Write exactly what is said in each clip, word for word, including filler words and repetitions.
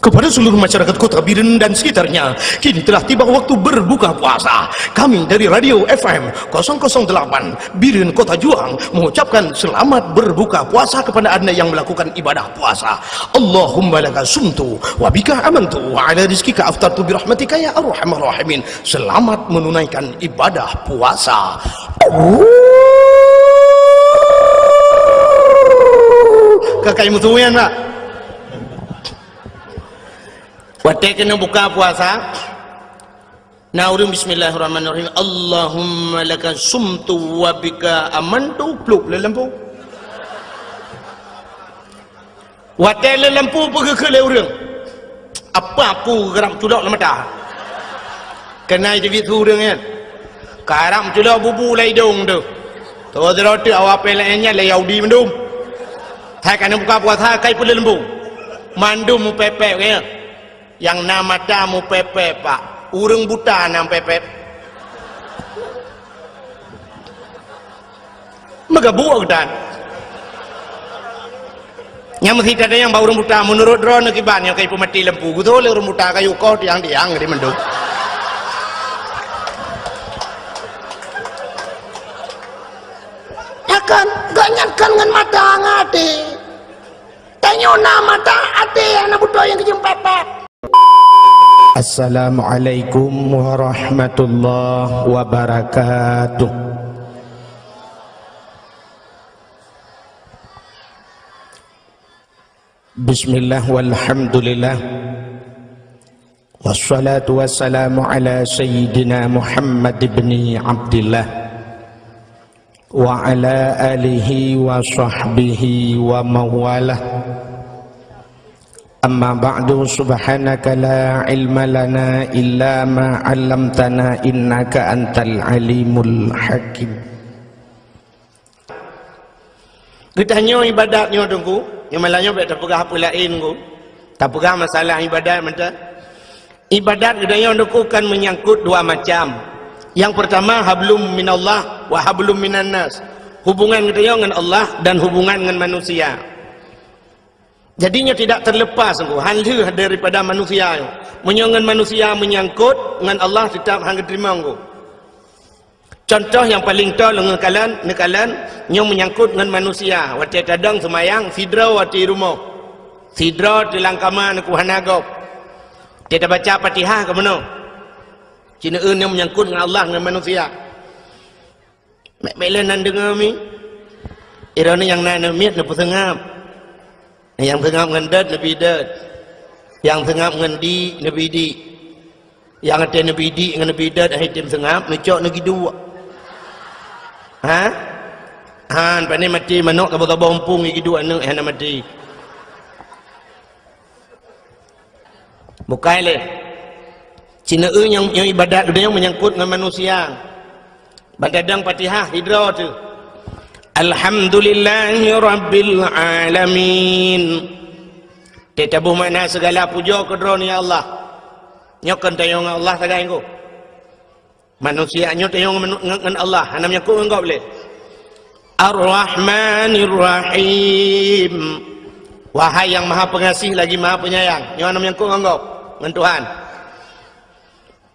Kepada seluruh masyarakat Kota Biren dan sekitarnya, kini telah tiba waktu berbuka puasa. Kami dari Radio F M kosong kosong delapan Biren Kota Juang mengucapkan selamat berbuka puasa kepada Anda yang melakukan ibadah puasa. Allahumma laka sumtu wa bika amantu wa ala rizkika aftartu birahmatika ya arhamar rahimin. Selamat menunaikan ibadah puasa. Kakai musuh nyan, Pak. Watèe keuneuk buka puasa, na ureueng bismillahirrahmanirrahim, Allahumma laka sumtu wa bika amantu, plup lé lampu. Watèe lé lampu, peugeukeue lé ureueng, apa aku geurab culok lam mata. Keunan teubiet su ureueng nyan. Karab culok bubu lam idong teuh. Toh sidroe teuk awak P L N nyan lé Yahudi mandum. Hai ka na buka puasa, kai peuleumbung. Mandum mupepek, ya. Nyang na mata mupepek, Pak. Ureueng buta na mupepek. Meugabuk geutan. Nyang meusi tadayang bak ureueng buta, meunurot droeneuh kiban nyang ka jipeumaté lampu. Geutoh lé ureueng buta kayu koh tiang-tiang di mandum. Ya kan, gobnyan kan ngon mata ngon até. Tanyoe na mata, até hana beutôi nyang geujeumpepek. Assalamualaikum warahmatullahi wabarakatuh. Bismillah walhamdulillah. Wassalatu wassalamu ala sayyidina Muhammad ibni Abdillah wa ala alihi wa sahbihi wa mawalah. Amma ba'du, subhanaka la ilma lana illa ma 'allamtana innaka antal alimul hakim. Geutanyoe ibadat nyoe Teungku, nyang malam nyoe bèk tapeugah peue laén Teungku. Tapeugah masalah ibadat mantong. Ibadat geutanyoe Teungku kan menyangkut dua macam. Yang pertama, hablum minallah wa hablum minannas. Hubungan geutanyoe ngon Allah dan hubungan ngon manusia. Jadi nyoe tidak terlepas Teungku, han lheueh daripada manusia nyoe. Meunyoe ngon manusia menyangkut, ngon Allah tetap han geuteurimong Teungku. Contoh nyang paleng toe lôn neukalon, neukalon, nyoe menyangkut ngon manusia. Watèe tadong seumayang, sidroe watèe rumoh. Sidroe teuh lam kama neuku hana gob. Watèe tabaca Fatihah ka meunoe. Ci neueu nyoe menyangkut ngon Allah ngon manusia. Meu'meu'en nan deungoe mi. Droeneuh nyang na aneuk miet neupeuseungab. Nyang seungab ngon dot neubi dot. Nyang seungab ngon di neubi di. Nyang watèe neubi di ngon neubi dot, hai tem seungab, neucok neugiduek. Ha? Han, pane maté manok saboh-saboh muphom giduek aneuk hana maté. Bukai lé. Ci neueu nyang, nyang ibadat geutanyoe menyangkut ngon manusia. Ban tadong Fatihah, sidroe teuh. Alhamdulillahi rabbil alamin. Teutabôh makna segala pujoe keu Droeneuh ya Allah. Nyoe kon tanyoe ngon Allah sagai Teungku. Manusia nyoe tanyoe ngon, ngon, ngon Allah, hana menyangkut ngon gob lé. Ar-Rahmanir Rahim. Wahai yang Maha Pengasih lagi Maha Penyayang. Nyoe hana menyangkut ngon gob, ngon Tuhan.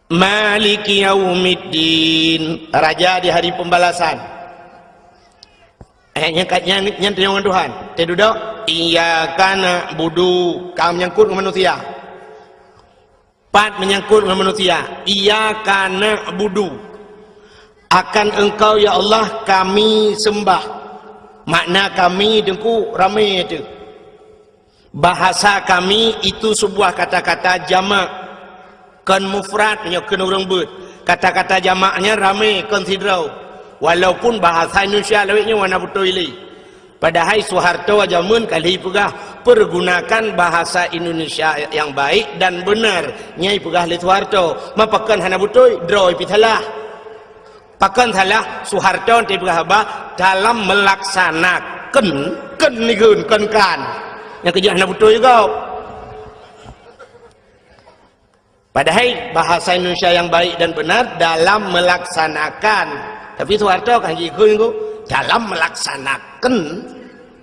Maliki yaumiddin, Raja di Hari Pembalasan. Eh, nyan ka, nyan, nyan tanyoe ngon Tuhan. Teududoe, iyyaka na'budu, ka menyangkut ngon manusia. Pat menyangkut ngon manusia. Iyyaka na'budu. Akan Engkau, ya Allah, kami sembah. Makna kami Teungku ramé teuh. Bahasa kami itu sebuah kata-kata jamak. Kon mufrad, nyoe kon ureueng beuet. Kata-kata jamaknya ramé, kon sidroe. Walaupun bahasa Indonesia lawét nyoe hana beutôi lé. Padahai Soeharto jameun ka lheueh peugah, "Pergunakan bahasa Indonesia yang baik dan benar." Nyan peugah lé Soeharto. Ma pakon hana beutôi, droe pih salah. Pakon salah, Soeharto teupeugah haba dalam melaksanakan, kon nikheun, kon kan. Nyang keujeuet hana beutôi juga. Padahai bahasa Indonesia yang baik dan benar dalam melaksanakan. Tapi Soeharto kan jikheun ku dalam melaksanakan.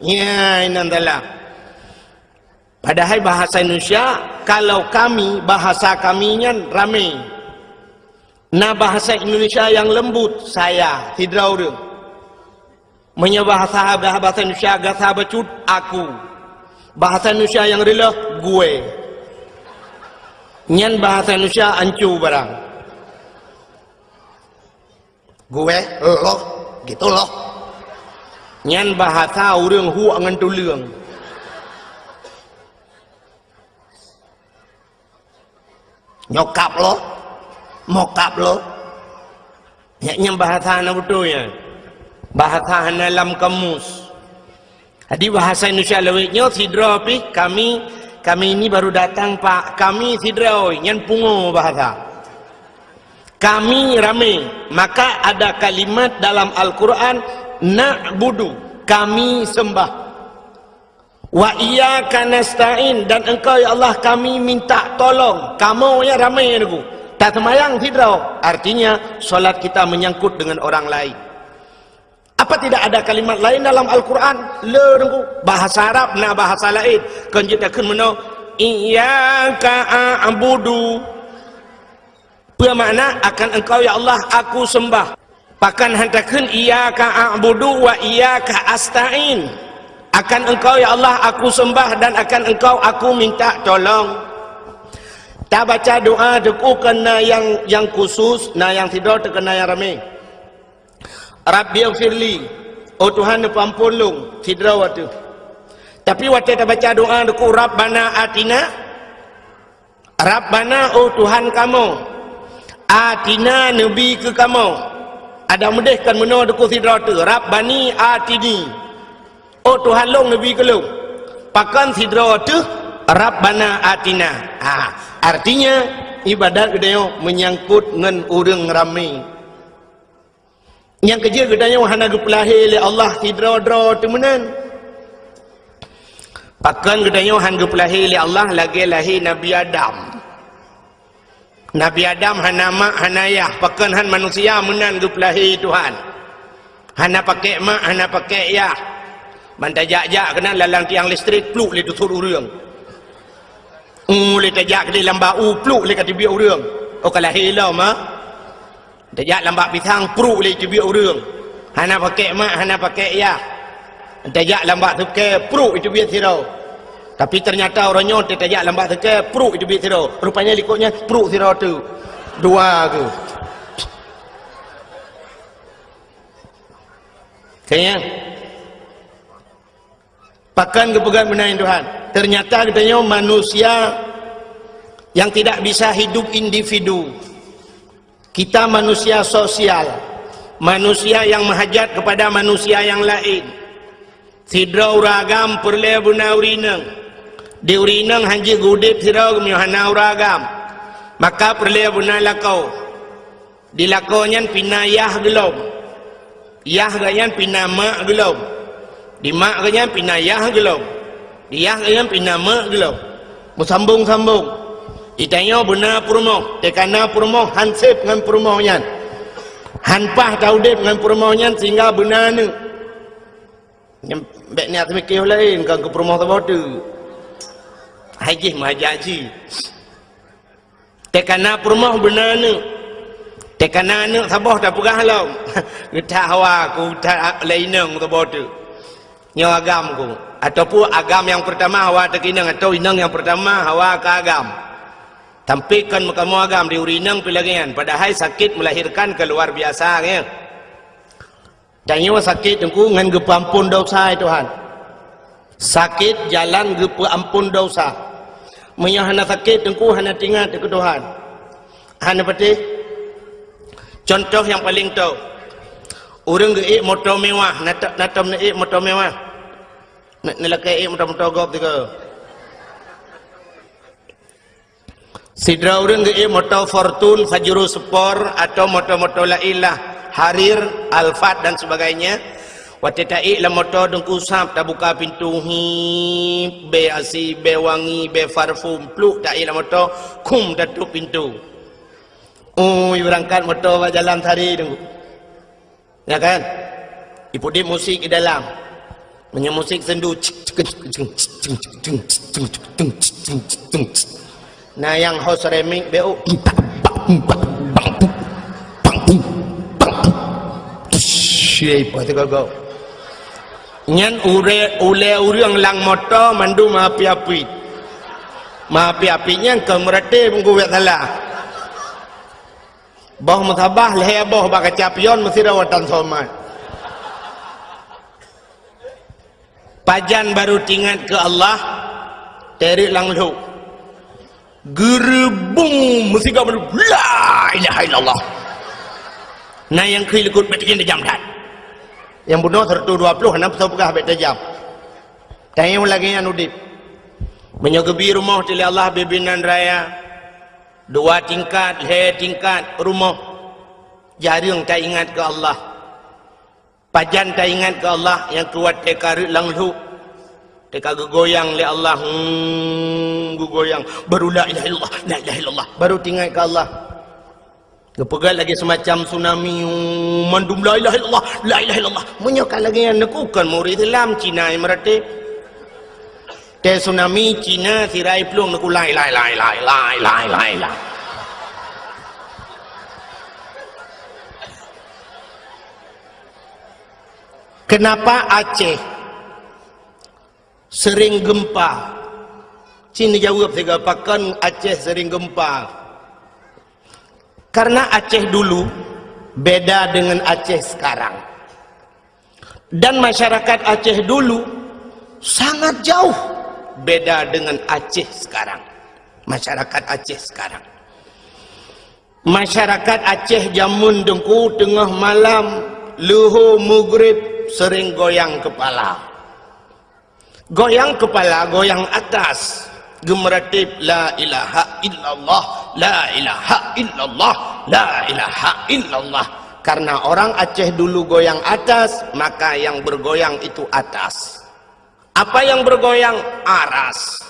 Nya, inan salah. Padahai bahasa Indonesia Kalau kami, bahasa kami nyan ramé. Na bahasa Indonesia nyang lembut, saya, sidroe ureuëng. Meunyoe bahasa, bahasa Indonesia gasa bacut, aku. Bahasa Indonesia nyang reuloh, gue. Nyan bahasa Indonesia ancu barang. Gue, loh, gitu loh. Nyan bahasa ureuëng huek ngon tuleueng. Nyokap lo, mokap lo. Nyan, nyan bahasa hana beutôi nyan. Bahasa hana lam kamus. Jadi bahasa Indonesia lawét nyoe sidroe pih, kami, kami ini baru datang, Pak. Kami sidroe, nyan pungo bahasa. Kami ramé, maka ada kalimat dalam Al-Quran, na'budu, kami sembah. Wa iyyaka nasta'in, dan Engkau, ya Allah, kami minta tolong. Kamoe nyang ramé, Teungku. Taseumayang sidroe, artinya salat kita menyangkut dengan orang lain. Apa tidak ada kalimat lain dalam Al-Quran? Le, Teungku. Bahasa Arab na bahasa laén. Kon jeuet takheun meunoe, iyyaka a'budu. Peue makna, akan Engkau, ya Allah, aku sembah. Pakon han takheun, iyyaka a'budu wa iyyaka asta'in. Akan Engkau, ya Allah, aku sembah dan akan Engkau aku minta tolong. Tabaca doa Teungku, kon na nyang, nyang khusus, na nyang sidroe, kon na nyang ramé. Rabbighfirli, oh Tuhan, neupeuampôn lôn, sidroe watée. Tapi watée tabaca doa Teungku, Rabbana atina, Rabbana, oh Tuhan kamoe, atina, neubi keu kamoe. Adak meudeh kon meunoe Teungku, sidroe teuh, Rabbani atini, oh Tuhan lôn, neubi keu lôn. Pakon sidroe teuh, Rabbana atina. Ha, artinya, ibadat geutanyoe menyangkut ngon ureuëng ramé. Nyang keujeuet geutanyoe hana geupeulahé lé Allah sidroe-droe teuh meunan. Pakon geutanyoe han geupeulahé lé Allah lagée lahé Nabi Adam? Nabi Adam hana mak, hana yah, pakon han manusia meunan geupeulahé Tuhan? Hana pakék mak, hana pakék yah. Ban tajak-jak keunan lalang tiang listrik, pluk lé teusut ureuëng. U lé tajak keudeh lam bak u, pluk lé ka teubiet ureuëng. Oh, ka lahé lom, ha? Tajak lam bak pisang, pruk lé teubiet ureuëng. Hana pakék mak, hana pakék yah. Tajak lam bak sukée, pruk teubiet sidroe. Tapi ternyata uroe nyoe tajak lam bak sukée, pruk teubiet sidroe. Rupanya likot nyan pruk sidroe teuh. Dua keuh. Kayang. Pakon geupeugah meunan Tuhan? Ternyata geutanyoe manusia yang tidak bisa hidup individu. Kita manusia sosial, manusia yang meuhajat kepada manusia yang laén. Sidroe ureuëng agam peureulée beuna ureuëng inong. Di ureuëng inong han jeuet geuudeb sidroe meunyoe hana ureuëng agam. Maka peureulée beuna lakoe. Di lakoe nyan pih na yah geulom. Yah geuh nyan pih na mak geulom. Di mak geuh nyan pih na yah geulom. Di yah geuh nyan pih na mak geulom. Meusambong-sambong. Geutanyoe beuna peurumoh, teuka na peurumoh han seb ngon peurumoh nyan. Han paih taudeb ngon peurumoh nyan sehingga beuna aneuëk. Nyan bék niat seumiké laén, kon keu peurumoh saboh teuk. Hai jih meuhajat jih. Teuka na peurumoh beuna aneuëk. Teuka na aneuëk saboh tapeugah lom. Geutak hawa ku that lé inong saboh teuk. Nyoe agam ku. Ataupun agam nyang peurtama hawa teuka inong, atau inong nyang peurtama hawa keu agam. Tapi kon meukamoe agam di ureuëng inong pih lagée nyan. Padahai sakét melahirkan keu luar biasa, ya. Tanyoe sakét Teungku ngon geupeuamphon desya, ya Tuhan. Sakét jalan geupeuamphon desya. Meunyoe hana sakét Teungku hana teuingat keu Tuhan. Hana patéh. Contoh nyang paleng tho. Ureuëng geuék moto mewah, na tom, na tom neuék moto mewah. Na, neulakée ék moto-moto gob tiga. Sidroe ureuëng geuék moto Fortuner, Pajero Sport, atau moto-moto laén lah, Harrier, Alphard dan sebagainya. Watée taék lam moto Teungku sab tabuka pintu, hip, bée asi, bée wangi, bée parfum, pluk taék lam moto, khum tatôp pintu. Ui, beurangkat moto bak jalan sari Teungku. Ya kan? Ipeuudeb musik di dalam. Meunyoe musik sendu, cik, cik, cik, cik, cik, cik, cik, cik, cik, cik, cik, cik, cik, cik, cik. Na nyang ho seremik beu. Siapa tu kau? Nyan ure-, ulée ureuëng lam moto mandum api-api. Api-api nyan keu meureuti meunggu wet salah. Boh meusabah lhée boh bak kaca pion meusidroe transformer. Pajan baru tingat keu Allah, teureuek lam lhok. Geureubung meusigoe mandum, "La ilaha illallah." Na nyang keu likot bèk tajam that. Nyang bunoe seratus dua puluh, hana peugah bèk tajam. Tanyoe lagèe nyan udép. Meunyoe geubi rumoh teuh lé Allah bibinan raya, dua tingkat, lhèe tingkat rumoh, jareueng taingat keu Allah. Pajan taingat keu Allah nyang kuat teuka reuek lam lhok, teuka geugoyang lé Allah, hmm, geugoyang, baru la ilaha illallah, la ilaha illallah, baru taingat keu Allah. Geupeugah lagèe seumacam tsunami, hmm, mandum la ilaha illallah, la ilaha illallah. Meunyoe ka lagèe nyan neukukon murit Islam, Cina nyang meuratéb. Teuh tsunami, Cina, sira iplueng neukula la ilaha illallah, la ilaha illallah. Kenapa Aceh sering gempa? Cit neujaweueb sigoe, pakon Aceh sering gempa? Karena Aceh dulu beda dengan Aceh sekarang. Dan masyarakat Aceh dulu sangat jauh beda dengan Aceh sekarang. Masyarakat Aceh sekarang. Masyarakat Aceh jameun Teungku, teungoh malam, leuhô, meugrib, sering goyang kepala. Goyang kepala, goyang atas, geumeuratéb la ilaha illallah, la ilaha illallah, la ilaha illallah. Karena orang Aceh dulu goyang atas, maka yang bergoyang itu atas. Apa yang bergoyang? Aras.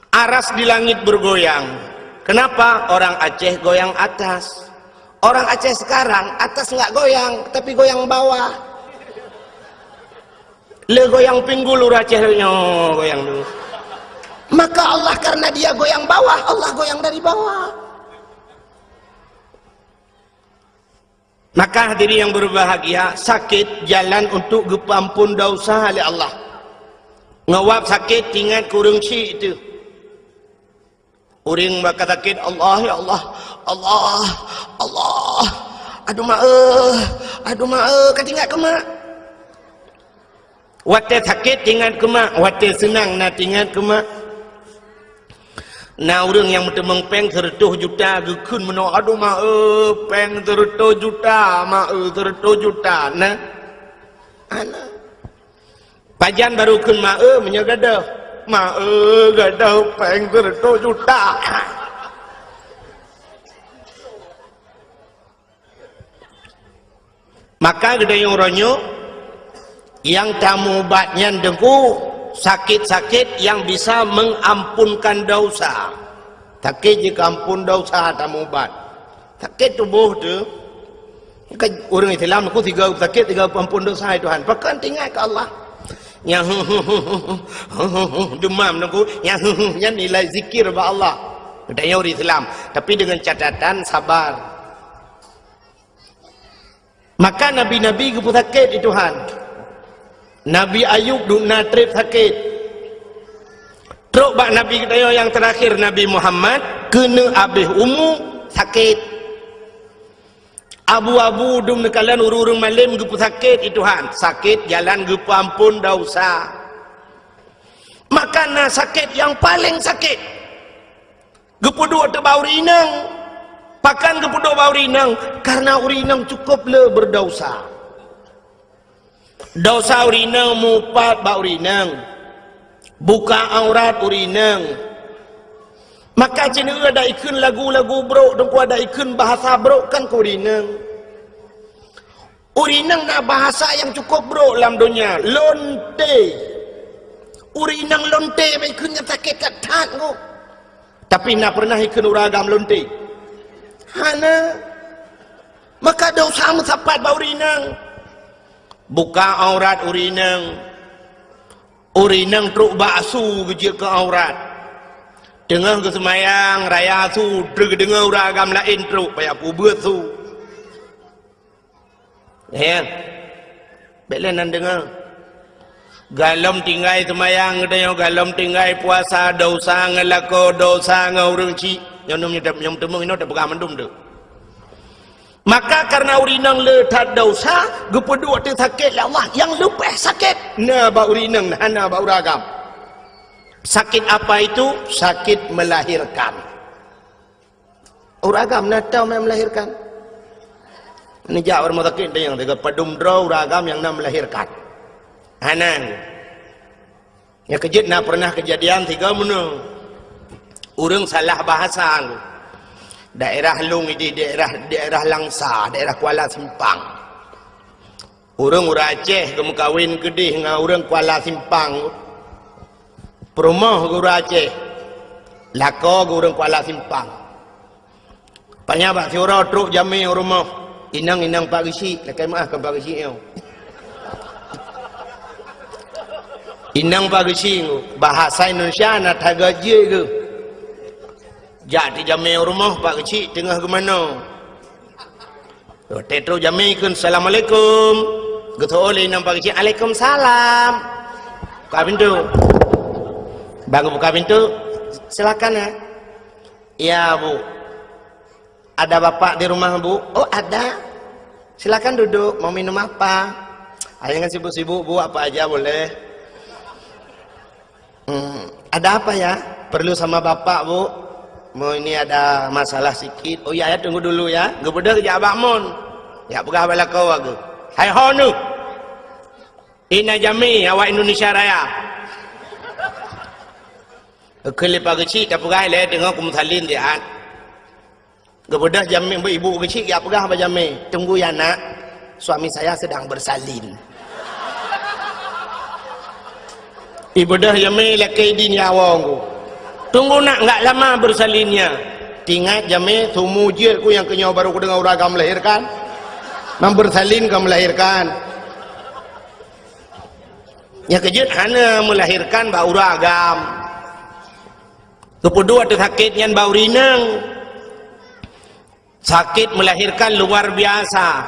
Aras di langit bergoyang. Kenapa? Orang Aceh goyang atas. Orang Aceh sekarang atas nggak goyang, tapi goyang bawah. Le goyang pinggul ureueng Aceh nyoe goyang tu. Maka Allah, karena dia goyang bawah, Allah goyang dari bawah. Maka hadirin yang berbahagia, sakét jalan untuk geupeuampon dosa lé Allah. Ngon wab sakét, ingat keu ureueng syik teuh. Ureueng bak ka sakét, "Allah, ya Allah, Allah, Allah, aduh mak eh, aduh mak eh," ka teuingat keu mak. Watèe sakét teuingat keu mak, watèe seunang na teuingat keu mak. Na ureueng nyang meuteumèe pèng seureutôh juta geukheun meunoe, "Aduh mak eh, pèng seureutôh juta, mak eh, seureutôh juta." Na. Ana. Pajan baru kheun mak eh, meunyoe gadôh. "Mak eh, gadôh pèng seureutôh juta." Maka geutanyoe uroe nyoe, nyang tameuubat nyan Teungku, sakét-sakét nyang bisa mengampunkan dosa. Sakét jikeuampon dosa tameuubat. Sakét tuboh teuh, kan ureueng Islam Teungku sigoe sakét, sigoe peuampon dosa, "Hai Tuhan, pakon teuingat keu Allah." Nyang demam Teungku, nyang nyan nilai zikir bak Allah. Geutanyoe ureueng Islam, tapi dengan catatan sabar. Maka nabi-nabi geupeusakét lé Tuhan. Nabi Ayub dum na trép sakét. Trok bak nabi geutanyoe nyang teurakhir, Nabi Muhammad, keuneuk abéh umu, sakét. Abu-abu dum neukalon ureueng-ureueng malém geupeusakét lé Tuhan. Sakét jalan geupeuampon dosa. Maka na sakét nyang paleng sakét. Geupeuduek teuk bak ureueng inong. Pakon geupeuduek bak ureueng inong? Karena ureueng inong cukup le berdosa. Dosa ureueng inong meuupat bak ureueng inong. Buka aurat ureueng inong. Maka cit nyoe adak ikheun lagu-lagu brok, Teungku, adak ikheun bahasa brok kan keu ureueng inong. Ureueng inong na bahasa nyang cukup brok lam donya, lonte. Ureueng inong lonte, bèk ikheun nyan sakét that-that Teungku. Tapi na pernah ikheun ureueng agam lonte? Hana. Maka dosa meusapat bak ureueng inong. Buka aurat ureueng inong. Ureueng inong trok bak asu geujeuet keu aurat. Teungoh geuseumayang raya su, trok geudeungoe ureueng agam laén trok, payah peubeuet su. Ya. Bék lé nan deungoe. Galom tinggai seumayang geutanyoe, galom tinggai puasa, dosa ngon lakoe, dosa ngon ureueng chik. Nyoe nyoe nyoe teumeung inoe teupeugah mandum tu. Maka karena ureueng inong le that dosa, geupeuduek teu sakét lé Allah, nyang leubeh sakét na bak ureueng inong, hana bak ureueng agam. Sakit apa itu? Sakit melahirkan. Ureueng agam na tau melahirkan. Neujak ureueng sakét teunyang teuga padum droe ureueng agam nyang na melahirkan. Hana. Nyang keujeuet na pernah kejadian tiga meunoe. Ureueng salah bahasa. Daerah Lung idi, daerah, daerah Langsa, daerah Kuala Simpang. Ureueng, ureueng Aceh geumeukawen keudeh ngon ureueng Kuala Simpang. Peurumoh geu ureueng Aceh. Lakoe geu ureueng Kuala Simpang. Panya bak siuroe trok jamé u rumoh. Inong, inong Pak Geuchik, lakèe meu'ah keu Pak Geuchik nyoe. Inong Pak Geuchik, bahasa Indonesia na that gajék geuh. Jak tijamé u rumoh Pak Geuchik teungoh geumanoe. Watèe trok jamé kheun, "Assalamualaikum." Geuteu'oh lé inong Pak Geuchik, "Alaikumsalam." Buka pintu. Bang buka pintu, "Silakan ya." "Ya, Bu." "Ada Bapak di rumah, Bu?" "Oh, ada." "Silakan duduk, mau minum apa?" "Ayo, jangan sibuk-sibuk, Bu, apa aja boleh." "Hmm, ada apa ya?" "Perlu sama Bapak, Bu. Mau ini ada masalah sikit." "Oh ya, ya, tunggu dulu ya." Geubeudôh jak bak mon. Jak peugah bak lakoe geuh. "Hai ho neuh. Ina jamé awak Indonesia Raya." Kheun lé Pak Geuchik, "Tapeugah lé, deungoe kumeusalin siat." Geubeudôh jamé, ibu Geuchik jak peugah bak jamé, "Tunggu ya, Nak, suami saya sedang bersalin." Ibeudôh jamé lakèe idin ya awong ku. "Tunggu, Nak, enggak lama bersalinnya." Teuingat jamé, "Seumujeuet ku nyang keunyoe baru kudeungoe ureueng agam melahirkan. Mang bersalin ka melahirkan." Nyang keujeuet hana melahirkan bak ureueng agam. Geupeuduek teu sakét nyan bak ureueng inong. Sakét melahirkan luar biasa.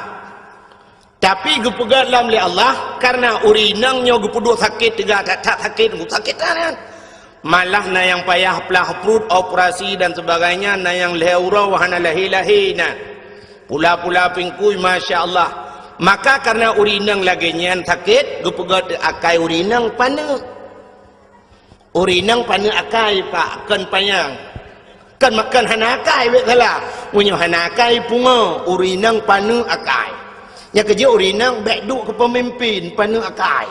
Tapi geupeugah lom lé Allah, karena ureueng inong nyoe geupeuduek sakét teuga that-that sakét, sakét that nyan. Malah na nyang payah plah pruet, operasi dan sebagainya, na nyang lhèe uroe hana lahé-lahé na. Pula-pula pingkui, masya Allah. Maka karena ureueng inong lagèe nyan sakét, geupeugah teu akai ureueng inong paneuk. Ureueng inong paneuk akai, Pak, kon panyang. Kon, kon hana akai, bèk salah. Meunyoe hana akai, pungo, ureueng inong paneuk akai. Nyang keujeuet ureueng inong bèk duek keu peumimpin, paneuk akai.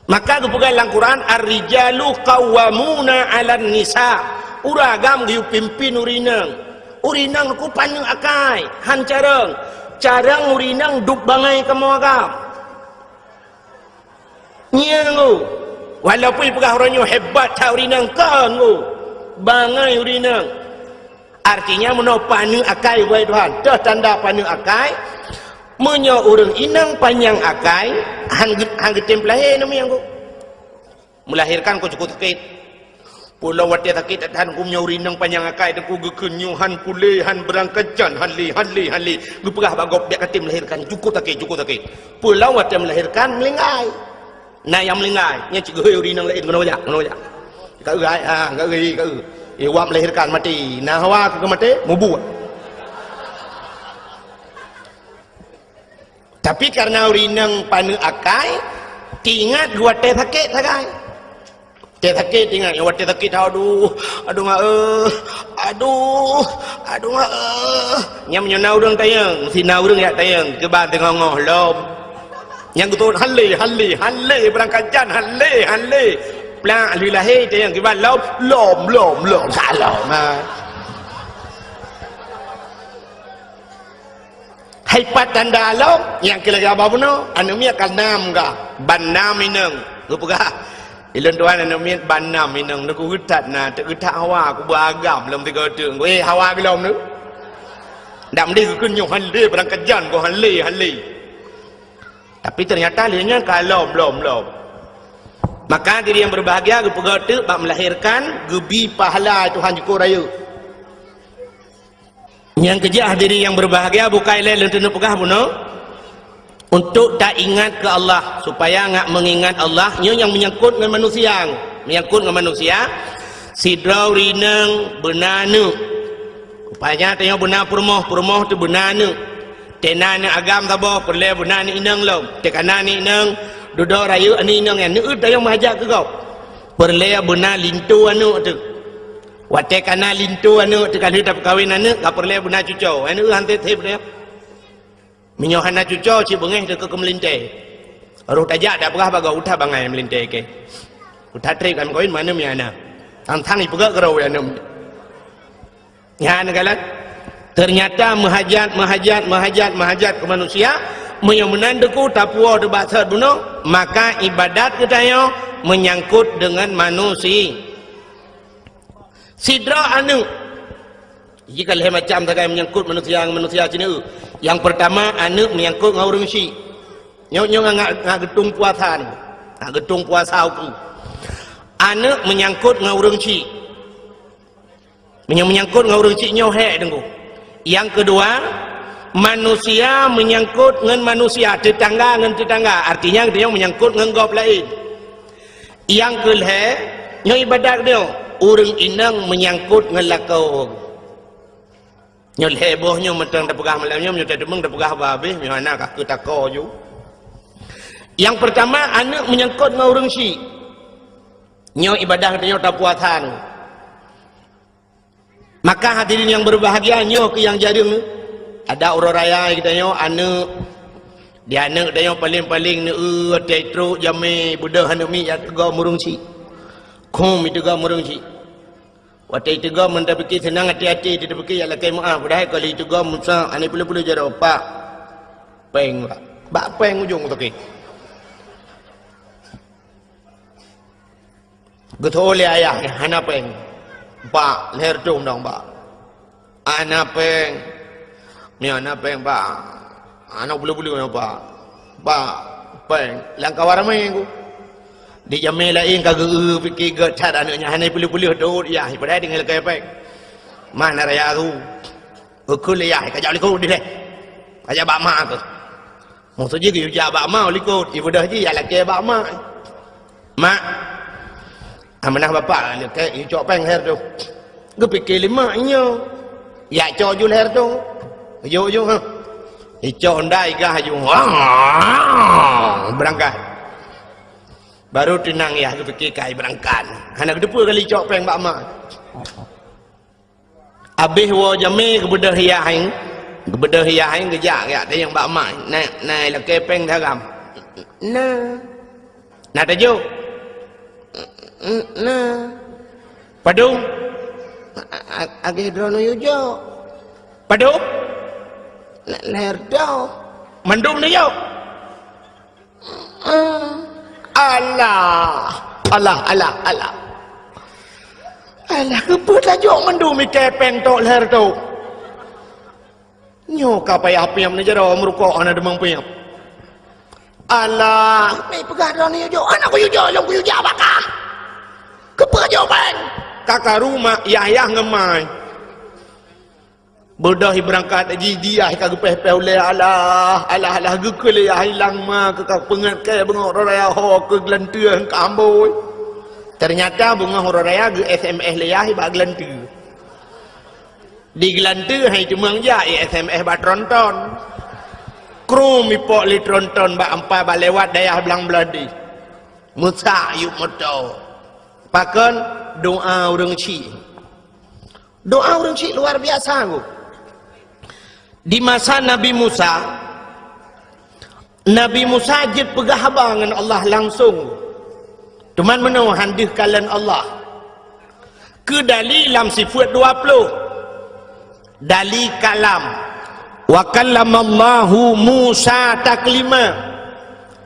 Maka geupeugah lam Quran, "Ar-rijalu qawwamuna 'alan nisa." Ureueng agam geuyue pimpin ureueng inong. Ureueng inong ku paneuk akai, han carông. Carông ureueng inong duek bangai kamoe agam. Ngieng u. Walaupun ipeugah uroe nyoe hebat that ureueng inong, kon u. Bangai ureueng inong. Artinya, meunoe paneuk akai, wahai Tuhan. Toh tanda paneuk akai, meunyoe ureueng inong panyang akai, han geu-, han geutem peulahé namiang ku. Melahirkan ku cukup sakét. Peue lom watèe sakét that-that ku, meunyoe ureueng inong panyang akai, teungku geukheun nyoe han kulé, han beurangkat jan, han lé, han lé, han lé. Geupeugah bak gob, "Bèk katem melahirkan, cukup sakét, cukup sakét." Peue lom watèe melahirkan, meulinggai. Na nyang meulinggai, nyan cit geuhôi ureueng inong laén, "Keunoe jak, keunoe jak. Ka eu hai, ha, ka eu, ka eu. Eh, wak melahirkan maté. Na hawa keu maté, mubuet." Tapi karena ureueng inong paneuk akai, teuingat geuwatèe sakét sagai. Watèe sakét teuingat, watèe sakét, "Aduh, aduh mak, eh, aduh, aduh mak, eh." Nyan meunyoe na ureueng tanyong, si na ureueng jak tanyong, kiban teungoh-ngoh lom. Nyang geutot, "Han lé, han lé, han lé, beurangkat jan, han lé, han lé." Plak, lheueh lahé tanyong, kiban lom, "Lom, lom, lom, ka lom, ha." Hai pat tanda lom, nyang keu lagèe haba bunoe, aneuk miet ka nam ka, ban nam inong. Geupeugah, "Ilôn tuan aneuk miet ban nam inong, neugeuh that na, teuk geuh that hawa, kuba agam lom tiga teuk." Eh, hawa geulom tu. Ndak meudeh geukheun nyoe han lé, beurangkat jan, goh han lé, han lé. Tapi ternyata lé nyan ka lom, lom, lom. Maka diri nyang berbahagia geupeugah teuk bak melahirkan geubi pahala Tuhan jukô rayeuk. Nyang keujah diri nyang berbahagia bukai lé lôn teuneuk peugah bunoe, untuk taingat keu Allah, supaya ngat meungingat Allah, nyoe nyang meunyangkot ngon manusia, meunyangkot ngon manusia, sidroe ureuëng inong beuna aneuëk. Rupanya tanyoe beuna peurumoh, peurumoh teuh beuna aneuëk. Teuh na aneuëk agam saboh, peureulée beuna aneuëk inong lom. Teuh ka na aneuëk inong, dudoe rayeuk aneuëk inong nyan, neueu tanyoe meuhajat keu gob. Peureulée beuna linto aneuëk teuh. Watée ka na linto aneuëk teuh ka lheueh tapeukawen aneuëk, ka peureulée beuna cucoe. Aneuëk han sép-sép teuh. Meunyoe hana cucoe cit beungéh teuh keu meulintée. Roh tajak tapeugah bak gob, uta bangai meulintée keu. Uta trép ka meukawen, mana mi hana. Tang-tang ipeugah keurau aneuëk. Nyan galak. Ternyata meuhajat, meuhajat, meuhajat, meuhajat keu manusia, meunyoe meunan teuku tapuwoe teuh bak sot bunoe, maka ibadat geutanyoe meunyangkot deungon manusia. Sidroe aneuëk. Jih ka lhée macam sagai meunyangkot manusia ngon manusia sineuk. Nyang peurtama, aneuëk meunyangkot ngon ureuëng syik. Nyoe, nyoe ngat, ngat geutung puasa nyoe. Ngat geutung puasa ukeue. Aneuëk meunyangkot ngon ureuëng syik. Meunyoe meunyangkot ngon ureuëng syik nyoe hék teungku. Nyang keudua, manusia meunyangkot ngon manusia, teutangga ngon teutangga. Artinya geutanyoe meunyangkot ngon gob laén. Nyang keulhée, nyoe ibadat geutanyoe, ureuëng inong meunyangkot ngon lakoe. Nyoe lhée boh nyoe mantong tapeugah malam nyoe, meunyoe tateumeung tapeugah bah habéh, meunyoe hana ka keu tako ju. Nyang peurtama, aneuëk meunyangkot ngon ureuëng syik. Nyoe ibadat geutanyoe tapuasa nyoe. Maka hadirin nyang berbahagia, nyoe keuh nyang jareueng. Adak uroe raya geutanyoe aneuëk, di aneuëk geutanyoe paleng-paleng neueu watée trok jamé beudôh aneuëk miet jak teugom ureuëng syik. Khum iteugom ureuëng syik. Watée iteugom meunan tapike seunang até-até, tapike jak lakée meuáh, padahai ka lheueh iteugom Musa, hana peuleueh-peuleueh jaroe, Pak. Péng, Pak. Bak péng ujong toké. Geutho lé ayah, hana péng. Bak, lhée reutôh dong, Bak. Hana péng. Nyoe hana péng, Bak. Hana peuleueh-peuleueh nyoe, Bak. Bak, péng. Lam kawan ramé ku. Di jamé laén ka geu-eu pike gét that aneuëk nyan, hana peuleueh-peuleueh dot yah, padahai tinggai lakée péng. Mana raya tu? Geukheun lé yah, ka jak likot dilée. Ka jak bak mak keuh. Maksud jih geuyue jak bak ma u likot, ibeudôh jih jak lakée bak mak. Mak, amanah bapak lakée, yue cok péng lhée reutôh. Geupike lé mak nyoe, jak cok ju lhée reutôh. Yue ju, ha. Icok ndai gah ju. Beurangkat. Baru teunang yah geupike kai beurangkat. Hana geuteupeue kali cok péng bak mak. Abéh woe jamé geubeudôh yah, geubeudôh yah, geujak, jak tanyong bak mak, "Na, na lakée péng dagam?" "Na." "Na tajok?" "Na." "Padum?" "Lagée droeneuh yue jok." "Padum?" "Lhée reutôh." "Mandum neujok?" Alah, alah, alah, alah. Alah, keupeue tajok mandum ikée péng tok lhée reutôh? Nyoe ka payah piep neujaroe meurukok hana deungon piep. Alah, meupeugah droeneuh jok, hana kuyue jok, lôn kuyue jak bak kah. Keupeue jok péng? Ka karu mak yah-yah ngon mai. Beudôh ibeurangkat jih, di yah ka geupéh-péh ulée, alah, alah, alah, geukheun lé yah ilang ma keu ka peungeut kée beungoh raya ho keu geulanteue ka ambôi. Teunyata beungoh raya geu-S M S lé yah bak geulanteue. Di geulanteue hai teumeung jak i-S M S bak tronton. Krum ipok lé tronton bak ampai bak lewat dayah blang Bladeh. Meusak yup moto. Pakon? Doa ureuëng chik. Doa ureuëng chik luar biasa, Bu. Di masa Nabi Musa, Nabi Musa jeuet peugah haba ngon Allah langsong. Teuma meunoe han deuh kalon Allah. Keu dali lam sifeuet dua ploh. Dali kalam. "Wa kallamallahu Musa taklima."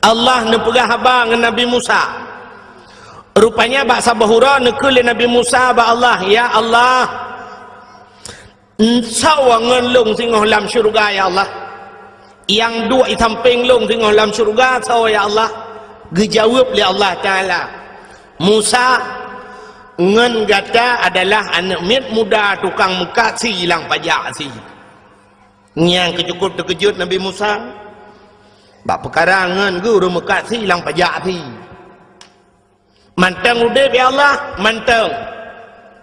Allah neupeugah haba ngon Nabi Musa. Rupanya bak saboh uroe neukheun lé Nabi Musa bak Allah, "Ya Allah, soe ngon lôn singoh lam syeuruga, ya Allah? Nyang duek i sampéng lôn singoh lam syeuruga soe, ya Allah?" Geujaweueb lé Allah Taala, "Musa, ngon gata adalah aneuk miet muda tukang meukat sie lam pajak sie." Nyang keucukôp teukeujot Nabi Musa. Bak peukara ngon geuh ureuëng meukat sie lam pajak sie. "Mantong udeb, ya Allah?" "Mantong."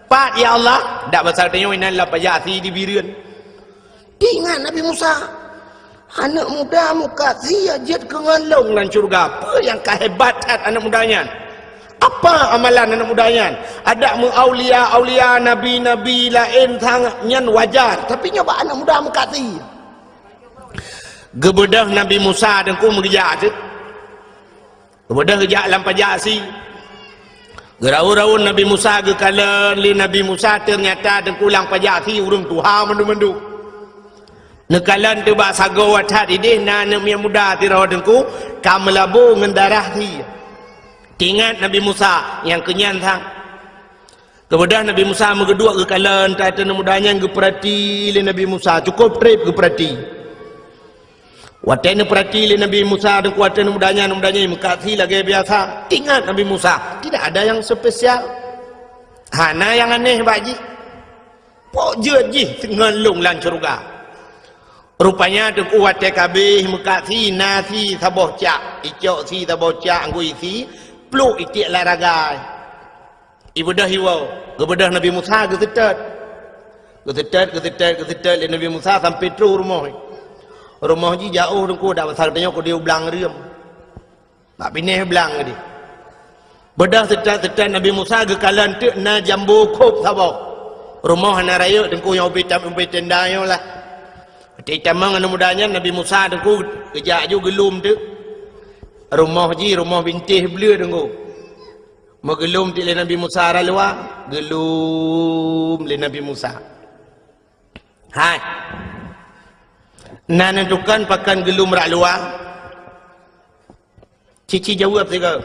"Pat, ya Allah?" "Dak basa tanyoe inan lam pajak sie di Bireuen." Teuingat Nabi Musa, "Aneuk muda meukat sie jeuet keu ngon lôn lam syeuruga. Peue nyang ka hebat that aneuk muda nyan? Apa amalan aneuk muda nyan? Adak meu aulia-aulia, nabi-nabi laén sang nyan wajar, tapi nyoe bak aneuk muda meukat sie." Geubeudôh Nabi Musa teungku meugeujak teuk. Geubeudôh geujak lam pajak sie. Geuraun-raun Nabi Musa geukalon lé Nabi Musa, teunyata teungku lam pajak sie ureuëng tuha mandum-mandum. Neukalon teuk bak sagoe that ideh na aneuk miet muda sidroe teungku ka meulabô ngon darah sie. Teuingat Nabi Musa nyang keunyan sang. Geubeudôh Nabi Musa meugeuduek geukalon that aneuk muda nyan geupeurati lé Nabi Musa, cukôp treb geupeurati. Watée neupeurati lé Nabi Musa teungku, watée aneuk muda nyan, aneuk muda nyan meukat sie lagée biasa. Teuingat Nabi Musa, tidak ada yang spesial. Hana nyang aneh bak jih. Pok jeuet jih ngon lôn lam syeuruga. Rupanya teungku watée ka abéh meukat sie na sie saboh cak, icok sie saboh cak anggô sie, pluek itiek lam ragai. Ibeudôh iwoe, geubeudôh Nabi Musa geuseutôt. Geuseutôt, geuseutôt, geuseutôt lé Nabi Musa sampoe troh rumoh. Rumoh jih jaôh teungku, dak basa tanyoe keudeh u blang reuem. Bak binéh blang keudeh. Beudôh seutôt-seutôt Nabi Musa geukalon teuk na jambo khôb saboh. Rumoh hana rayeuk teungku nyang ubé tam-, ubé tenda nyoe lah. Watée tamong aneuk muda nyan Nabi Musa teungku geujak ju geulom teuk. Rumoh jih rumoh bintéh bleue teungku. Meugeulom teuk lé Nabi Musa rot luwa, geulom lé Nabi Musa. Hai. Na neutukan pakon geulom rot luwa? Cici jaweueb sigoe.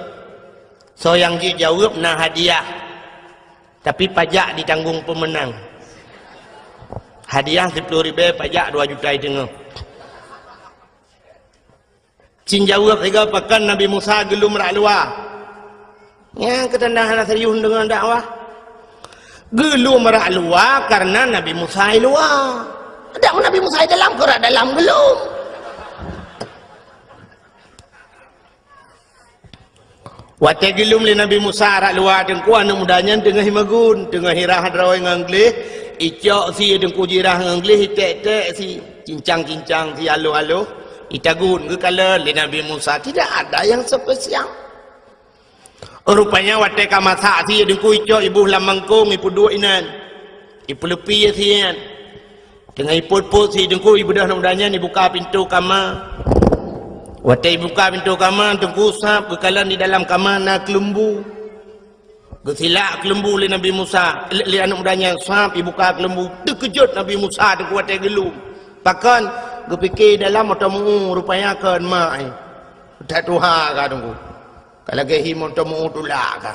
Soe nyang jeuet jaweueb na hadiah. Tapi pajak ditanggong peumeunang. Hadiah siplôh ribée, pajak dua juta teungoh. Cin jaweueb sigoe, pakon Nabi Musa geulom rot luwa? Nyang keutandah hana serius deungon dakwah. Geulom rot luwa kareuna Nabi Musa i luwa. Dak Nabi Musa i dalam, keu rot dalam geulom. Watée geulom lé Nabi Musa rot luwa teungku, aneuk muda nyan teungoh imeuguen, teungoh irah droe ngon gleh, icok sie teungku jirah ngon gleh, iték-ték sie, cincang-cincang sie aloh-aloh, itagun geukalon lé Nabi Musa, tidak ada yang spesial. Rupanya watée ka masak sie teungku, icok iboh lam mangkong, ipeuduek inan, ipeuleupie sie nyan. Teungoh ipot-pot sie teungku, ibeudôh aneuk muda nyan ibuka pintoe kama. Watée ibuka pintoe kama teungku, sab geukalon di dalam kama na keuleumbu. Geusilak keuleumbu lé Nabi Musa, lé, lé aneuk muda nyan, sab ibuka keuleumbu, teukeujot Nabi Musa teungku watée geulom. Pakon? Geupike dalam meuteumeu, rupanya kon mak, eh. That tuha ka teungku. Ka lagée hi meuteumeu tulak ka.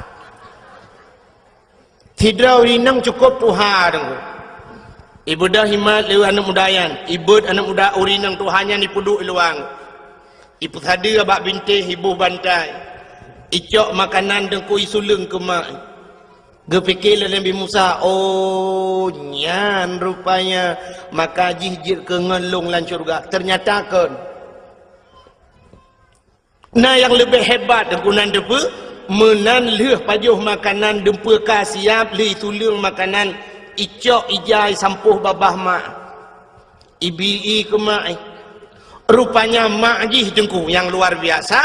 Sidroe ureuëng inong cukôp tuha teungku. Ibeudôh imat lé aneuk muda nyan, ibeuet aneuk muda ureuëng inong tuha nyan ipeuduek i luwa. Ipeusadeue bak bintéh, iboh bantai. Icok makanan teungku, isuleueng keu mak. Geupike lé Nabi Musa, "Oh, nyan rupanya maka jih jeuet keu ngon lôn lam syeuruga." Teunyata kon. Na nyang leubeh hebat teungku nan teupeue, meunan lheueh pajoh makanan dumpeue ka siab, lheueh isuleueng makanan, icok ija isampoh babah mak. Ibi-i keu mak, eh. Rupanya mak jih teungku nyang luar biasa,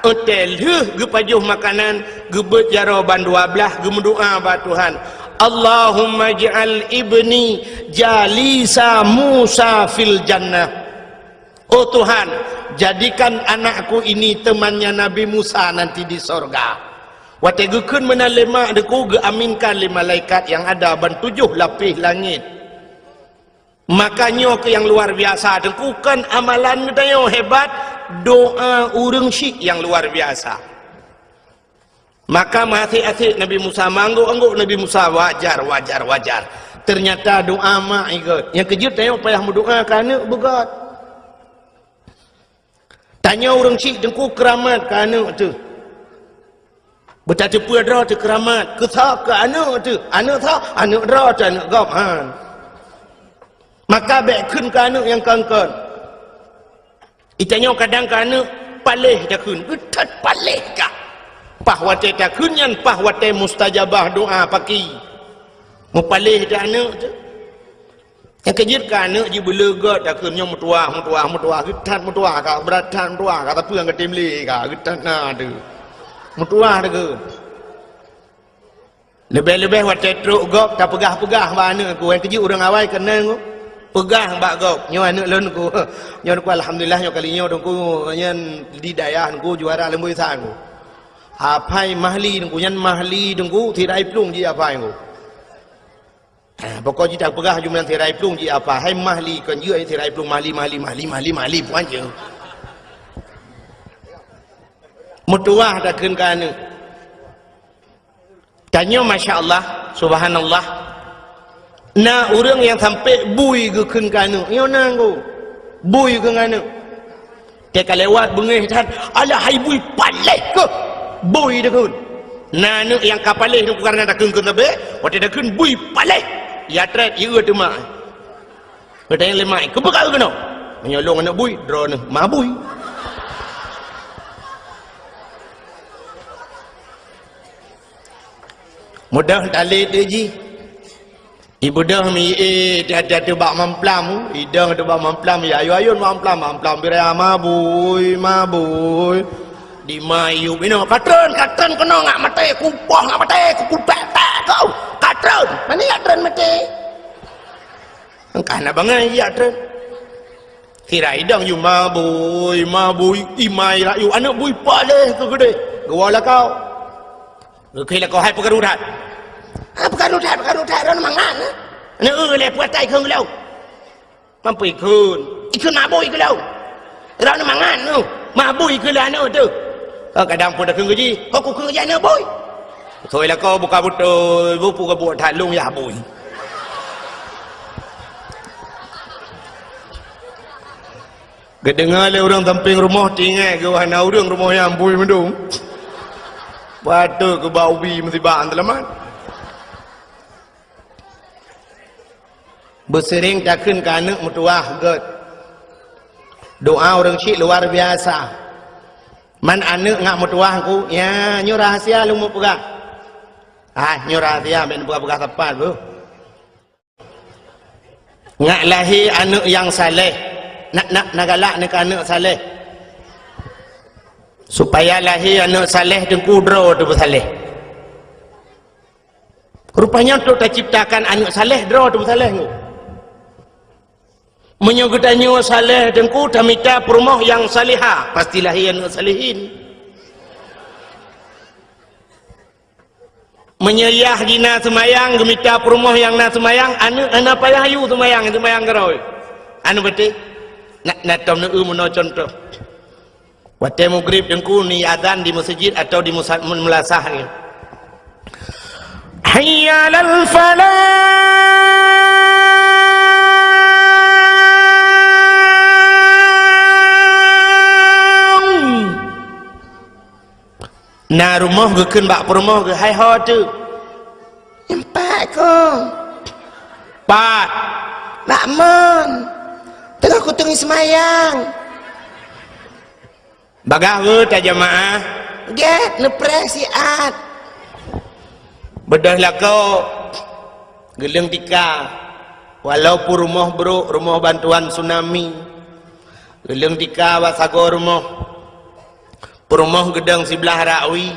watée lheueh geupajoh makanan, geubeuet jaroe ban dua blaih, geumeudoá bak Tuhan, "Allahumma ij'al ibni jalisa Musa fil jannah." Oh Tuhan, jadikan anakku ini temannya Nabi Musa nanti di sorga. Watée geukheun meunan lé mak teungku, geuaminkan lé malaikat nyang ada ban tujoh lapéh langét. Maka nyoe keuh nyang luar biasa teungku, kon amalan geutanyoe hebat, doa ureuëng syik nyang luar biasa. Maka meuasék-asék Nabi Musa, meuanggôk-anggôk Nabi Musa, wajar, wajar, wajar. Teunyata doa mak ikot. Nyang keujeuet tanyoe payah meudoa keu aneuk beugét. Tanyoe ureuëng syik teungku keuramat keu aneuk teuh. Beutateupeue droe teuh keuramat, keu tho keu aneuk teuh, aneuk tho, aneuk droe teuh aneuk gob, han. Maka bék kheun keu aneuk nyang kon-kon. Itanyoe kadang keu aneuk paléh takheun, geutat paléh kah. Paih watée takheun nyan paih watée mustajabah doa paki. Meupaléh teuh aneuk teuh. Nyang keujeuet keu aneuk jih beuleugot takheun nyoe meutuwah, meutuwah, meutuwah, geutat meutuwah ka, brat that meutuwah ka, tapi nyang geutem lé ka, geutat na teuh. Meutuwah takheun. Leubeh-leubeh watée trok gob tapeugah-peugah bak aneuk ku, nyang keujeuet ureuëng awai keunan ku. Peugah bak gob, nyoe aneuk lôn ku. Nyoe ku alhamdulillah nyoe kali nyoe teungku nyan di dayah teungku juara leumboi sa ku. Apai Mahli teungku nyan Mahli teungku tirai plueng jih apai ku. Ah, pokok jih tapeugah jumlah tirai plueng jih apa? Hai Mahli kon jeuet tirai plueng Mahli, Mahli, Mahli, Mahli, Mahli puan jeuet. Meutuwah takheun keu aneuk. Tanyoe masya Allah, subhanallah. Na ureuëng nyang sampai bui geukheun keu aneuk. Nyoe na nggo. Bui keu aneuk. Teuka lewat beungéh that, "Alah hai bui paléh keuh!" Bui takheun. Na aneuk nyang ka paléh nyoe karena takheun keu sabe, watée takheun bui paléh. Ya treb, ya teuma. Geutanyong lé mak, "Keupeue ka keunoe?" "Meunyoe lôn aneuk bui, droeneuh ma bui." Mudah talét jih. Ibeudôh mi, eh, tiap-tiap teubak mamplam, idong teubak mamplam, ya, ayun-ayun mamplam, mamplam, bira mabui, mabui. Di mayu binoe, "Katron, katron keunoe ngak maté, kupoh ngak maté, kuputek-tek kau, katron." Mana ya tron maté? Engkah na bangai ya tron. Sira idong yu mabui, mabui, imai rayu, aneuk bui paléh keu geudeh. Geuwoe lakau. Geukheun lakoe hai peukaru that. Ah, peukaru that, peukaru that, droeneuh mangat, eh. Neu-eu lé puatai kheun geulong. Mampu ikheun. Ikheun mabui geulong. Droeneuh mangat neu. Mabui keu lé aneuk teuh. Kadang pun takheun geuji, kok kukheun geuji aneuk bui. Soi lakoe buka beutôi, bupu gabuek that lông yah bui. Geudeungoe lé ureuëng sampéng rumoh, tinggai geuh hana ureuëng rumoh nyan bui meudong. Patôt keu bak ubi meusibak seulamat. Beuseuring takheun keu aneuk meutuwah gét. Doa ureuëng syik luar biasa. Man aneuk ngak meutuwah ku, ya, nyoe rahasia lôn meupeugah. Ah, nyoe rahasia, bék neupeugah-peugah sapat beuh. Ngak lahé aneuk nyang saleh, nak, nak, nak galak neu keu aneuk saleh. Supaya lahé aneuk saleh teungku droe teupeusaleh. Rupanya untuk taciptakan aneuk saleh, droe teupeusaleh nyoe. Meunyoe geutanyoe saleh teungku tamita peurumoh nyang salehah, pasti lahé aneuk salehin. Meunyoe yah jih na seumayang, geumita peurumoh nyang na seumayang, aneuk hana payah yue seumayang, seumayang keurôi. Aneuk beuteh, na, na tom neu-eu meunoe cuntoh. Watée mugrib teungku ni azan di meuseujid atau di musa-, meulasah ni. Hayya 'alal falah. Na rumoh geukheun bak peurumoh geuh, "Hai ho teuh?" "Nyan pat kong." "Pat?" "Bak mon. Teungoh kuteungi seumayang." "Bagaih weueh tajamaah?" "Gét, neupreh siat." Beudôh lakoe, geuleueng tika. Walaupun rumoh brok, rumoh bantuan tsunami, geuleueng tika bak sagoe rumoh. Peurumoh geudong siblah rakwi,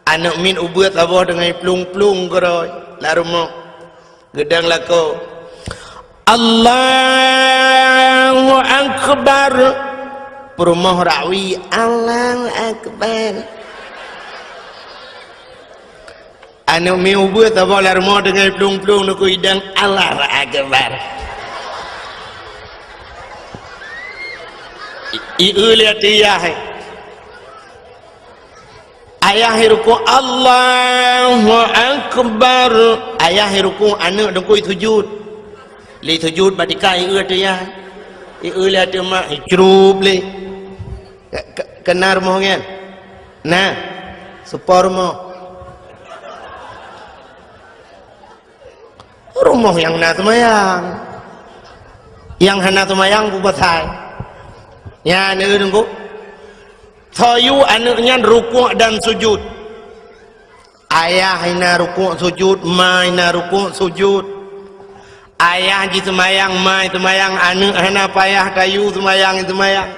aneuk miet ubeuet saboh deungon plueng-plueng keudroe lam rumoh. Geudong lakoe, "Allahu Akbar." Peurumoh rakwi, "Allahu Akbar." Aneuk miet ubeuet saboh lam rumoh deungon plueng-plueng nukui dang, "Allahu Akbar." I, i, eu lé ateueh yah. Ayah ruku, "Allahu Akbar." Ayah ruku, aneuk dengkui sujud. Lé sujud bak tika, i, eu ateueh yah. I, eu lé ateueh mak, i, crup lé. Ke, ke, keunan rumoh nyan? Nah. Seupôt rumoh. Rumoh nyang na seumayang. Nyang hana seumayang peue pasai? Nyan, eh, Teungku. Soe yue aneuëk nyan rukuk dan sujud. Ayah na rukuk sujud, ma na rukuk sujud. Ayah jiseumayang, ma seumayang, aneuëk hana payah tayue seumayang, seumayang.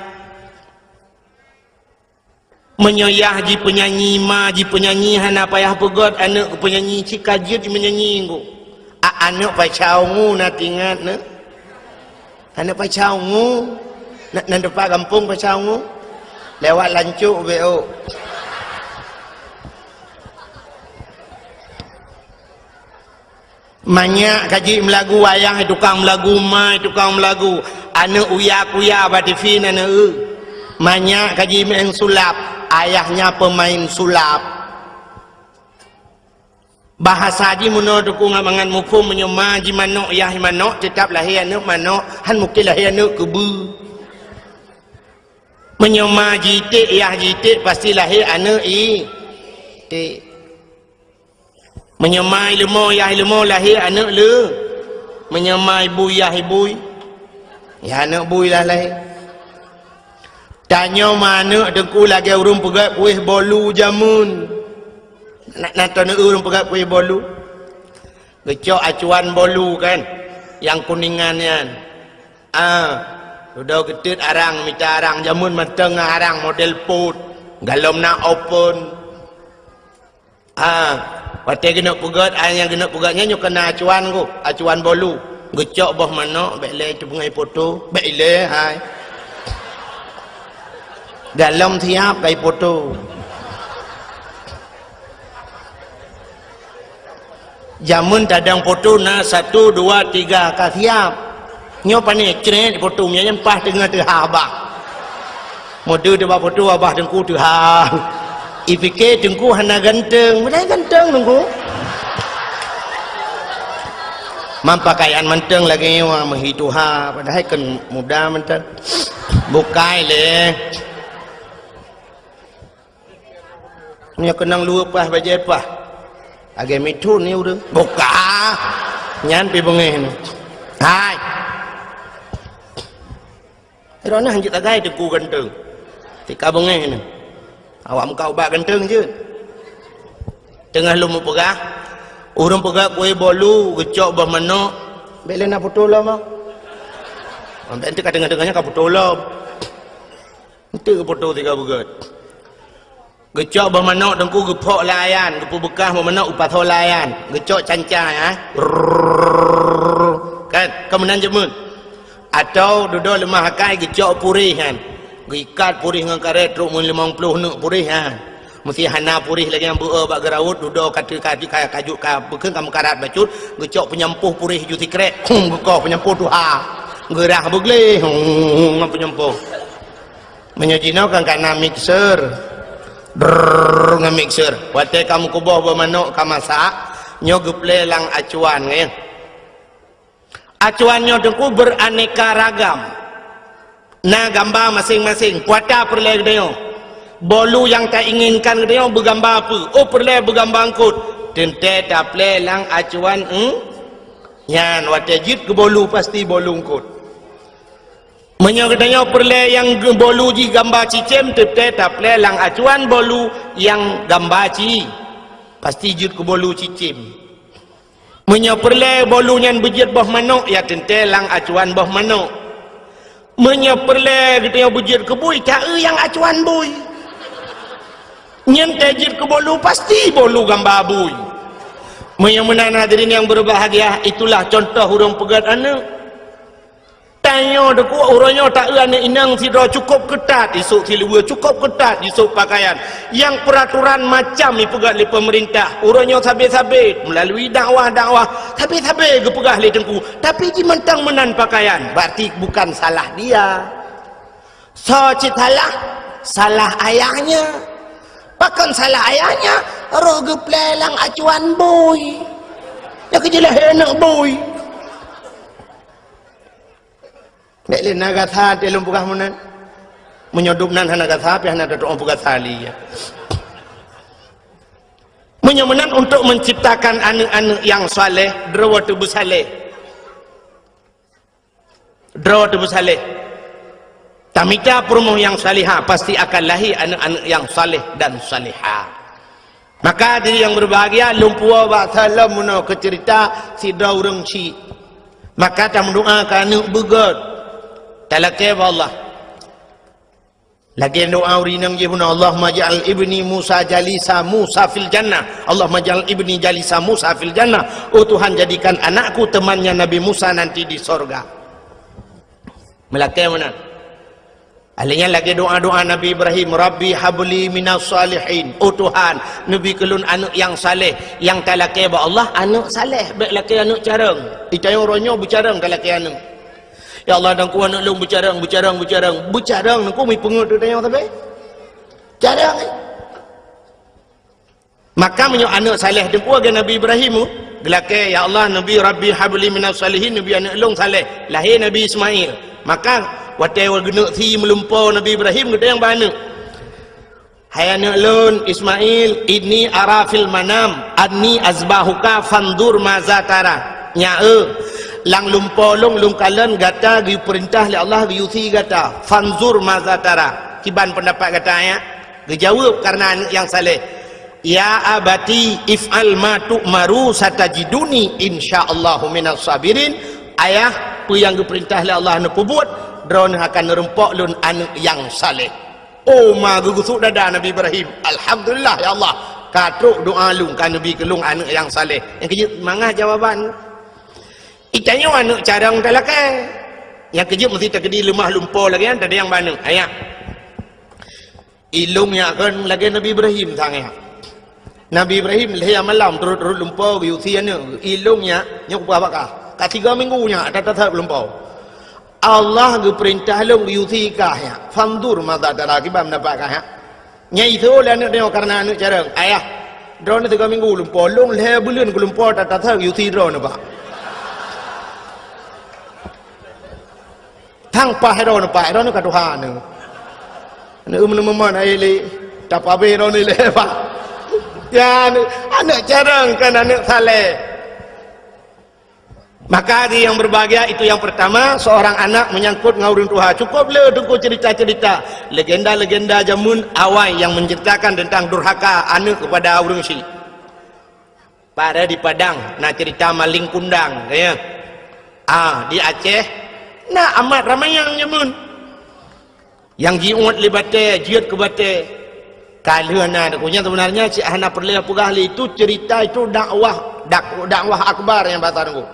Meunyoe yah jipeunyanyi, ma jipeunyanyi, hana payah peugét aneuëk keu peunyanyi, cit ka jeuet jimeunyanyi Teungku. A, aneuëk Pasha Ungu na tingat neuh? Aneuëk Pasha Ungu? Na, na teumpat gampông Pasha Ungu? Lewat Lancok, B O. Manyak ka jeuet meulagu, ayah tukang meulagu, ma tukang meulagu. Aneuëk uya-kuya bak T V na neueu. Manyak ka jimeu'en sulap, ayahnya pemain sulap. Bahasa jih meunoe Teungku ngat mangat muphom, meunyoe ma jimanök, yah manök, teutap lahé aneuëk manök, han mungken lahé aneuëk keubeue. Meunyoe ma jiték, yah jiték, pasti lahé aneuëk iték. Meunyoe ma ileumô, yah ileumô, lahé aneuëk le. Meunyoe ma ibui, yah ibui, yah aneuëk bui lah lahé. Tanyoe ma aneuëk Teungku lagée ureuëng peugét kuéh bolu jameun. Na, na teuneuk ureuëng peugét kuéh bolu? Geucok acuan bolu kan, nyang kuningan nyan. Ah, dudoe geuteut arang, mita arang jameun mantong ngon arang model pot. Galom na open. Ah, watée geuneuk peugét, ai nyang geuneuk peugét nyan nyoe keunan acuan Teungku, acuan bolu. Geucok boh manök, bék lé teupeungai poto, bék ilée hai. Galom siab kai poto. Jameun tadong poto na satu, dua, tiga ka siab. Nyoe pané crét poto nyan paih teungoh teuhah abah. Meudeue teuh bak poto abah Teungku teuhah. Ipike Teungku hana ganteng, padahai ganteng Teungku. Mam pakaian mantong lagée nyoe meuhi tuha, padahai kan muda mantong. Bukai lé. Nyoe keunong luweue paih bajée paih. Lagée mithon ni ureuëng. Buka. Nyan pi beungéh ni. Hai. Droeneuh hanjeuet tagai Teungku ganteng. Tika beungéh ni. Awak muka ubat ganteng jeuet. Teungoh lôn meupeugah, ureuëng peugah kuéh bolu geucok boh manök. Bék lé na putôh lom ah. Bék teuka teungoh-teungoh nyan ka putôh lom. Enteuk geupoto siga beugét. Geucok boh manök Teungku geuphok lam ayan, geupeubeukah boh manök geupasoe lam ayan. Geucok canca, ya. Rrrr. Kan, kon meunan jameun. Atau dudoe leumah akai geucok puréh nyan. Geuikat puréh ngon karét trok meulimong ploh neuk puréh nyan. Meusé hana puréh lagée nyang beu-e bak geuraut, dudoe ka teu-, ka, ka, ka jeuet ka beukeueng ka meukarat bacut, geucok peunyampôh puréh ju sikrek. Hum, geukoh peunyampôh tuha. Geurah beugleh. Hum, ngon peunyampôh. Meunyoe jinoe kan ka na mixer. Drrrr, ngon mixer. Watée ka meukuboh boh manök ka masak, nyoe geuplé lam acuan, nyan. Acuan nyoe Teungku beraneka ragam. Na gamba maséng-maséng. Peue ata peureulée geutanyoe? Bolu nyang tainginkan geutanyoe beugamba peue? Oh, peureulée beugamba eungkot. Teuntée taplé lam acuan, hmm? Nyan watée jeuet keu bolu pasti bolu eungkot. Meunyoe geutanyoe peureulée nyang ge-, bolu jih gamba cicém, teuntée taplé lam acuan bolu nyang gamba ci. Pasti jeuet keu bolu cicém. Meunyoe peureulée bolu nyan beujeuet boh manök, ya teuntée lam acuan boh manök. Meunyoe peureulée geutanyoe beujeuet keu bui, taeu nyang acuan bui. Nyan tée jeuet keu bolu, pasti bolu gamba bui. Meunyoe meunan hadirin yang berbahagia, itulah contoh ureuëng peugét aneuëk. Tanyoe Teungku, uroe nyoe taeu aneuëk inong sidroe cukôp keutat, isôk siluweue cukôp keutat, isôk pakaian. Nyang peuraturan macam ipeugah lé peumeurintah. Uroe nyoe sabe-sabe, meulalui dakwah-dakwah, sabe-sabe geupeugah lé Teungku. Tapi jimantong meunan pakaian, berarti bukan salah dia. Soe cit salah? Salah ayahnya. Pakon salah ayahnya? Roh geuplé lam acuan bui. Nyang keujeulaih aneuëk bui. Bék lé na gasa até lôn peugah meunan. Meunyoe dum nan hana gasa, pih hana tatu'oh peugasa lé, ya. Meunyoe meunan untuk menciptakan aneuk-aneuk nyang saleh, droe teuh beusaleh. Droe teuh beusaleh. Tamita peurumoh nyang salihah, pasti akan lahé aneuk-aneuk nyang saleh dan salihah. Maka diri nyang berbahagia, lôn puwoe bak saleuem meunoe keu ceurita sidroe ureuëng chik. Maka tameudoa keu aneuk beugét. Talakée bak Allah. Lagée doa ureuëng inong jih bunoe, "Allahumma ja'al ibni Musa jalisa Musa fil jannah. Allahumma ja'al ibni jalisa Musa fil jannah." Oh Tuhan, jadikan anakku temannya Nabi Musa nanti di sorga. Meulakée meunan. Akhirnya lagée doa-doa Nabi Ibrahim, "Rabbi habli minas salihin." Oh Tuhan, neubi keu lôn aneuk nyang saleh. Nyang talakée bak Allah, aneuk saleh, bék lakée aneuk carông. Itanyong uroe nyoe beucarông talakée aneuk. "Ya Allah, dangku aneuk lôn beucarông, beucarông, beucarông." Beucarông nangku mi peungeut teuh tanyoe sabe. Carông, eh. Maka meunyoe aneuk saleh teungku lagée Nabi Ibrahim, geulakée, "Ya Allah, neubi Rabbi habli minas salihin, neubi aneuk lôn saleh." Lahé Nabi Ismail. Maka watée geuneuk sie meulumpoe Nabi Ibrahim, geutanyong bak aneuk. "Hai aneuk lôn Ismail, inni ara fil manam anni azbahuka fanzur maza tara." Nyak eu, lam lumpoe lôn, lôn kalon gata geupeurintah lé Allah geuyue sie gata. Fanzur maza tara. Kiban peundapat gata nyak? Geujaweueb kareuna aneuk nyang saleh, "Ya abati if'al ma tu'maru satajiduni insyaallahu minas sabirin." Ayah, peue nyang geupeurintah lé Allah neupeubuet, droeneuh akan neurumpok lôn aneuk nyang saleh. Oh, ma geugusut dada Nabi Ibrahim. "Alhamdulillah, ya Allah, ka trok doa lôn, ka neubi keu lôn aneuk nyang saleh." Nyang keujeuet mangat jawaban. Itanyoe aneuk carông talakée. Nyang keujeuet meusti takeudi leumah lumpoe lagée nyan, tadayang bak aneuk. Ayah. Ilôn nyak kon lagée Nabi Ibrahim sang nyak. Nabi Ibrahim lhée malam turot-turot lumpoe geuyue sie aneuk. Ilôn nyak, nyoe kupeugah bak kah. Ka tiga minggu nyak that-that lumpoe. Allah geupeurintah lôn geuyue sie kah nyak. Fanzur maza tara, kiban peundapat kah nyak. Nyan iseuôt lé aneuk nyoe kareuna aneuk carông. Ayah, droeneuh tiga minggu lumpoe, lôn lhée buleuen keu lumpoe that-that geuyue sie droeneuh bak. Tang paih droeneuh, paih droeneuh ka tuha neuh. Aneuk meuneumeumon akhé lé, tapabé droeneuh lé, bah. Ya, aneuk, aneuk carông kon aneuk saleh. Maka di yang berbahagia itu yang pertama, seorang anak menyangkut ngon ureuëng tuha. Cukup le teungku cerita-cerita legenda-legenda jameun awai yang menceritakan tentang durhaka aneuk kepada ureuëng syik. Pada di Padang, na cerita maling kundang, ya. Ah, di Aceh, na amat ramai nyang nyemun. Yang jiuet lé batée, jeuet keu batée. Ka lheueh na, nyan sebenarnya cit hana peureulée peugah lé, itu cerita, itu dakwah, dak-, dakwah akbar nyang bahasa Teungku.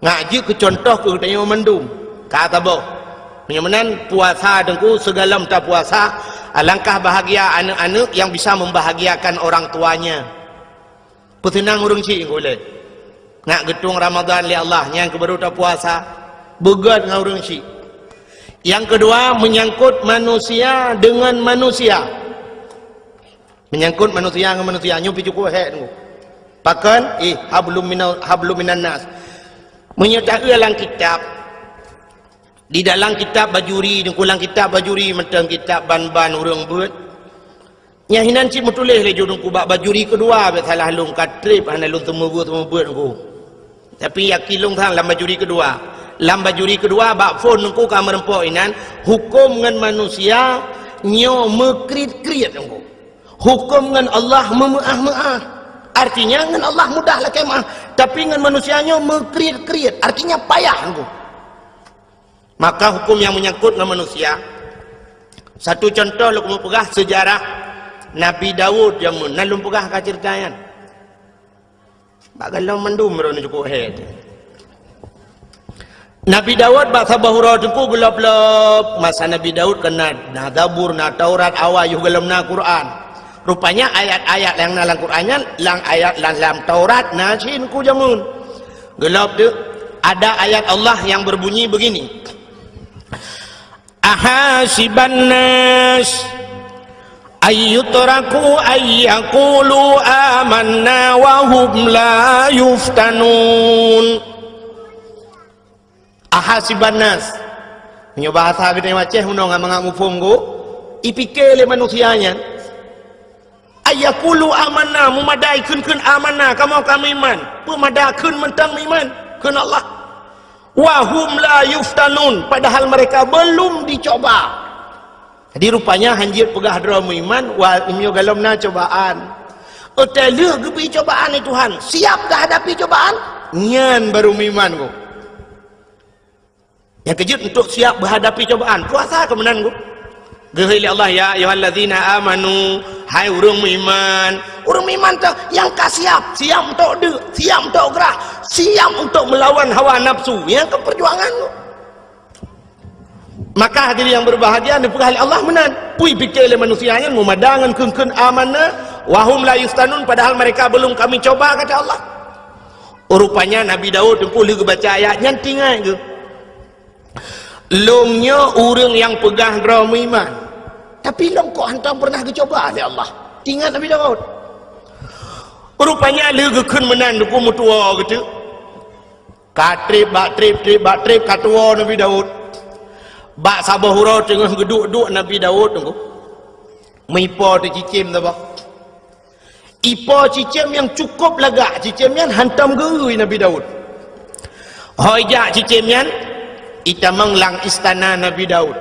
Ngak jeuet keu contoh keu tanyoe mandum. Ka saboh. Meunyoe meunan puasa Teungku, sigohlom tapuasa, alangkah bahagia aneuk-aneuk yang bisa membahagiakan orang tuanya. Peuseunang ureuëng syik Teungku lé. Ngak geutueng Ramadhan lé Allah, nyan keuh baru tapuasa. Beugét ngon ureuëng syik. Yang kedua, menyangkut manusia dengan manusia. Menyangkut manusia ngon manusia, nyoe pih cukup hék Teungku. Pakon? Eh, hablum minal, hablum minan nas. Meunyoe taeu lam kitab, di dalam kitab Bajuri, Teungku, lam kitab Bajuri, mantong kitab ban-ban ureuëng beuet. Nyang hinan cit meutuléh lé ju Teungku bak Bajuri keudua, bék salah lôn, ka treb hana lôn teumeubeuet-teumeubeuet Teungku. Tapi yakin lôn sang lam Bajuri keudua. Lam Bajuri keudua bak phon Teungku ka meurumpok inan, huköm ngon manusia nyoe meukriet-kriet Teungku. Huköm ngon Allah meumeuáh-meuáh. Artinya ngon Allah mudah lakée meuáh, tapi ngon manusia nyoe meukriet-kriet, artinya payah Teungku. Maka huköm nyang menyangkut ngon manusia. Satu contoh lôn keuneuk peugah sejarah Nabi Daud jameun, na lôn peugah ka cerita nyan. Bak gohlom mandum droeneuh cukup hék. Nabi Daud bak saboh uroe Teungku geulob-lob, masa Nabi Daud kan na, na Zabur, na Taurat, awai yoh gohlom na Quran. Rupanya ayat-ayat nyang na lam Quran nyan, lam ayat lam, lam Taurat na cit Teungku jameun. Geulob teuk, ada ayat Allah yang berbunyi begini, "Ahasiban nas ayyutraku ayyakulu amanna wa hum la yuftanun." Ahasiban nas. Meunyoe bahasa geutanyoe Aceh, meunyoe ngon mangat muphom Teungku, ipike lé manusia nyan, Yaqulu amanna, meumadai kheun-kheun amanna, kamoe ka meuiman. Peumada kheun mantong meuiman, kheun Allah. Wa hum la yuftanun, padahal mereka belum dicoba. Jadi rupanya hanjeuet peugah droe meuiman, wa, meunyoe gohlom na cobaan. Watèe lheueh geubri cobaan lé Tuhan, siap geuhadapi cobaan, nyan baru meuiman gob. Nyang keujeuet untuk siap geuhadapi cobaan, puasa keu meunan gob. Geuhôi lé Allah, "Ya ayyuhallazina amanu," hai ureuëng meuiman. Ureuëng meuiman teuh nyang ka siap, siap untuk deuk, siap untuk grah, siap untuk melawan hawa nafsu. Nyan keuh perjuangan gob. Maka hadirin yang berbahagia, neupeugah lé Allah meunan. Peue pike lé manusia nyan meumada ngon kheun-kheun amanna, wa hum la yuftanun, padahal mereka belum kami coba, kata Allah. Rupanya Nabi Daud teungku lheueh geubaca ayat nyan teuingat geuh. Lôn nyoe ureuëng nyang peugah droe meuiman, tapi lôn kok hantom pernah geucoba lé Allah. Teuingat Nabi Daud. Rupanya lheueh geukheun meunan teungku meutuwoe geuteuk. Ka treb bak treb, treb bak treb, ka tuwoe Nabi Daud. Bak saboh uroe teungoh geuduek-duek Nabi Daud teungku, meuipo teuh cicém saboh. Ipo cicém nyang cukup lagak, cicém nyan hantom geu-eu Nabi Daud. Ho ijak cicém nyan, itamong lam istana Nabi Daud.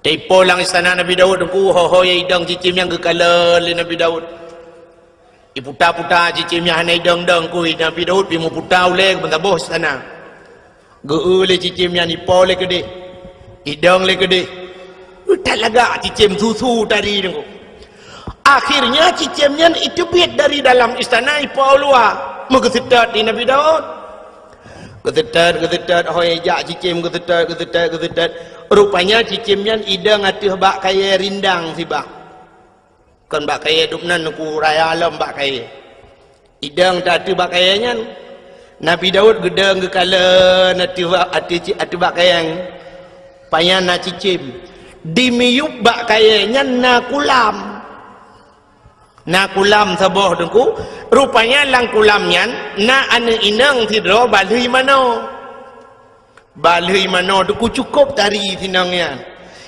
Teuipo lam istana Nabi Daud teungku, ho-ho idong cicém nyan geukalon lé Nabi Daud. Iputa-puta cicém nyan hana idong-dong, kui Nabi Daud pi meuputa ulèe keu meusaboh istana. Geu-eu lé cicém nyan, ipo lé keudeh, idong lé keudeh. That lagak cicém susu tari teungku. Akhirnya cicém nyan iteubiet dari dalam istana ipo u luwa, meugeuseutôt di Nabi Daud. Geuseutôt, geuseutôt, ho ijak cicém geuseutôt, geuseutôt, geuseutôt. Rupanya cicém nyan idong ateueh bak kayèe rindang sibak. Kon bak kayèe dum nan, ku raya lom bak kayèe. Idong teuh ateueh bak kayèe nyan. Nabi Daud geudong geukalon ateueh bak, ateueh ci-, ateueh bak kayèe nyan. Pajan na cicém. Di miyueb bak kayèe nyan na kulam. Na kulam saboh teungku. Rupanya lam kulam nyan na aneuk inong sidroe balheueh manoe. Balheueh manoe teungku cukup tari sinong nyan.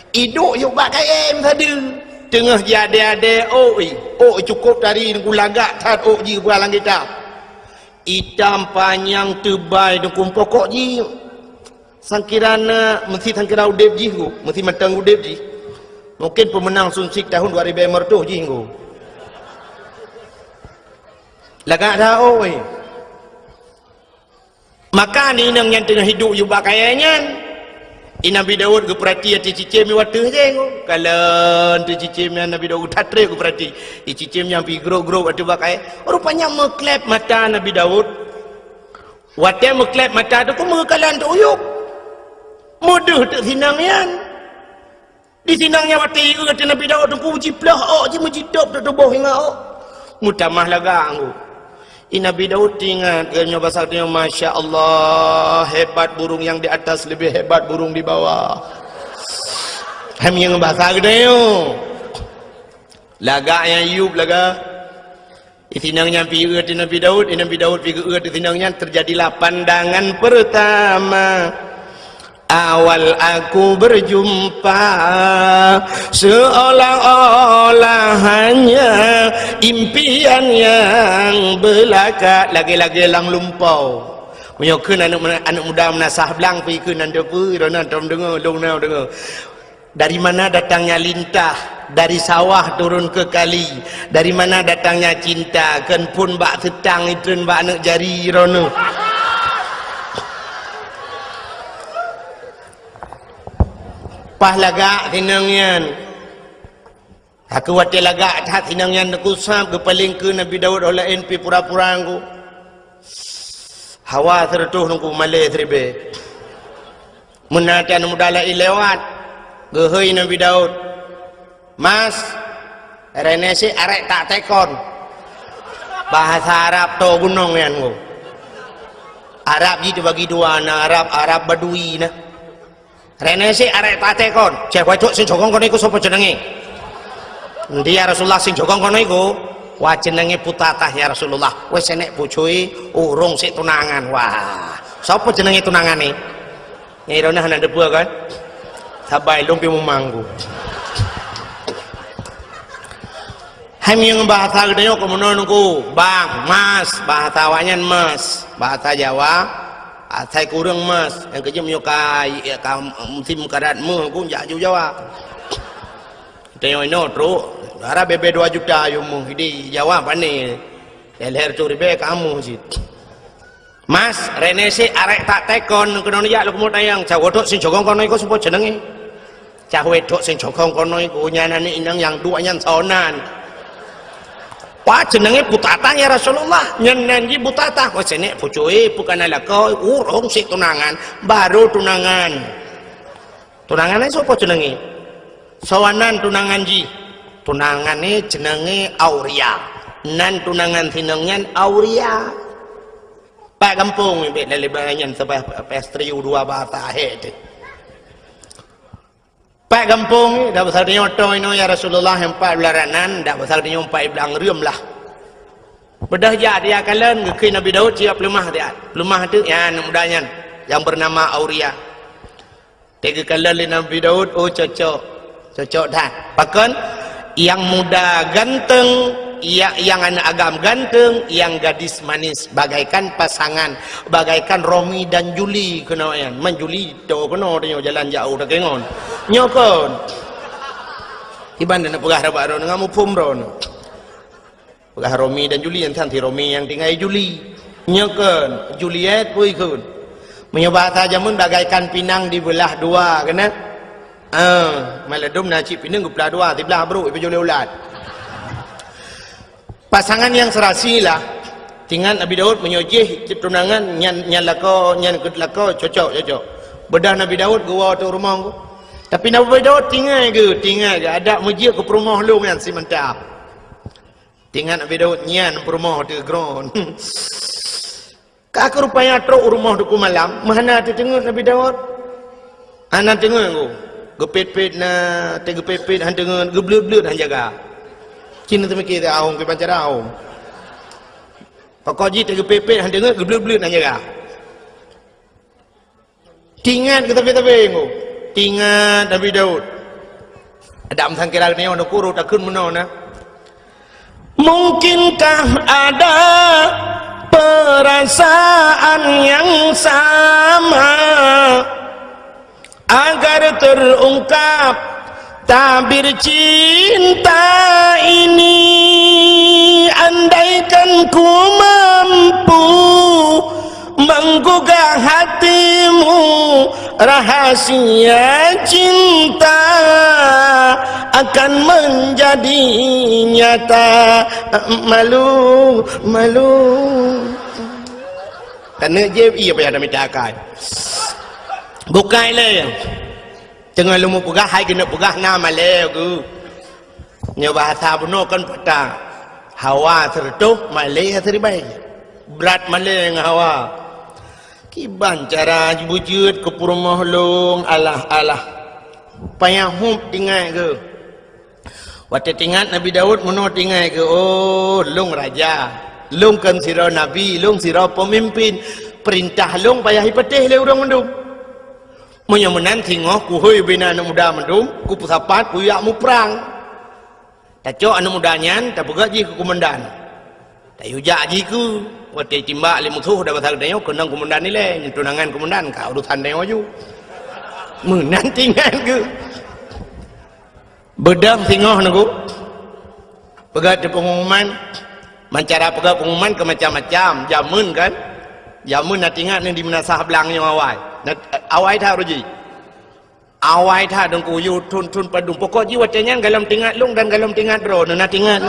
Iduek yôk bak kayèe meusadeue. Teungoh jiadèe-adèe ôk, ôk cukup tari teungku, lagak that ôk jih bak lam kitab. Itam panyang teubai teungku, pokok jih sangkira na, meusti sangkira udép jih teungku, meusti mantong udép jih. Mungkin peumeunang Sunsik tahun dua ribèe lhèe reutôh jih teungku. Lagak that ôk. Maka aneuk inong nyan teungoh iduek yôk bak kayèe nyan, i Nabi Daud geupeurati ateueh cicém nyoe ateueh jih. Kalon ateueh cicém nyan Nabi Daud that treb geupeurati. I cicém nyan pi grôp-grôp ateueh bak kayèe. Rupanya meuklèb mata Nabi Daud. Watèe meuklèb mata teungku meukalon teuk u yup. Meudeuh teuk sinong nyan. Di sinong nyan watèe ieu ateueh Nabi Daud teungku jiplôh ôk jih meujitôb teuk tuboh ingat ôk. Meutamah lagak teungku. I Nabi Daud teuingat, nyoe basa geutanyoe, "Masya Allah, hebat burung yang di atas lebih hebat burung di bawah." Hai meunyoe basa geutanyoe. Lagak nyang yup lagak. Di sinong nyan pi eu ateueh Nabi Daud, di Nabi Daud pi geu eu ateueh sinong nyan, terjadilah pandangan pertama. Awal aku berjumpa, seolah-olah hanya impian yang belaka, lagèe-lagèe lam lumpoe. Meunyoe kheun aneuk, aneuk muda meunasah blang, pi kheun nan teupeu, droeneuh tom deungö, lôn na deungö. Dari mana datangnya lintah, dari sawah turun ke kali. Dari mana datangnya cinta, kheun phôn bak seutang, itreun bak aneuk jari droeneuh. Paih lagak sinong nyan. Aku watèe lagak that sinong nyan, teungku sab geupaleng keu Nabi Daud, óh laén pi pura-pura teungku. Hawa sireutôh teungku, malèe siribèe. Meunan aneuk muda laén lewat, geuhôi Nabi Daud, "Mas, reunèse arek tak tekon." Bahasa Arab toe gunong nyan teungku. Arab jih teubagi dua, na Arab, Arab Badui na. Reunèse arek tak tekon. Ceh wacok sing jogong keunoe iku sopo jenenge? Endi ya Rasulullah sing jogong keunoe iku? Wah, jenenge Putatah ya Rasulullah. Wes enek bojoi, urung sik tunangan. Wah, sopo jenenge tunangane? Nyai Rona hana deubua kan? Sabai lom pi mumanggu. Hai meunyoe bahasa geutanyoe keu meunoe nungku, bang, mas, bahasa awaknyan mas, bahasa Jawa, asai kureueng mas, nyang keujeuet meunyoe ka, ka musim karat meuh nungku jak aju Jawa. Tanyoe inoe trok, dara bebe dua juta yue meuh, di Jawa pane, leher tu ribèe ka meuh cit. Mas, rene si arek tak tekon keunoe jak lukmut ayang, cawe tok sing cokong kono iko seupôt cenengi. Cawe tok sing cokong kono iko nyan aneuk inong nyang duek nyan saonan. Wah, cenengi putatah ya Rasulullah. Nyan nan ji putatah. Wah, senek pucui, bukan lakoe, urung si tunangan, baru tunangan. Tunangan nyan sopo cenengi? Saonan tunangan ji. Tunangan ni cenengi Auria. Nan tunangan sinong nyan Auria. Pak gampông ni bek lalé bangai nyan sabah pestriu dua bahasa ahé tu. Pak gampông ni dak pasal tanyoe inoe ya Rasulullah empat belas ranan, dak pasal tanyoe empat belas reuem lah. Beudôh jak dia kalon geukheun Nabi Daud siap peuleumah dia. Peuleumah tu ya aneuk muda nyan yang bernama Auria. Teugeukala lé Nabi Daud, oh cocok. Cocok that. Pakon? Yang muda ganteng, ya, yang aneuk agam ganteng, yang gadis manis bagaikan pasangan, bagaikan Romi dan Juli keunoe nyan. Man Juli to keunoe tanyoe jalan jauh dak ngon. Nyoe kon. Iban na peugah rabat droe ngon muphom droe. Peugah Romi dan Juli, nyan si Romi nyang tinggai Juli. Nyoe kon, Juliet pui kon. Meunyoe bahasa jameun bagaikan pinang dibeulah dua, keunan? Ah, maladum na cit pinang geupeulah dua, siblah brok ipeujulée ulat. Pasangan yang serasi lah. Tingat Nabi Daud meunyoe jih cit tunangan nyan, nyan lakoe, nyan keut lakoe, cocok, cocok. Beudôh Nabi Daud geuwoe teuh rumoh. Tapi Nabi Daud tingat geuh, tingat geuh, adak meujeuet keu peurumoh lôn nyan si mantap. Tingat Nabi Daud nyan peurumoh teuh gron. Ka keu rupanya trok u rumoh Teungku Malam, meuhana teuteungeut Nabi Daud. Hana teungeut ku. Geupet-pet na, teugeupet-pet han teungeut, geubleut-bleut han jaga. Cina teumike teuahong ke pancara ahong. Pokok jih teugeupet-pet han teungeut, geubleut-bleut han jaga. Tingat keu sabe-sabe nyoe. Tingat Nabi Daud. Adam sangkira nyoe nukuru takheun meunoe na. Mungkinkah ada perasaan yang sama agar terungkap tabir cinta ini, andaikan ku mampu menggugah hatimu, rahasia cinta akan menjadi nyata. Malu, malu. Taneuk jép, iya payah tamita akai. Bukai lé. Teungoh lôn peugah, hai keuneuk peugah na malée geuh. Nyoe bahasa bunoe kan pata. Hawa seureutôh, malée siribée. Brat malée ngon hawa. Kiban cara jibeujeuet keu peurumoh lôn, alah-alah. Payah hub tingat geuh. Watée tingat Nabi Daud meunoe tingat geuh, oh, lôn raja. Lôn kon sidroe nabi, lôn sidroe peumimpin. Peurintah lôn payah ipatéh lé ureuëng mandum. Meunyoe meunan singoh kuhôi bina aneuëk muda mandum, kupeusapat kujak muprang. Tacok aneuëk muda nyan tapeugah jih keu keumandan. Tayue jak jih keu watée timbak lé musoh dan basa geutanyoe keunong keumandan ilée, nyan tunangan keumandan ka urusan tanyoe ju. Meunan tingat geuh. Beudang singoh nunggu. Peugah teu pengumuman, mancara peugah pengumuman ke macam-macam. Jameun kan? Jameun na tingat ni di meunasah blang nyoe awai. Na, awai that uji. Awai that dengku yu thon-thon padum. Pokok ji watée nyan galom tingat lung dan galom tingat droe na tingat.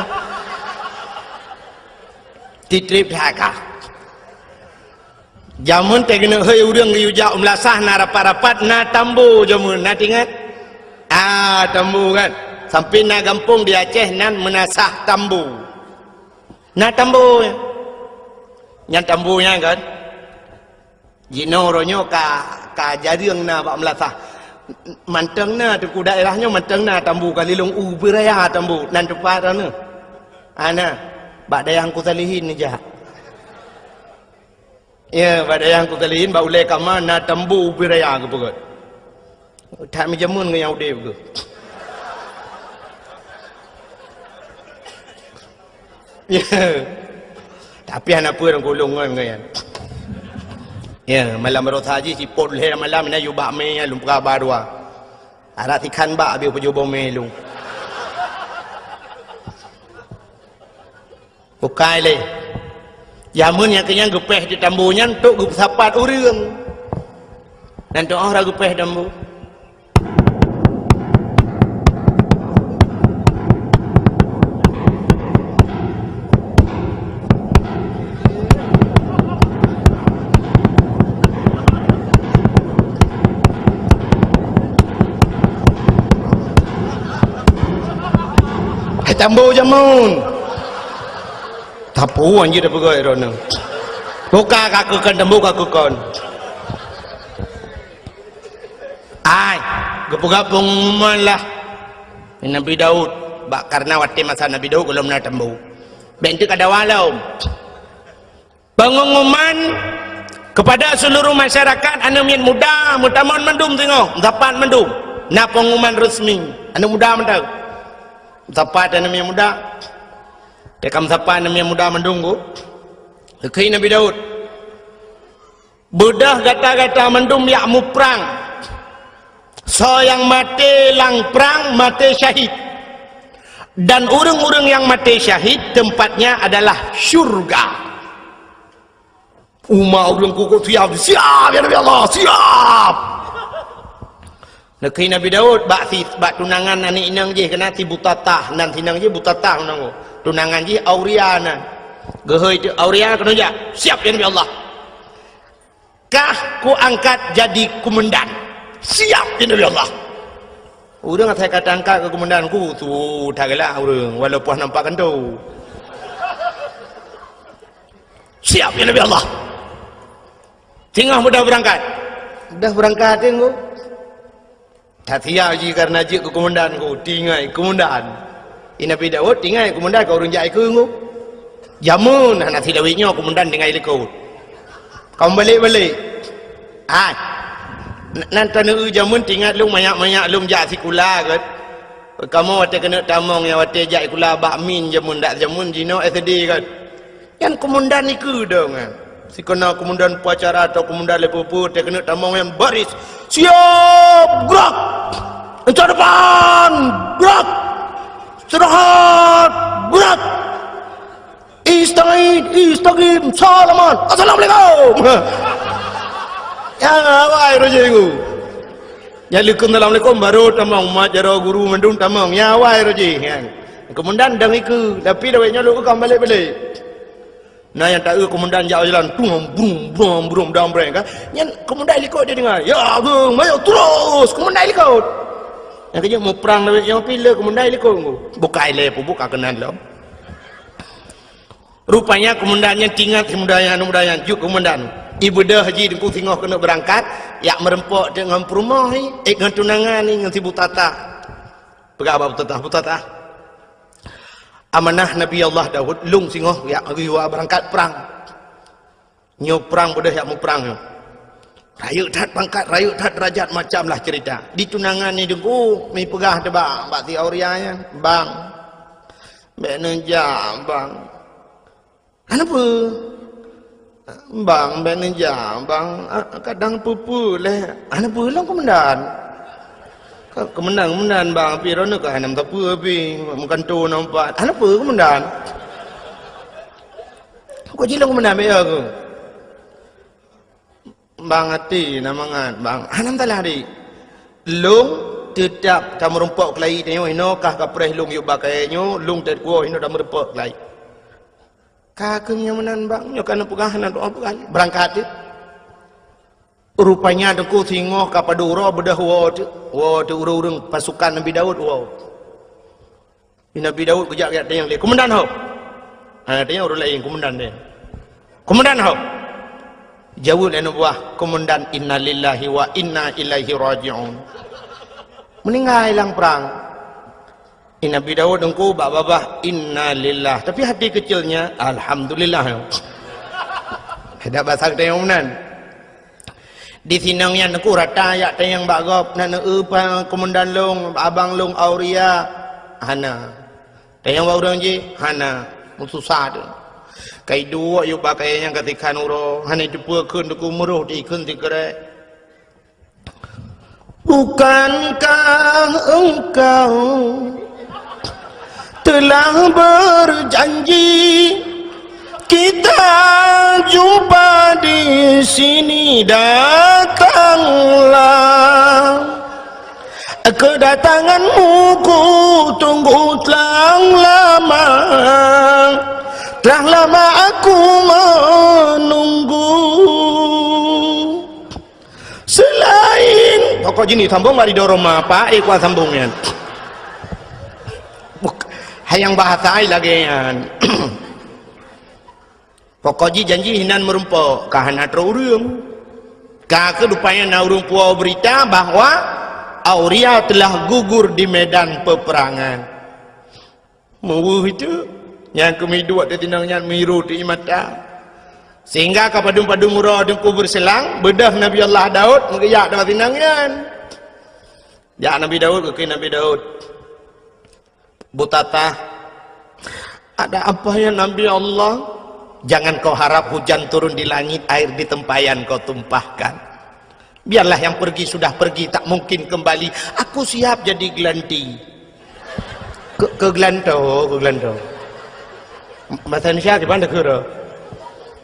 Titrip that kah. Jameun teuh keuneuk hôi ureuëng geuyue jak u meulasah na rapat-rapat na tambo jameun na tingat. Ah, tambo kan. Sampai na gampông di Aceh nan meunasah tambo. Na tambo. Nyan tambo nyan kan. Jinoe uroe nyoe ka, ka jareueng na bak meulasah. Mantong na teungku daerah nyoe mantong na tambo ka lilong u beuraya tambo nan teumpat na. Ana bak dayah Teungku Salihin neujak. Ya, bak dayah Teungku Salihin, bak ulée kama na tambo ubé raya geupeugét. That meujameun ngon nyang udeb geuh. Ya. Tapi hana peue dong kulung ngon ngon. Ya, malam baroesa jih sipot lhèe malam na yue bak mè ya lôn peugah ba dua. Arak sikhan bak abéh peujoh bomè lôn. Bukai lé. Jameun nyang keunyang geupéh di tambu nyan tok geupeusapat ureuëng. Nan toh ra geupéh tambu. Hai tambu jameun. Tapu anjir dah peugah droeneuh. Buka kaku kon tambu kaku kon. Ai, geupeugah pengumuman lah Nabi Daud. Bak karena watèe masa Nabi Daud gohlom na tambu. Bèk teuk ada walau. Pengumuman kepada seluruh masyarakat, aneuk miet muda, meutamong mandum singoh, meusapat mandum. Na pengumuman resmi, aneuk muda mantong. Meusapat aneuk miet muda. Teuka meusapat aneuk miet muda mandum ku. Kheun Nabi Daud, "Beudôh gata-gata mandum jak muprang. Soe nyang maté lam prang, maté syahid. Dan ureuëng-ureuëng nyang maté syahid, tempatnya adalah syurga." Umat ureuëng kukuh siap, "Siap, ya Nabi Allah, siap!" Neukheun Nabi Daud, bak si, bak tunangan aneuk inong jih, keunan si Butatah, nan si inong jih Butatah nan. Tunangan jih Auria nan. Geuhôi teuk Auria keunoe jak, "Siap, ya Nabi Allah." "Kah kuangkat jadi komandan." "Siap, ya Nabi Allah." Ureuëng asai ka tangkat keu komandan ku, su that galak ureuëng, walaupun nampak kantô. "Siap, ya Nabi Allah." Singoh mudah beurangkat. Mudah beurangkat, tengok. That siap jih karena jeuet keu komandan ku, tinggai komandan. I Nabi Daud tinggai komandan ka ureuëng jak ikeu ku. Jameun hana silawét nyoe komandan tinggai likot. Ka meubalek-balek. Hai. N-, nan taneuk jameun tingat lôn manyak-manyak lôn jak sikula kan. Kamoe watèe keuneuk tamong nyang watèe jak sikula bak min jameun dak jameun jinoe S D kan. Nyan komandan ikeu dong, eh. Sikeuna komandan upacara atau komandan leupeu-peu, teukeuneuek tamong nyan baris. "Siap, gerak! Intat depan, gerak! Istirahat, gerak! Istagid, istagim, salaman, assalamualaikum!" Ya, awai roh jih ngu. Nyang leukeum assalamualaikum, baru tamong, mak jaroe guru mandum tamong. Ya, awai roh jih, ya. Komandan dong ikeu, tapi lawét nyoe lôn ka balek-balek. Na nyang taeu komandan jak jalan, tung, brum, brum, brum, dang breng, kan? Nyan komandan likot dia dengar. "Ya, Agung, mayo terus!" Komandan likot. Nyang keujeuet muprang lawét nyoe pih le komandan likot. Bukai lé peubuka keunan lom. Rupanya komandan nyan tingat si muda nyan, muda nyan, jeuet komandan. Ibeudôh jih Teungku singoh keuneuk beurangkat, jak meureumpok teuk ngon peurumoh ni, eh, ngon tunangan ni, ngon si Butatah. Peugah bak Butatah, "Butatah, amanah Nabi Allah Daud, lôn singoh jak geuyue beurangkat prang. Nyoe prang beudôh jak muprang nyoe. Rayeuk that pangkat, rayeuk that derajat, macam lah cerita." Di tunangan ni Teungku, mi peugah teuh bak, bak si Auria nyan, "Bang, bèk neujak, Bang." "Hana peue, Bang, bèk neujak, Bang. Ah, kadang peue-peue lé." "Hana peue lom, Komandan." "Ka, Komandan, Komandan, Bang, pih droeneuh ka hana meusapeue pih, meukanto na umpat." "Hana peue, Komandan." "Kok jilong, Komandan, bèk ya keuh." "Bang, até na mangat, Bang." "Hana masalah, Dik. Lôn teutap tameurumpok keulayi tanyoe, inoe kah kapreh lôn yub bak kayèe nyoe, lôn teukuwoe inoe tameurumpok keulayi." "Ka keuh nyoe meunan, Bang, nyoe ka neupeugah, hana doa peugah." Beurangkat teuk. Rupanya Teungku singoh ka padub uroe beudôh woe teuk, woe teuk ureuëng-ureuëng pasukan Nabi Daud woe. Nabi Daud geujak-jak tanyong lé, "Komandan ho?" Hana tanyong ureuëng laén, komandan deh. "Komandan ho?" Jaweueb lé aneuk buah, "Komandan, innalillahi wa inna ilaihi raji'un." Meuninggai lam prang. Nabi Daud Teungku bak babah, "Innalillah." Tapi hati kecilnya, "Alhamdulillah." Dak basa tanyong meunan. Di sinong nyan Teungku rata jak tanyong bak gob, "Na neueu pa komandan lôn, abang lôn Auria?" "Hana." Tanyong bak ureuëng jih, "Hana." Meususah tu. Ka iduek yub bak kayèe nyang ka sikhan uroe, hana jiteupeue kheun teungku, meuroh di kheun sikrek. Bukankah engkau telah berjanji kita jumpa di sini? Datanglah. Kedatanganmu ku tunggu telah lama, telah lama aku menunggu. Selain pokok jih ni sambung bak ridho Roma, Pak, eh, kuat sambung nyan. Buk-, hai nyang bahasa ai lagèe nyan. Pokok jih janji hinan meurumpok, ka hana troh ureueng. Ka keuh rupanya na ureueng puwoe beurita bahwa Auria telah gugur di medan peperangan. Meuweuh itu, nyang keumiduek di tinong nyan miru di mata. Sehingga ka padum-padum uroe teungku beurselang, beudôh Nabi Allah Daud meugeujak di tinong nyan. Jak Nabi Daud, geukheun Nabi Daud. Butatah, "Ada apa ya Nabi Allah?" "Jangan kau harap hujan turun di langit, air di tempayan kau tumpahkan. Biarlah yang pergi sudah pergi, tak mungkin kembali. Aku siap jadi gelanti." Keu-, keu geulantoe, keu geulantoe. Bahasa Indonesia kiban dah kira.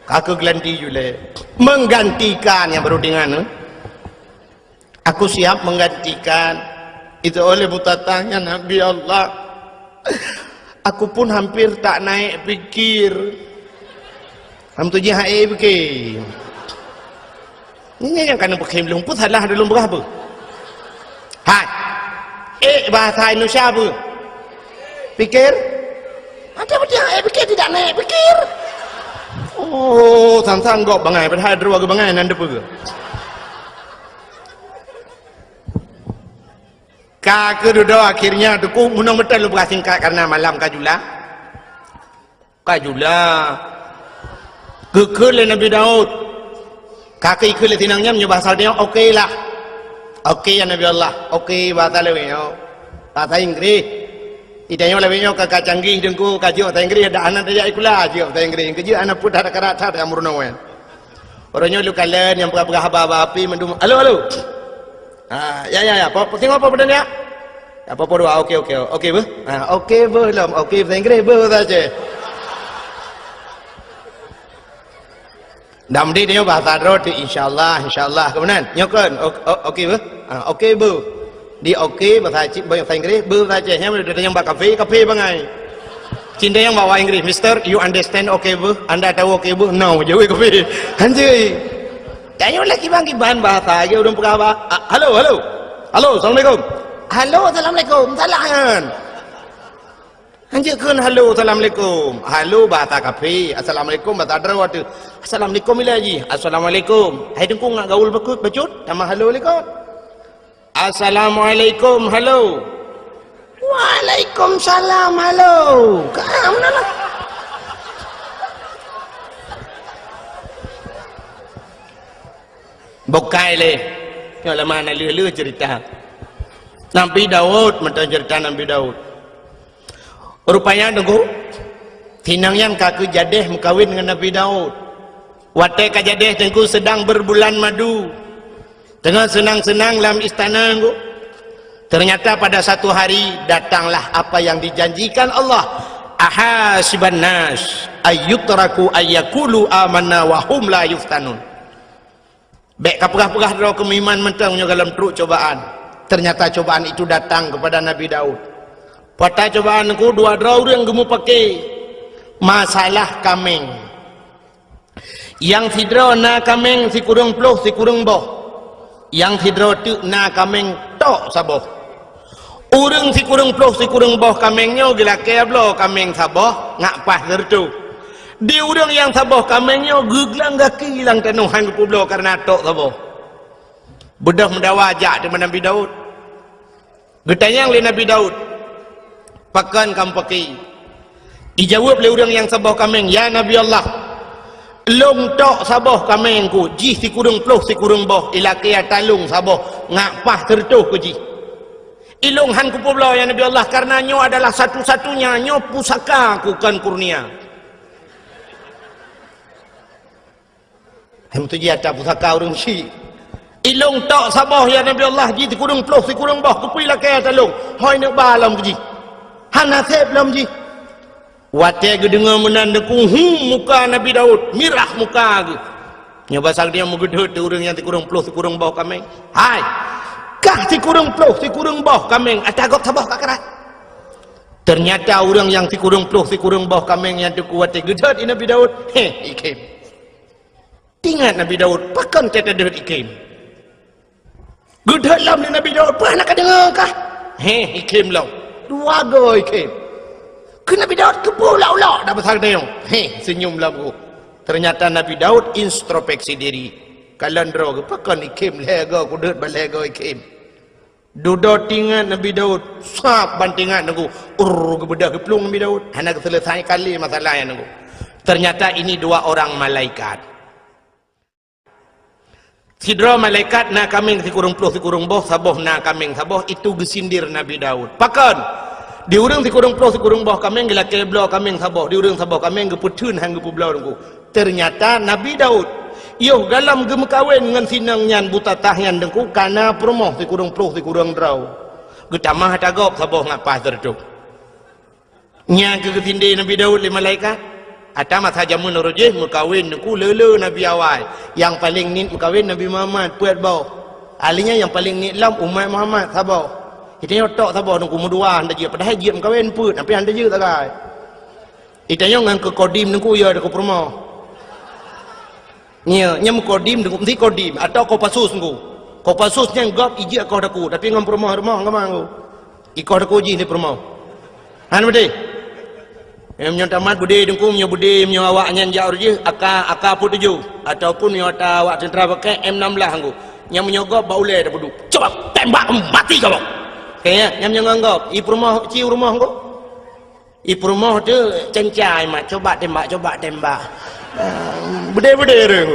Ka keu geulanti julai. Menggantikan nyang baru dengar tu. "Aku siap menggantikan." Itu oleh butatah nyan, "Nabi Allah, aku pun hampir tak naik pikir." Ham tu jih hai pikir. Nyan nyang kana pikir lôn pun salah dalam berapa? Hai. Eh, bahasa Indonesia apa? Pikir? Ada macam hai pikir tidak naik pikir. Oh, sang-sang gop bangai, padahal dua bangai nan depan. Ka keuh dudoe akhirnya teungku, meunong meuteun lôn peugah singkat karena malam ka jula. Ka jula. Geukheun lé Nabi Daud. Ka keuh ikheun lé tinong nyan meunyoe bahasa nyoe, "Oke lah." "Oke ya Nabi Allah." "Oke," bahasa lawét nyoe. Bahasa Inggris. Di tanyoe lawét nyoe ka, ka canggih teungku, ka jeuet bahasa Inggris, dak hana tajak sikula, jeuet bahasa Inggris. Keujeuet hana peue that, karat that nyang meurunoe. Uroe nyoe lôn kalon nyang peugah-peugah haba-haba api mandum, "Halo, halo." Ha, ya, ya, ya. Po, po, singoh po, peue ya? Ya, po, po dua. Oke, oke. Oke beuh. Ha, oke beuh lom. Oke bahasa Inggris, beuh bahasa Aceh. Dak meudeh nyoe bahasa droe tu, "Insyaallah, insyaallah." Keunan, nyoe kon. O-, o-, oke beuh. Ha, oke beuh. Di oke bahasa Aceh, bahasa Inggris, beuh bahasa Aceh. Nyang meudeh tanyong bak kafe, kafe bangai. Cit tanyong bak Inggris, "Mister, you understand oke beuh? Anda tahu oke beuh?" "No," jaweueb kafe. Hanjeuet. Tanyoe lé kiban-kiban bahasa, lagèe ureueng peugah ba-, "Ah, halo, halo. Halo, assalamualaikum." "Halo, assalamualaikum." Salah nyan. Hanjeuet kheun halo, assalamualaikum. Halo bahasa kafe, assalamualaikum bahasa droe tu. Assalamualaikum ilèe jih. Assalamualaikum. Hai teungku ngat gaul bacut, bacut, tamah halo likot. Assalamualaikum, halo. Waalaikumsalam, halo. Ka meunan lah. Bukai lé. Nyoe lama na lheueh-lheueh cerita. Nabi Daud, mantong cerita Nabi Daud. Rupanya teungku, tinong nyan ka keuh jadeh meukawen ngon Nabi Daud. Watèe ka jadeh teungku sedang berbulan madu. Teungoh seunang-seunang lam istana teungku. Ternyata pada satu hari datanglah apa yang dijanjikan Allah. Ahasiban nas ayyutraku ayyakulu amanna wa hum la yuftanun. Bèk kapeugah-peugah droe keu meuiman mantong nyoe goh lom trok cobaan. Ternyata cobaan itu datang kepada Nabi Daud. Pada cobaan teungku dua droe ureueng geumeupaké masalah kaméng. Nyang sidroe na kaméng sikureueng ploh sikureueng boh. Nyang sidroe teuk na kaméng tok saboh. Ureueng sikureueng ploh sikureueng boh kaméng nyoe geulakèe bloe kaméng saboh ngat paih sireutôh. Di ureueng nyang saboh kaméng nyoe geuglang gaki lam tanoh han geupeubloe kareuna tok saboh. Beudôh meudawa jak teuma Nabi Daud. Geutanyong lé Nabi Daud, "Pakon kamoe paké?" Ijaweueb lé ureueng nyang saboh kaméng, "Ya Nabi Allah, lôn tok saboh kaméng ku, jih sikureueng ploh sikureueng boh, ilakèe ata lôn saboh, ngat paih sireutôh keu jih. Ilôn han kupeubloe, ya Nabi Allah, kareuna nyoe adalah satu-satunya, nyoe pusaka ku kon kurnia." Hai meutuji ata pusaka ureuëng syik. Ilong tok saboh ya Nabi Allah, ji sikureueng ploh sikureueng boh, keupeue lakée ata lôn. Hôi neuk ba lom keu jih. Hana seb lom jih. Watée geudeungoe meunan deungon, hu, muka Nabi Daud, mirah muka geuh. Nyoe basa geutanyoe meugeudhôt di ureuëng nyang sikureueng ploh sikureueng boh kaméng. Hai, kah sikureueng ploh sikureueng boh kaméng, ata gob saboh ka krat. Teunyata ureuëng nyang sikureueng ploh sikureueng boh kaméng nyan teungku watée geudhôt di Nabi Daud, heh, ikhém. Teuingat Nabi Daud, pakon teuh tadhôt ikhém. Geudhôt lom lé Nabi Daud, peue hana ka deungoe kah? Heh, ikhém lom. Dua goe ikhém. Keu Nabi Daud keupeue ulok-ulok dak basa geutanyoe? Heh, seunyum lom geuh. Teunyata Nabi Daud introspeksi diri. Kalon droe geuh, pakon ikhém lhée goe, kudhôt ban lhée goe ikhém. Dudoe teuingat Nabi Daud, sab ban teuingat teungku, urr, geubeudoh geuplueng Nabi Daud. Hana geuseuleusai kali masalah nyan teungku. Teunyata ini dua orang malaikat. Sidroe malaikat na kaméng sikureueng ploh sikureueng boh, saboh na kaméng saboh, itu geusindir Nabi Daud. Pakon? Di ureuëng sikureueng ploh sikureueng boh kaméng geulakée bloe kaméng saboh, di ureuëng saboh kaméng geupeutheun han geupeubloe teungku. Teunyata Nabi Daud, yoh galom geumeukawen ngon si inong nyan buta tah nyan teungku, ka na peurumoh sikureueng ploh sikureueng droe. Geutamah ata gob saboh ngat paih teureutôh. Nyan keuh geusindé Nabi Daud lé malaikat. Ata masa jameun uroe jih meukawen teungku le-le nabi awai. Nyang paleng niet meukawen Nabi Muhammad, peuet boh. Ahli nyan nyang paleng niet lom umat Muhammad, saboh. Geutanyoe tok saboh teungku meudua hana jeuet, padahai jeuet meukawen peuet, tapi hana jeuet sagai. Geutanyoe ngon keu kodim teungku ya keu peurumoh. Nya, nyang meukodim teungku, meusti kodim atau Kopassus teungku. Kopassus nyan gob ijeuet koh daku, tapi ngon peurumoh-rumoh ngon teungku. Ikoh daku jih di peurumoh. Han beutôi. Meunyoe tamat beudé teungku, meunyoe beudé, meunyoe awak nyan jak uroe jih, aka, aka peuet tujoh. Ataupun meunyoe ata awak teuntara pakai M enam belas teungku. Nyang meunyoe gob bak ulée tapeuduek. Coba tembak mati kau. Kayaknya, nyang meunyoe ngon gob, i peurumoh, ci peurumoh teungku. I peurumoh teuh cencai mat, coba tembak, coba tembak. Ah, beudé-beudé ureuëng.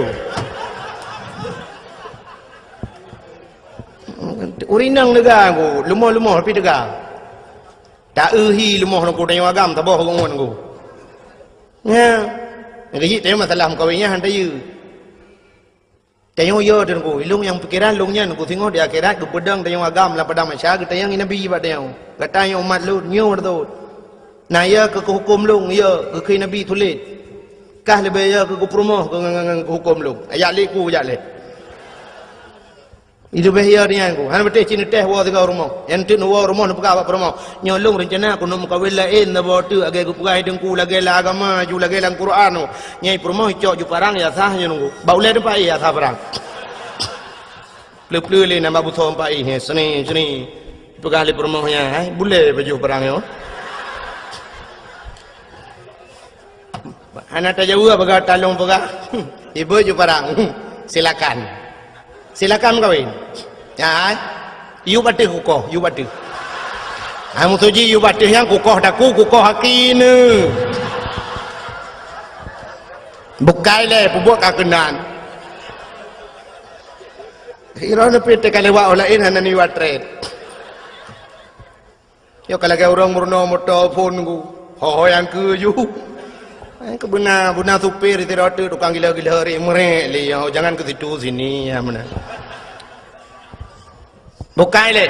Ureuëng inong teuga ku, lumoh-lumoh tapi teuga. Tak euhi lumoh nangku tanyoe agam saboh ureuëng ngon ku. Nya, geuji tanyoe masalah meukawen nyan han tayue. Tanyoe yo teungku, ilong nyang pikeran lôn nyan ku singoh di akhirat geupeudong tanyoe agam lam padang mahsyar geutanyong Nabi bak tanyoe. Gata nyoe umat lôn, nyoe beutôi. Na yo keu keuhuköm lôn, yo keu Nabi tuléh. Kah leubeh yo keu peurumoh keu ngan, ngan, ngan keuhuköm lôn. Ajak lé ku, ajak lé. Leubeh yo nyan ku. Hana beutôi cit neuteh woe sigoe rumoh. Nyang teuk neuwoe rumoh neupeugah bak peurumoh. Nyoe lôn reuncana keuneuk meukawen laén saboh teuk lagée geupeugah teungku lagée lam agama ju lagée lam Quran. Nyai peurumoh icok ju parang ya sah nyoe nunggu. Bak ulée teumpat ya sah parang. Pleu-pleu lé nambah busoe empat ih, seni, seni. Peugah lé peurumoh nyan, hai, bulée baju parang nyoe. Hana tajaweueb peugah talong peugah. Ibu ju parang. Silakan. Silakan meukawen. Ya, hai. Yub ateueh kukoh, yub ateueh. Hai musoji yub ateueh nyang kukoh daku, kukoh haki ne. Bukai lé, peubuet ka keunan. Iroh neupit teuka lewat orang lain hana niwat tret. Yo ka lagée ureuëng meurunoe moto phon ku. Ho-ho nyang keu ju. Ai keu beuna, beuna supir di rote tukang gila-gila ri merek lé yo, jangan ke situ sini ya beuna. Bukai lé.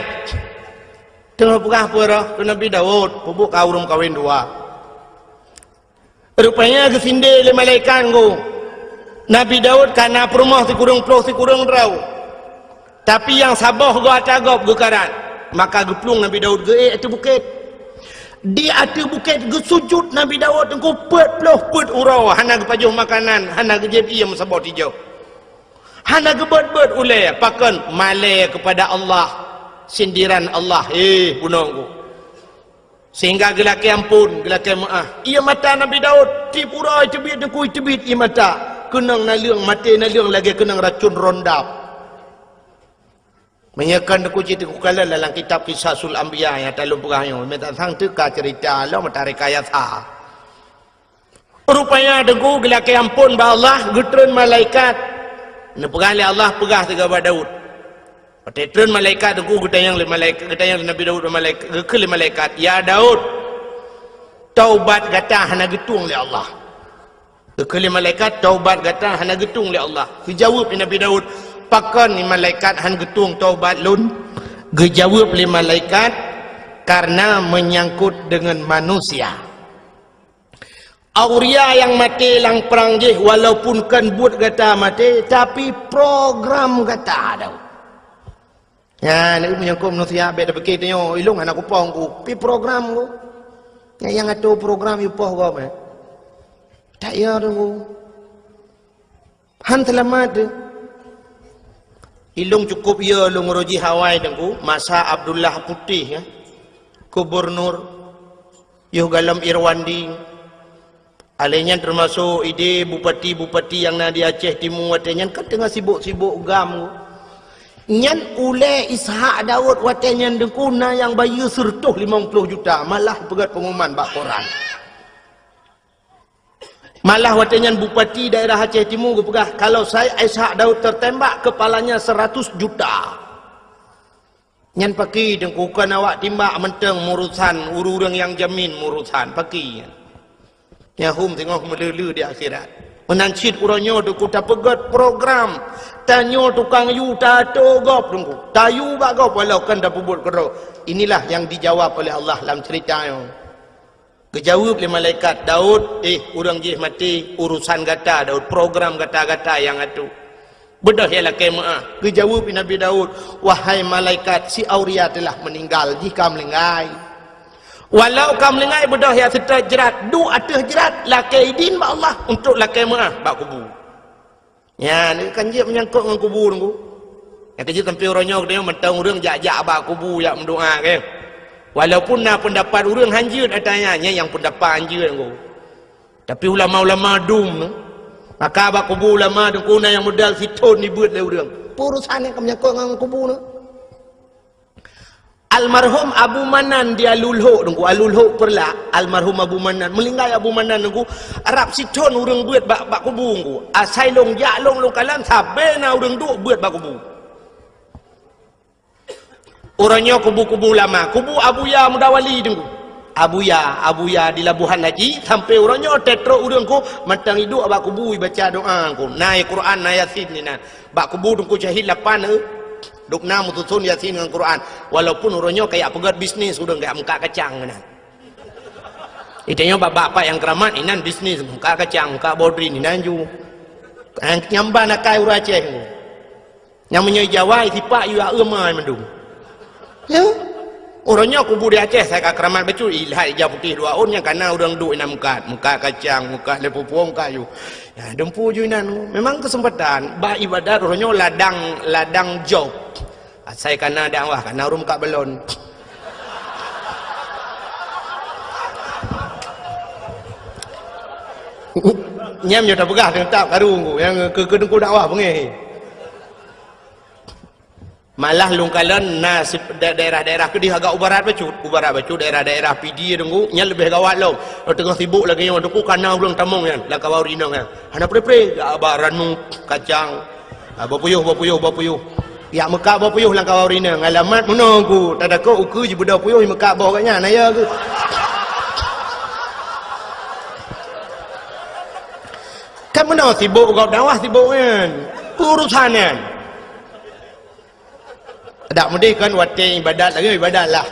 Teungoh peugah peue roh keu Nabi Daud, peubuet ka ureuëng kawen dua. Rupanya geusindé lé malaikat ngku. Nabi Daud ka na peurumoh sikureueng ploh sikureueng droe. Tapi nyang saboh goe ata gob geukarat. Maka geuplueng Nabi Daud geuék ateueh bukét. Di ateueh bukét geusujut Nabi Daud teungku peuet ploh peuet uroe, hana geupajoh makanan, hana geujép ié meusaboh tijoh. Hana geubeuet-beuet ulée, pakon malée keupada Allah, sindiran Allah, hé bunoe ngku. Sehingga geulakée amphon, geulakée meuáh. Ié mata Nabi Daud, tiep uroe teubiet teungku teubiet ié mata. Keunong naleueng, maté naleueng lagée keunong racun rondap. Meunyoe kon teungku cit teungku kalon dalam kitab Qisasul Anbiya nyang talôn peugah nyoe, meutatang teuka ceurita lom meutareka yasa. Rupanya teungku geulakée amphon bak Allah, geutreun malaikat. Neupeugah lé Allah, peugah sigoe bak Daud. Watée treun malaikat teungku geutanyong lé malaikat, geutanyong lé Nabi Daud bak malaikat, geukheun lé malaikat, "Ya Daud, taubat gata hana geutueng lé Allah." Geukheun lé malaikat, "Taubat gata hana geutueng lé Allah." Geujaweueb lé Nabi Daud, "Pakon ni malaikat han geutueng taubat lôn?" Geujaweueb lé malaikat, "Karena menyangkut dengan manusia. Auria nyang maté lam prang jih, walaupun kon buet gata maté, tapi program gata Daud." Nyan, meunyoe keu manusia, bèk tapike tanyoe, ilong hana kupoh ku, pi program ku. Nyang, nyang atur program i poh gob, eh. Tak ya, Teungku. Han seulamat, eh. Ilong cukup ya, lôn uroe jih awai, Teungku. Masa Abdullah Putih, eh. Gubernur. Yoh gohlom Irwandi. Alèh nyan teumasok idéh bupati-bupati nyang na di Aceh Timu watèe nyan kan teungoh sibok-sibok gam. Nyan ulèe Ishak Daud watèe nyan Teungku na nyang bayeue seureutôh limong ploh juta, malah peugöt pengumuman bak koran. Malah watèe nyan bupati daerah Aceh Timu geupeugah, "Kalau saya Ishak Daud tertembak, kepalanya seratus juta." Nyan pakri Teungku, kon awak timbak mantong meurusan, ureueng nyang jamin meurusan, pakri nyan. Nyang hom teungoh meuleu-leu di akhirat. Meunan cit uroe nyoe Teungku tapeugöt program. Tanyoe tukang yue tatô gob Teungku. Tayue bak gob walau kon tapeubuet keudroe. Inilah yang dijawab oleh Allah lam cerita nyoe. Geujaweueb lé malaikat, "Daud, eh, ureueng jih maté, urusan gata, Daud, program gata-gata nyang atur. Beudôh ya lakèe meu'ah." Geujaweueb lé Nabi Daud, "Wahai malaikat, si Auria telah meninggal, jih ka meuninggai. Walau ka meuninggai, beudôh ya seutôt jrat, duek ateueh jrat, lakèe idin bak Allah untuk lakèe meu'ah bak kubu." Nyan, kan jeuet meunyangkot ngon kubu Teungku. Nyang keujeuet sampoe uroe nyoe geutanyoe mantong ureueng jak-jak bak kubu jak meudoa, kan? Walaupun na peundapat ureueng hanjeuet ata nyan, nyan nyang peundapat hanjeuet Teungku. Tapi ulama-ulama dum, maka bak kubu ulama Teungku na nyang modal sithon ibeuet lé ureueng. Peue urusan nyang ka meunyangkot ngon kubu nyoe? Almarhum Abu Manan di Alulhok Teungku, Alulhok Peureulak, almarhum Abu Manan, meuninggai Abu Manan Teungku, rab sithon ureueng beuet bak, bak kubu Teungku. Asai lôn jak lôn, lôn kalon, sabe na ureueng duek beuet bak kubu. Uroe nyoe kubu-kubu lama, kubu Abuya Mudawali Teungku. Abuya, Abuya di Labuhan Haji, sampoe uroe nyoe teutrok ureueng Teungku, mantong iduek bak kubu ibaca doa Teungku. Na Quran, na Yasin inan. Bak kubu Teungku Syahid lapan, eh. Dum na meususon Yasin ngon Quran. Walaupun uroe nyoe kajak peugöt bisnis ureueng kajak meukat kacang inan. Itanyoe bak-bak pat nyang keuramat inan bisnis, meukat kacang, meukat bodrin inan ju. Nyang ban akai ureueng Aceh. Nyang meunyoe Jawa sipak yue aeum ai mandum. Ya. Uroe nyoe kubu di Aceh sai ka keuramat bacut, ilhat ija putéh dua ôn nyang kana ureueng duek inan meukat, meukat kacang, meukat lé pupueng kayu. Ya, dumpu ju inan. Memang keuseumpatan bak ibadat uroe nyoe ladang, ladang job. Asai kana dakwah, kana ureueng meukat balon. Nyan nyoe tapeugah teuntap karu nyang keu, keu teungku dakwah beungéh. Malah lôn kalon na si-, da-, daerah-daerah keudeh agak u barat bacut. U barat bacut daerah-daerah Pidie Teungku, nyan leubeh gawat lom. Teungoh sibok lagèe nyoe Teungku, kana ureueng tamong nyan lam kawan ureueng inong nyan. Hana pre-pre, jak ba ranup, kacang. Ah, boh puyôh, boh puyôh, boh puyôh. Jak meukat boh puyôh lam kawan ureueng inong. Alamat meunoe Teungku, tatakot ukeue jibeudôh puyôh, jimeukat boh gobnyan, na ya keuh. Kan meunoe sibok gob dakwah sibok nyan. Urusan nyan. Dak meudeh kan watèe ibadat lagèe ibadat lah.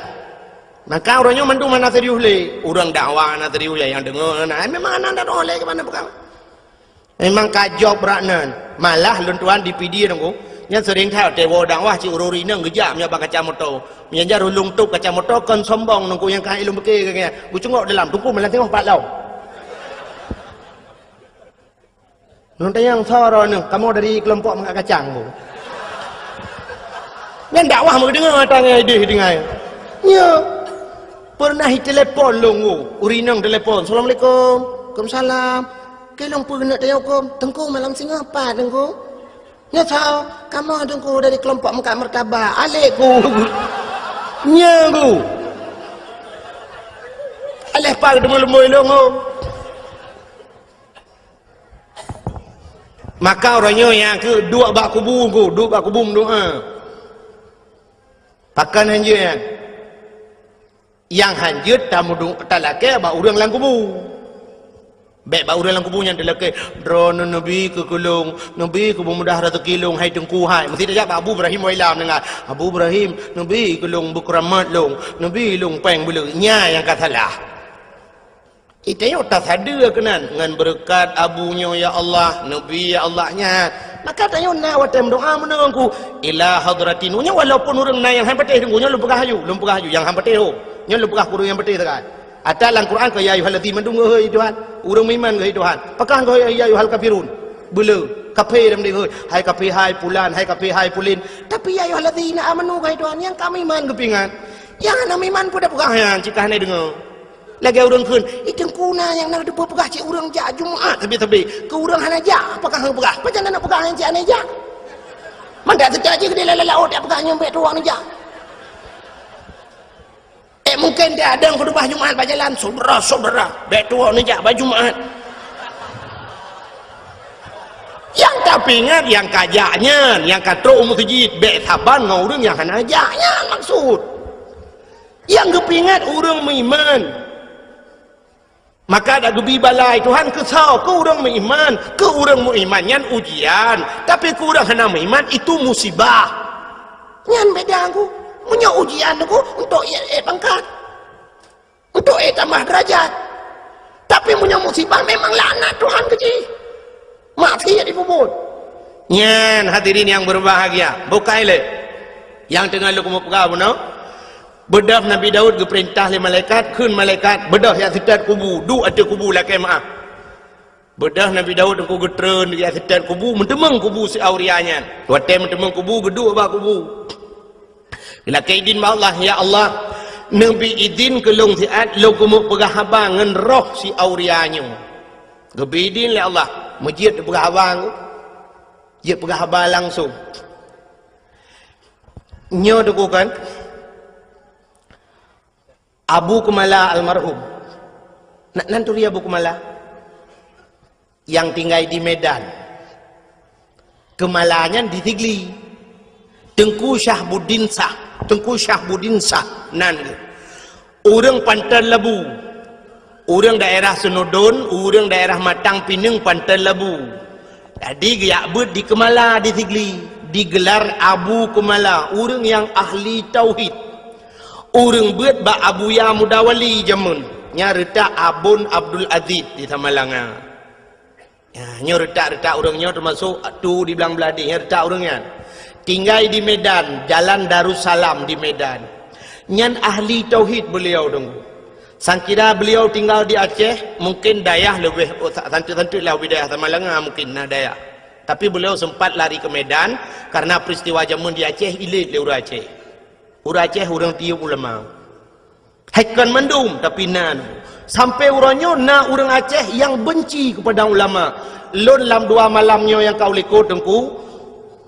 Maka ureueng nyoe mandum hana serius lé. Ureueng dakwah hana serius lé, nyang deungö hana. Ai memang hana dakwah lé keu mana peukara. Memang ka jok brat nan. Malah lôn tuan di Pidie Teungku, nyan seuring that watèe woe dakwah cit ureueng inong geujak meunyoe bak kaca moto. Meunyan jar ulôn tôp kaca moto kon sombong Teungku nyang ka ilôn beuke keu nyan. Geucungok dalam Teungku malah singoh pat lom. Nyoe tanyong soe droeneuh, kamoe dari keulompok meukat kacang, Bu. Nyan dakwah meudeungoe ata ngon idéh deungai. Nyo. Peureunah itelepon lôn, Bu. Ureueng inong telepon, "Assalamualaikum." "Waalaikumsalam." "Keu lôn peue keuneuk tanyong huköm?" "Teungku, malam singoh pat, Teungku." "Nyo soe?" "Kamoe, Teungku, dari keulompok meukat martabak." "Alek, Bu." Nyo, Bu. Alek pat teuma leumbôi lôn, Bu. Maka uroe nyoe nyang keu duek bak kubu Teungku, duek bak kubu meudoa. Pakon hanjeuet nyan? Nyang hanjeuet tamudong talakèe bak ureueng lam kubu. Bèk bak ureueng lam kubu nyan teulakèe, "Droeneuh neubi keu keu lôn, neubi keu beumudah raseuki lôn, hai Teungku hai." Meusti tajak bak Abu Ibrahim Wailam deungon, "Abu Ibrahim, neubi keu lôn beukeuramat lôn, neubi lôn pèng beuleueh." Nyan nyang ka salah. Itanyoe tasadeue keunan, ngon beureukat abu nyoe ya Allah, neubi ya Allah nyan. Maka tanyoe na watèe meudoa meunan ku, "Ila hadratin." Nyoe walaupun ureueng na nyang han patéh deungoe, nyoe lôn peugah aju, lôn peugah aju, nyang han patéh ho. Nyoe lôn peugah keu ureueng nyang patéh sagai. Ata lam Quran keu ya ayyuhallazina mandum geuhôi Tuhan. Ureueng meuiman geuhôi Tuhan. Pakon geuhôi ya ayyuhal kafirun. Beuleu, kafé lam deuh geuhôi. Hai kafé hai pulan, hai kafé hai pulin. Tapi ya ayyuhallazina amanu geuhôi Tuhan, nyang ka meuiman geupeuingat. Nyang hana meuiman peue tapeugah nyan cit ka hana deungoe. Lagèe ureueng kheun, "Ih, Teungku na nyang na teupeue peugah cit ureueng jak Jumat sabe-sabe. Keu ureueng hana jak, pakon hana peugah? Pajan na peugah nyan cit hana jak?" Mandak seujak jih keudéh lam laôt jak peugah nyoe bèk tuwoe neujak. Eh, mungken di adeueng khutubah Jumat bak jalan, "Syedara-syedara, bèk tuwoe neujak bak Jumat." Nyang tapeuingat nyang ka jak nyan, nyang ka trok u meuseujid, bèk saban ngon ureueng nyang hana jak nyan maksud. Nyang geupeuingat ureueng meuiman. Maka dak geubi balai Tuhan keu soe? Keu ureueng meuiman. Keu ureueng meuiman nyan ujian, tapi keu ureueng hana meuiman itu musibah. Nyan beda ku. Meunyoe ujian ku untuk ék, ék pangkat, untuk ék tamah derajat. Tapi meunyoe musibah memang laknat Tuhan keu jih. Maksiat jipeubuet. Nyan hadirin nyang berbahagia, bukai lé. Nyang teungoh lôn keumeung peugah bunoe, beudôh Nabi Daud geupeurintah lé malaikat, kheun malaikat, "Beudôh jak seutôt kubu, duek ateueh kubu lakèe meu'ah." Beudôh Nabi Daud teungku geutreun jak seutôt kubu, meuteumeung kubu si Auria nyan. Watèe meuteumeung kubu, geuduek bak kubu. Geulakèe idin bak Allah, "Ya Allah, neubi idin keu lôn siat lôn keumeung peugah haba ngon roh si Auria nyoe." Geubi idin lé Allah, meujeuet peugah haba, jeuet peugah haba langsung. Nyoe teungku kan, Abu Keumala almarhum. Na, nan turi Abu Keumala? Nyang tinggai di Medan. Keumala nyan di Sigli. Teungku Syahbuddin Syah. Teungku Syahbuddin Syah nan geuh. Ureueng Panton Labu. Ureueng daerah Seunudon, ureueng daerah Matang Pineung Panton Labu. Jadi geujak beuet di Keumala di Sigli, digelar Abu Keumala, ureueng nyang ahli tauhid. Ureueng beuet bak Abuya Mudawali jameun, nyang reutak Abon Abdul Aziz di Samalanga. Ya, nyoe reutak-reutak ureueng nyoe teumasok tu di Blang Bladeh, nyoe reutak ureueng nyan. Tinggai di Medan, Jalan Darussalam di Medan. Nyan ahli tauhid beliau deungoe. Sangkira beliau tinggal di Aceh, mungkin dayah leubeh, oh, sa-, santeut-santeut lah wilayah Samalanga mungkin na dayah. Tapi beliau sempat lari ke Medan karena peristiwa jameun di Aceh ilét lé ureueng Aceh. Ureueng Aceh ureueng tiyeuk ulama. Hai kon mandum, tapi na. Sampai uroe nyoe na ureueng Aceh nyang benci kepada ulama. Lôn lam dua malam nyoe nyang ka u likot teungku,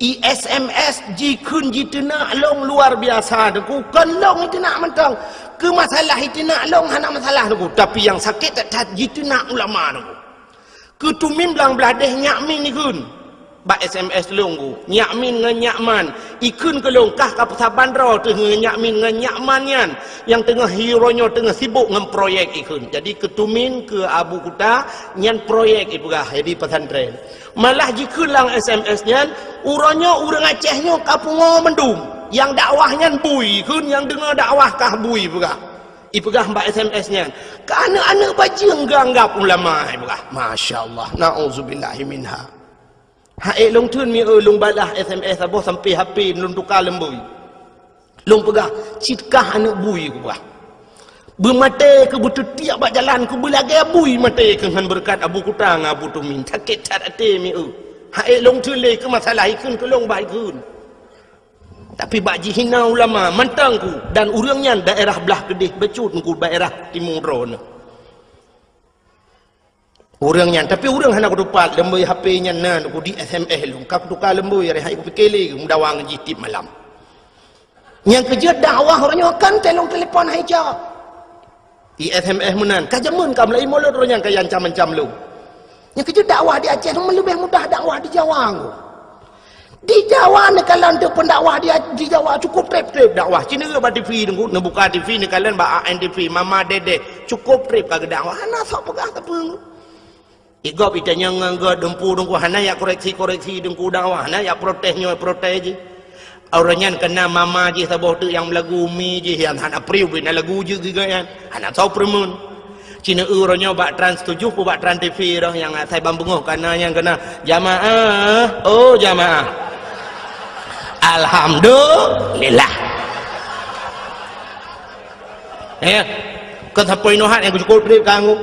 i S M S jikheun jiteunak lôn luar biasa teungku. Kon lôn jiteunak mantong. Keu masalah jiteunak lôn hana masalah teungku, tapi nyang sakét that-that jiteunak ulama teungku. Keu tumin Blang Bladeh Nyak Min ikheun. Bak S M S lôn ku, Nyak Min ngon Nyak Man. Ikheun keu lôn kah ka peusaban droe teuh ngon Nyak Min ngon Nyak Man nyan. Nyang teungoh hi uroe nyoe teungoh sibok ngon proyek ikheun. Jadi keu tumin keu Abu Kuta nyan proyek ipeugah jadi pesantren. Malah jikheun lam S M S nyan, uroe nyoe ureueng Aceh nyoe ka pungo mandum. Nyang dakwah nyan bui ikheun, nyang deungoe dakwah kah bui peugah. Ipeugah bak S M S nyan, "Keu aneuk-aneuk bajeueng geuanggab ulama," ipeugah. Masya Allah, na'udzubillahi minha. Ha'ék lôn theun mi eu lôn balah S M S saboh sampai H P lôn tuka leumbôi. Lôn peugah, "Cit kah aneuk bui," kupeugah. "Beumaté keu beuteutiek bak jalan keu beulagèe bui maté keu ngon beureukat Abu Kuta ngon Abu Tumin. Sakét that até mi eu. Ha'ék lôn theun lé keu masalah ikheun keu lôn bah ikheun." Tapi bak jihina ulama mantong ku, dan ureueng nyan daerah blah keudeh bacut ku daerah timu droeneuh. Ureueng nyan, tapi ureueng hana kutupat leumbôi H P nyan na ku di S M S lôn, ka kutuka leumbôi, hari hai kupike lé meudawa ngon jih tiep malam. Nyang keujeuet dakwah uroe nyoe kan telong telepon hai jawab. I S M S meunan, ka jameun ka meulaie mulod uroe nyan ka ancam-ancam lôn. Nyang keujeuet dakwah di Aceh meuleubeih mudah dakwah di Jawa ngon. Di Jawa neukalon teuk pendakwah di, di Jawa cukup trép-trép dakwah. Ci neureuek bak T V teungku, neubuka T V neukalon bak A N T V, Mama Dede, cukup trép ka geudakwah. Hana sok peugah sapeue. Igob itanyong ngon gob dumpu dengku hana yak koreksi-koreksi dengku dakwah, hana yak protes nyoe protes jih. Orang nyan kena mama jih saboh teuk nyang meulagu umi jih nyang hana priu bina lagu jeuet giga nyan. Hana soe peureumeun. Cina ureuëng nyoe bak Trans tujuh pu bak Trans T V roh nyang asai ban beungoh kana nyang kena jamaah, oh jamaah. Alhamdulillah. Ya. Kan sampai nohat yang cukup duit kanggo.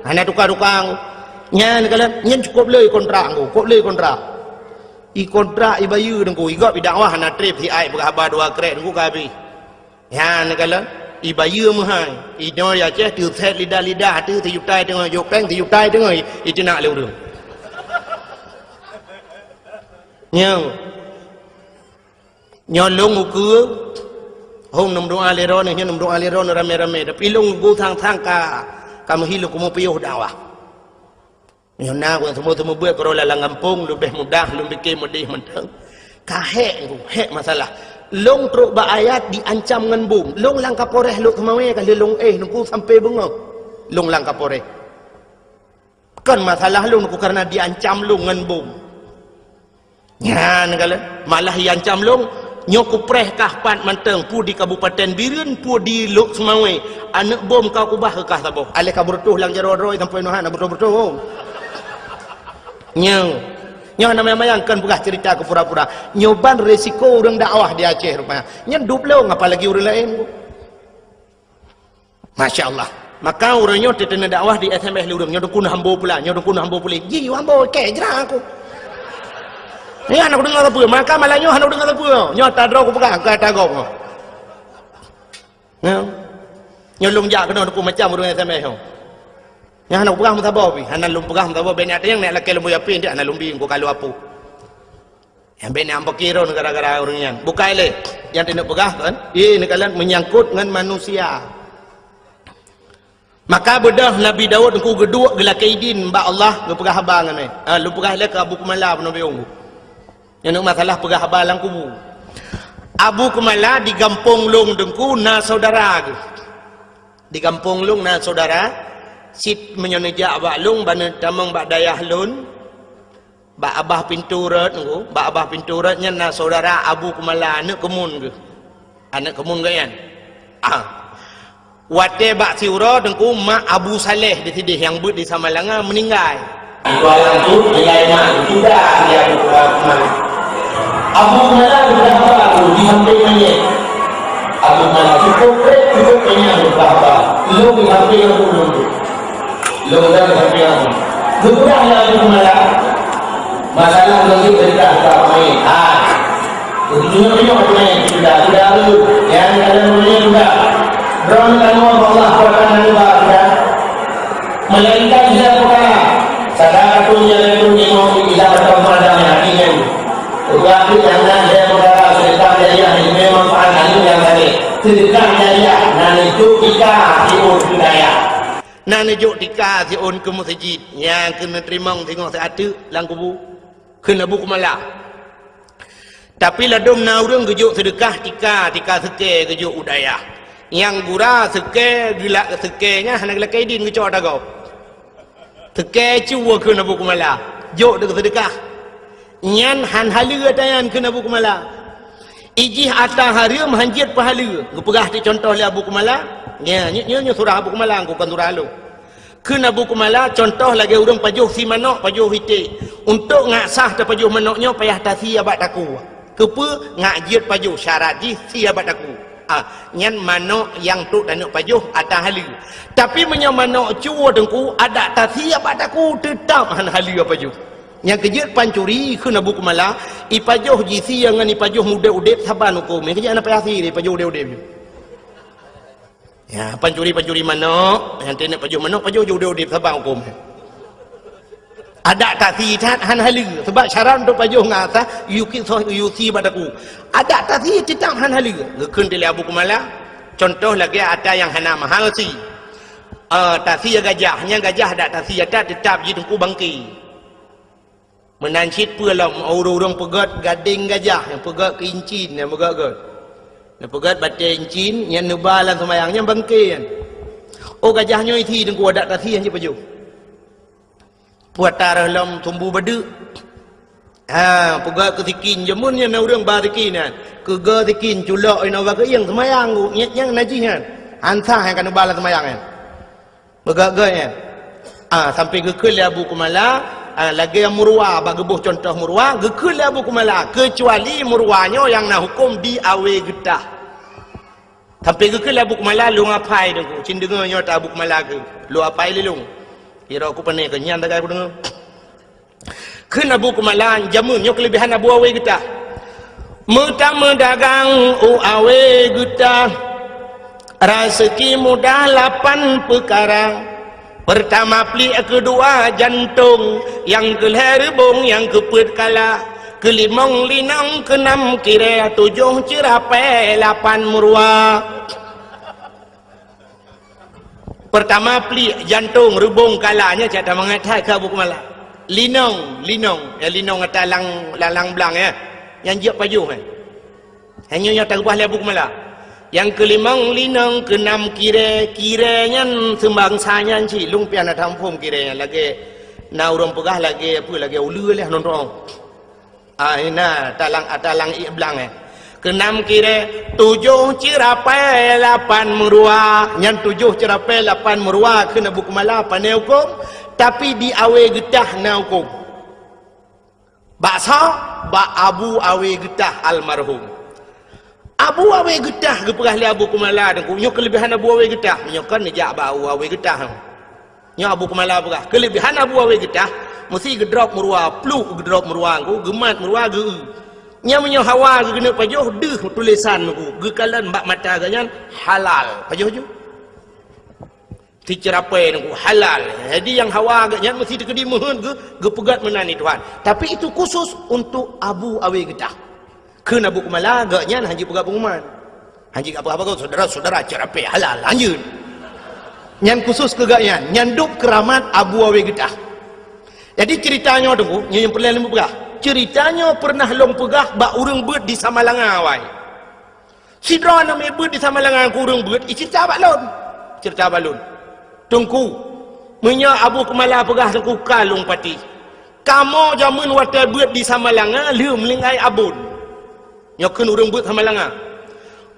Hana tukar-tukar. Nyan kalau nyan cukup le kontrak nggo, cukup le kontrak. I kontrak i bayeue dengku, i gob i dakwah hana treb si ai peugah haba dua krek dengku ka habéh. Nyan kalau i bayeue meuhai, i noe ya ceh teuset lidah-lidah tu teujutai teungoh jok peng teujutai teungoh i teunak le ureuëng. Nyoe. Nyoe lôn ukeue, hong neumeudoa lé droeneuh, nyoe neumeudoa lé droeneuh ramé-ramé, tapi lôn ukeue sang-sang ka, ka meuhi lôn keumeupiyôh dakwah. Nyoe na ureuëng seumeubeuet keudroe lam gampông, leubeh mudah lôn pike meudeh mantong. Ka hék ngku, hék masalah. Lôn trok bak ayat diancam ngon bom. Lôn lam Kapolres Lhokseumawe ka lheueh lôn éh ngku sampai beungoh. Lôn lam Kapolres. Kon masalah lôn ngku kareuna diancam lôn ngon bom. Nyan kalon, malah iancam lôn, nyoe kupreh kah pat mantong, peue di Kabupaten Bireuen, peue di Lhokseumawe, aneuëk bom ka kubah keu kah saboh. Aléh ka beureutoh lam jaroe droe sampoe neuhan na beureutoh-beureutoh. Nyoe, nyoe hana mayang-mayang kon peugah ceurita keu pura-pura. Nyoe ban resiko ureuëng dakwah di Aceh rupanya. Nyan dup lôn apalagi ureuëng laén. Masya Allah. Maka ureuëng nyoe teuteuna dakwah di S M S lé ureuëng, nyoe dukun hambo pula, nyoe dukun hambo pula. Ji hambo kek jra aku. Nyoe hana kudeungoe sapeue, maka malam nyoe hana kudeungoe sapeue. Nyoe ata droe kupeugah, keu ata gob nyoe. Nyoe. Nyoe lôn jak keunoe dukun macam ureuëng S M S nyoe. Nyoe hana kupeugah meusaboh pih, hana lôn peugah meusaboh, bèk nyak teunyang nyak lakée lôn boh yapin, hana lôn bi, engko ka lôn apôh. Nyang bèk na ampakirôn gara-gara ureuëng nyan. Bukai lé, nyang teuneuk peugah kan? Ié neukalon meunyangkot ngon manusia. Maka beudôh Nabi Daud engku geuduek geulakée idin bak Allah geupeugah haba ngon mé. Ha, lôn peugah lé keu Abu Kumala peunoh biong. Nyan masalah peugah haba lam kubu. Abu Kumala di gampông lôn dengku na saudara geuh. Di gampông lôn na saudara, sit meunyoe neujak bak lôn, ban neutamong bak dayah lôn, bak abah pintoe rot ngku, bak abah pintoe rot nyan na saudara Abu Kumala, aneuëk keumun geuh. Aneuëk keumun geuh nyan. Ah. Watée bak siuroe teungku mak Abu Saleh di sideh nyang beuet di Samalanga meuninggai. Itu alam tu nilai mak sudah dia Abu Kumala. Abu Kumala sudah baru di samping manyét. Abu Kumala cukup rek cukup kenyang sudah baru. Lôn di samping aku dulu. Lôn dah sampai aku. Geupeugah lé Abu Kumala, masalah lôn jeuet teuka ka main. Ha. Beutôi-beutôi ka main, sudah, sudah tu. Nyang kalian punya sudah. Droeneuh kalian Allah kuatkan anda sudah. Melainkan dia perkara. Sadar tu dia itu nengok di dalam tempat yang hati kan. Tetapi jangan dia perkara sedekah jariah ini memang pahala yang tadi. Sedekah jariah, nanti itu kita tipu budaya. Na neujok tika siôn keu meuseujid nyang keuneuk teurimong singoh siat teuk lam kubu, kheun Abu Kumala. Tapi ladôm na ureuëng geujok seudeukah tika, tika seukée geujok u dayah. Nyang gura seukée geulak seukée nyan hana geulakée idin geucok ata gob. Seukée cue kheun Abu Kumala, jok deuk seudeukah. Nyan han haleue ata nyan kheun Abu Kumala. Ijih ata hareuem han jeuet peuhaleue. Geupeugah teuk cuntoh lé Abu Kumala. Nya, nyoe, nyoe, nyoe surah Abu Kumala, kon surah lôn. Kheun Abu Kumala, cuntoh lagée ureuëng pajoh sie manök, pajoh iték. Untuk ngat sah tapajoh manök nyoe payah tasie bak takue. Keupeue? Ngat jeuet pajoh, syarat jih sie bak takue. Ah, nyan manök nyang trok taneuk pajoh ata haleue. Tapi meunyoe manök cue teungku, adak tasie bak takue, teutab han haleue pajoh. Nyang keujeuet pancuri kheun Abu Kumala, ipajoh jisie ngon ipajoh udeb-udeb saban huköm. Nyang keujeuet hana payah sie ipajoh udeb-udeb. Ya, pancuri-pancuri manök, nyang teuneuk pajoh manök, pajoh udeb-udeb saban huköm. Adak tasie that han haleue, sebab syarat untuk pajoh ngat sah, yue sie bak takue. Adak tasie teutab han haleue. Geukheun lé Abu Kumala, cuntoh lagée ata nyang hana mahal sie. Ah, tasie gajah, nyang gajah adak tasie ata teutab jiteungku bangke. Meunan cit peue lom ureuëng-ureuëng peugét gadeng gajah, nyang peugét keu incin, nyang peugét-gét. Nyang peugét batée incin, nyang neuba lam seumayang, nyang bangke nyan. Oh gajah nyoe sie teungku adak tasie han jeuet pajoh. Puata reuh lom sumbu badeuk. Ha, peugah keu sikin, jameun nyan na ureuëng ba sikin nyan. Keuga sikin culok inoe bak keuieng seumayang ku, nyet nyang najih nyan. Hansa nyang ka neuba lam seumayang nyan. Beugét-gét nyan. Ah, sampai geukheun lé Abu Kumala, ah, lagée murwa, bak geuboh cuntoh murwa, geukheun lé Abu Kumala, keucuali murwa nyoe nyang na huköm di Awe Geutah. Sampai geukheun lé Abu Kumala, lôn apai deungoe, cit deungoe nyoe ta Abu Kumala keu, lôn apai lé lôn. Kira ku pane keu nyan tagai ku deungoe. Kheun Abu Kumala, jameun nyoe keulebihan Abu Awe Geutah. Meutameudagang u Awe Geutah, raseuki mudah lapan peukara. Peurtama pliek, keudua jantong, nyang keulhée reubong, nyang keupeuet kala, keulimong linong, keunam kirée, tujoh ceurapée, lapan murwa. Peurtama pliek, jantong, reubong, kala, nyan cit that mangat that keu Abu Kumala. Linong, linong, ya linong ata lang, lang, lang blang ya. Nyang jeuet pajoh eh. Hanya nyang tareubah lé Abu Kumala. Nyang keulimong linong, keunam kirée, kirée nyan seubangsa nyan cit, lôn pian na taphom kirée nyan lagée na ureuëng peugah lagée apa, lagée uleue lé nonton. Ah, ina, talang, talang ié blang eh. Keunam kirée, tujoh ceurapée, lapan murwa. Nyan tujoh ceurapée, lapan murwa kheun Abu Kumala pane huköm, tapi di Awe Geutah na huköm. Bak soe? Bak Abu Awe Geutah almarhum. Abu Awe Geutah geupeugah lé Abu Kumala deungoe, nyoe keulebihan Abu Awe Geutah. Meunyoe kon neujak bak Abu Awe Geutah. Nyoe Abu Kumala peugah, keulebihan Abu Awe Geutah, meusi geudrop meuruwa, pluek geudrop meuruwa, geumat meuruwa, geu-eu. Nyan meunyoe hawa geukeuneuk pajoh, deuh tulésan geukalon bak mata geuh nyan halal. Pajoh ju. Siceurapée nungku halal. Jadi nyang hawa geuh nyan meusi teukeudi meuheuet geu-, geupeugét meunan di Tuhan. Tapi itu khusus untuk Abu Awe Geutah. Kheun Abu Kumala geuh nyan hanjeuet peugah pengumuman. Hanjeuet peugah bagoe saudara-saudara ceurapée halal hanjeuet. Nyan khusus keu geuh nyan, nyan dub keuramat Abu Awe Geutah. Jadi ceurita nyoe teungku, nyoe nyang peureulée lôn peugah. Ceurita nyoe peureunah lôn peugah bak ureuëng beuet di Samalanga awai. Sidroe aneuk miet beuet di Samalanga keu ureuëng beuet, iceurita bak lôn. Ceurita bak lôn. Teungku, meunyoe Abu Kumala peugah teungku ka lôn patéh. Kamoe jameun watée beuet di Samalanga lheueh meulinggai abon. Nyoe kheun ureuëng beuet Samalanga.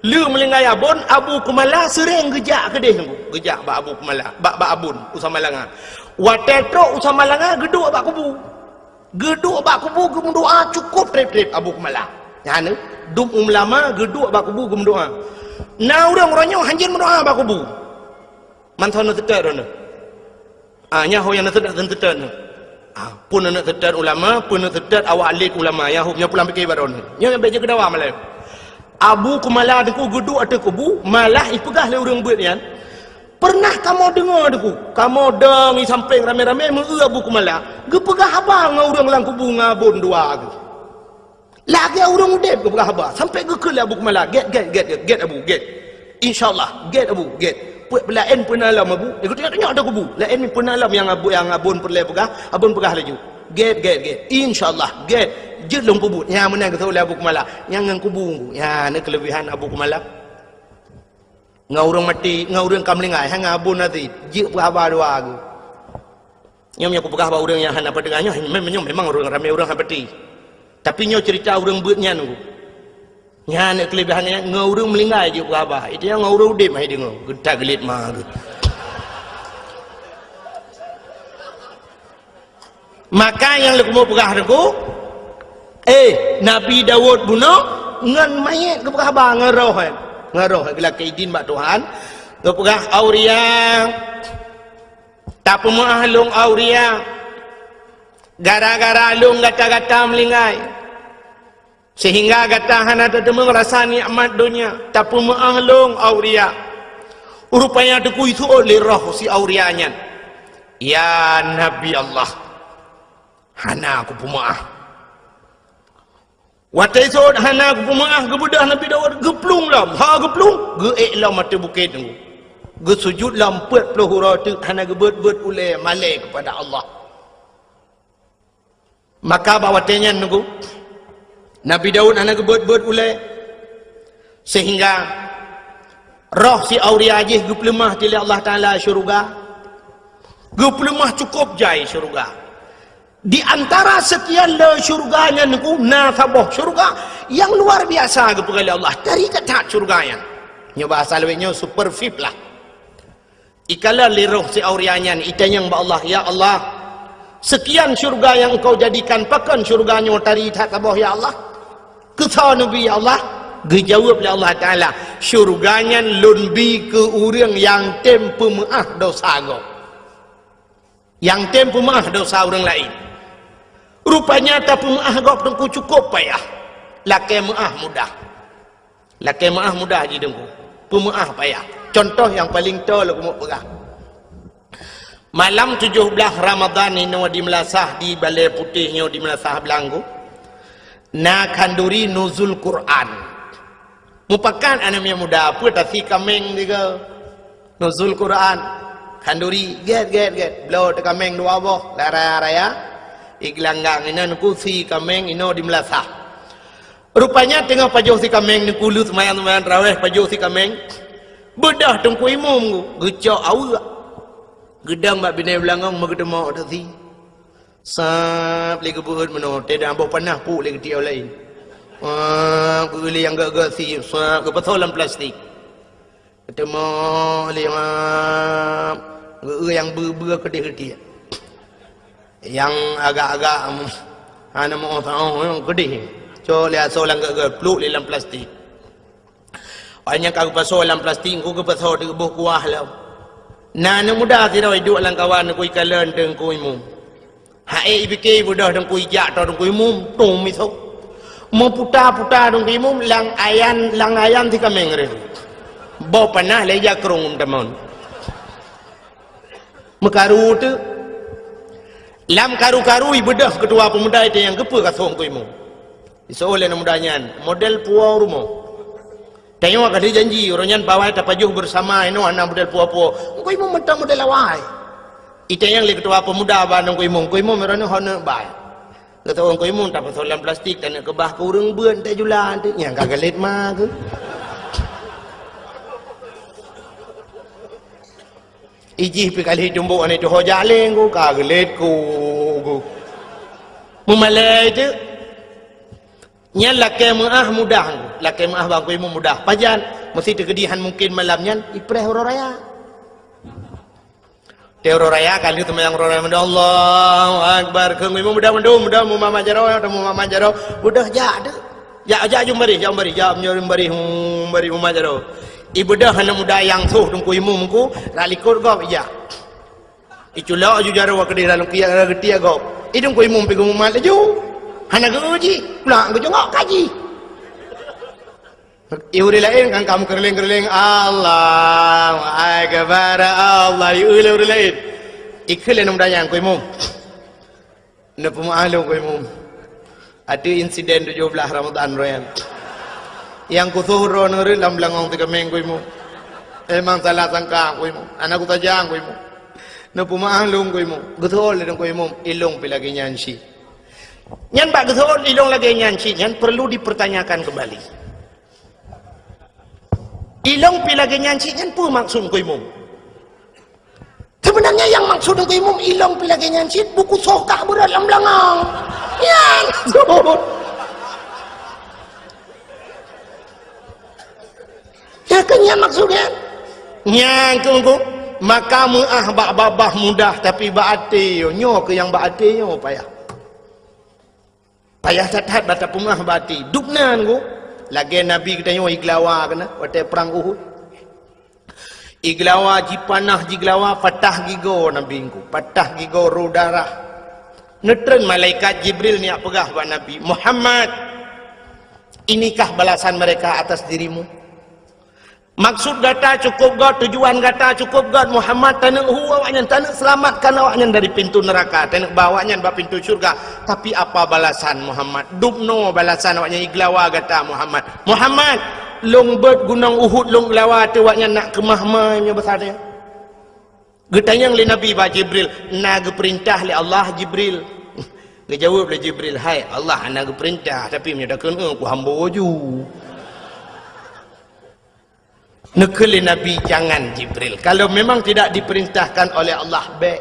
Lheueh meulinggai abon, Abu Kumala seuréng geujak keudeh teungku. Geujak bak Abu Kumala, bak, bak abon u Samalanga. Watée trok u Samalanga geuduek bak kubu. Geuduek bak kubu geumeudoá cukôp treb-treb Abu Kumala. Nyan dum ulama geuduek bak kubu geumeudoá. Na ureuëng uroe nyoe hanjeuet meudoá bak kubu. Mantong na teutet droeneuh. Ah, nyan ho nyang na teutet, na teutet nyoe. Ah, pun na teutet ulama, pun na teutet awak alim ulama, nyan ho nyoe pulang pike bak droeneuh. Nyoe nyang bék jeuet keudawa malée. Abu Kumala teungku geuduek ateueh kubu, malah ipeugah lé ureuëng beuet nyan, Peureunah kamoe deungoe teungku, kamoe dong i sampéng ramé-ramé meu-eu Abu Kumala, geupeugah haba ngon ureuëng lam kubu ngon abon dua geuh. Lagée ureuëng udeb geupeugah haba, sampoe geukheun lé Abu Kumala, "Gét, gét, gét, gét, gét Abu, gét. Insya Allah, gét Abu, gét. Peuet peulaén peue na lom Abu." Geutanyoe-tanyoe teuk kubu. Laén peue na lom nyang abu-, nyang abon peureulée peugah, abon peugah laju, "Gét, gét, gét. Insya Allah, gét. Jeuet lôn peubuet." Nyan meunan geuseuôt lé Abu Kumala. Nyan ngon kubu, nyan na keuleubehan Abu Kumala. Ngon ureuëng maté, ngon ureuëng ka meuninggai, hana abon até, jeuet peuhaba dua geuh. Nyoe meunyoe kupeugah bak ureuëng nyang hana peudeungoe nyoe, mem-, nyoe memang ureuëng ramé ureuëng hana peuti. Tapi nyoe ceurita ureuëng beuet nyan geuh. Nyan keuleubehan nyan, ngon ureuëng meuninggai jeuet peuhaba. Itu nyang ngon ureuëng udeb hai deungoe, geutak geulet ma geuh. Maka nyang leukumu peugah teungku, eh, Nabi Daud bunoe ngon manyét geupeugah haba ngon roh, eh. Ngon roh, eh, geulakée idin bak Tuhan. Geupeugah, "Auria, tapeumeuáh lôn Auria. Gara-gara lôn gata-gata meulinggai. Sehingga gata hana tateumeung rasa nikmat donya, tapeumeuáh lôn Auria." Rupanya teungku iseuôt lé roh si Auria nyan, "Ya Nabi Allah, hana kupeumeuáh." Watée iseuôt hana kupeumeuáh, geubeudôh Nabi Daud, geuplueng lom. Ha geuplueng, geuék lom ateueh bukét teungku. Geusujut lom peuet ploh uroe teuk hana geubeuet-beuet ulée malée keupada Allah. Maka bak watée nyan teungku, Nabi Daud hana geubeuet-beuet ulée, sehingga roh si Auria jih geupeuleumah lé Allah Taala syeuruga, geupeuleumah cukôp jai syeuruga. Di antara sekian le syurga nyan Teungku, na saboh syurga nyang luar biasa geupeugah lé Allah. Tari that-that syurga nyan. Nyoe bahasa lawét nyoe super V I P lah. Ikalon lé roh si Aulia nyan, itanyong bak Allah, "Ya Allah, sekian syurga nyang Engkau jadikan, pakon syurga nyoe tari that saboh, ya Allah? Keu soe neubri, ya Allah?" Geujaweueb lé Allah Taala, "Syurga nyan Lôn bi keu ureuëng nyang tem peumeuáh desya gob." Nyang tem peumeuáh desya ureuëng laén. Rupanya tapeumeuáh gob Teungku cukôp payah. Lakée meuáh mudah. Lakée meuáh mudah jih Teungku. Peumeuáh payah. Cuntoh nyang paleng toe lôn keumeung peugah. Malam tujoh blaih Ramadhan inoe di meulasah, di Balée Putéh nyoe di meulasah Blang Teungku, na khanduri nuzul Quran. Mupakat aneuk miet muda, peue tasi kaméng tiga. Nuzul Quran. Khanduri, gét, gét, gét. Bloe teukaméng dua boh, lam raya-raya. Igeulanggang inan kusi kaméng inoe di meulasah. Rupanya teungoh pajoh si kaméng, Teungku, lheueh seumayang-seumayang tarawih pajoh si kaméng. Beudôh Teungku Imum geucok aweuek. Geudong bak binéh beulangong meugeuteumok tasi. Sab lé geubeuet meunoe, teudah boh panah puk lé geutiek laén. Wah, geueu lé nyang gét-gét sie, sab geupasoe lam plastik. Geuteumok lé, wah, geueu nyang beu-beu keudeh geutiek. Nyang agak-agak, hana meu saôh, keudeh. Cok lé asoe lam gét-gét, pluek lé lam plastik. Awaknyan ka geupasoe lam plastik, Teungku, geupasoe teuboh kuah lom. Na aneuk muda sidroe iduek lam kawan Teungku, ikalon Teungku Imum. Hai, ipike beudôh Teungku, ijak toe Teungku Imum, tom isoe. Meuputa-puta Teungku Imum lam ayan, lam ayan si kaméng reuh. Boh panah lé jakrong tamon. Meukaru teuk. Lam karu-karu ibeudôh keutua peumuda itu nyang geupeu ka soe Teungku Imum. Isoe lé aneuk muda nyan, model puwoe rumoh. Tanyoe ka lheueh janji, uroe nyan bawai tapajoh beusama inoe hana model puwoe-puwoe. Teungku Imum mantong model awai. Itanyong lé keutua peumuda bak Teungku Imum, "Teungku Imum, uroe nyoe hana bai." Geusoe Teungku Imum tapasoe lam plastik, taneuk keubah keu ureuëng beuet, tajula, nyang ka galét ma keuh. Ijih pih ka lheueh tumbok aneuk tuho jaleng ku, ka geulet ku, ku. Meumalée teuk. Nyan lakée meuáh mudah, lakée meuáh bak Teungku Imum mudah. Pajan, meuseuti keudeh han mungken malam nyan, ipreh uroe raya. Di uroe raya ka lheueh seumayang uroe raya, Allahu Akbar. Keu Teungku Imum mudah mandum, mudah mumat-mumat jaroe, mumat-mumat jaroe. Mudah jak teuk. Jak, jak jeuem baréh, jak baréh, jak jeuem baréh, hmm, baréh mumat jaroe. Ibeudôh aneuk muda nyang soh Teungku Imum ku, rak likot gob ijak. Iculok ju jaroe keudeh lam kiak, geutiek gob. I Teungku Imum pih geumumat laju. Hana geu jih, pulang geujongok kaji. I ureuëng laén kan ka meukeureuléng-keureuléng, Allahu Akbar, Allah, i ureuëng laén. Ikheun lé aneuk muda nyan, Teungku Imum. Neupeumeuáh lôn Teungku Imum. Ateueh insiden tujoh blaih Ramadhan uroe nyan. Nyang kusoh droeneuh reuet lam beulangong teukeumeng Teungku Imum. Emang salah sangka Teungku Imum. Hana kusaja Teungku Imum. Neupeumeuáh lôn Teungku Imum. Geusoe lé Teungku Imum, ilôn pih lagée nyan cit. Nyan bak geusoe ilôn lagée nyan cit nyan perlu dipertanyakan kembali. Ilôn pih lagée nyan cit nyan peue maksud Teungku Imum? Sebenarnya nyang maksud Teungku Imum, ilôn pih lagée nyan cit, buku soh kah beurot lam beulangong. Nyan maksud. Ya kan nyan maksud nyan? Nyan keuh Teungku, maka meuáh bak babah mudah, tapi bak até nyoe, nyoe keuh nyang bak até nyoe payah. Payah that-that bak tapeumeuáh bak até. Dubna Teungku, lagée Nabi geutanyoe igeulawa keunan watée prang Uhud. Igeulawa, jipanah jigeulawa, patah gigoe Nabi Teungku, patah gigoe, rô darah. Neutreun malaikat Jibril neujak peugah bak Nabi, "Muhammad, inikah balasan mereka atas dirimu?" Maksud gata cukôp gét, tujuan gata cukôp gét, Muhammad, taneuk hu awaknyan, taneuk seulamatkan awaknyan dari pintu neuraka, taneuk ba awaknyan bak pintu syurga. Tapi apa balasan Muhammad? Dubnoe balasan awaknyan igeulawa gata Muhammad. Muhammad, lôn beuet gunong Uhud lôn geulawa ateueh awaknyan nak keumah ma nyoe basa teuh. Geutanyong lé Nabi bak Jibril, "Na geupeurintah lé Allah, Jibril?" Geujaweueb lé Jibril, "Hai Allah, hana geupeurintah, tapi meunyoe takheun, eh, kuhambo ju." Neukheun lé Nabi, "Jangan, Jibril. Kalau memang tidak diperintahkan oleh Allah, bék.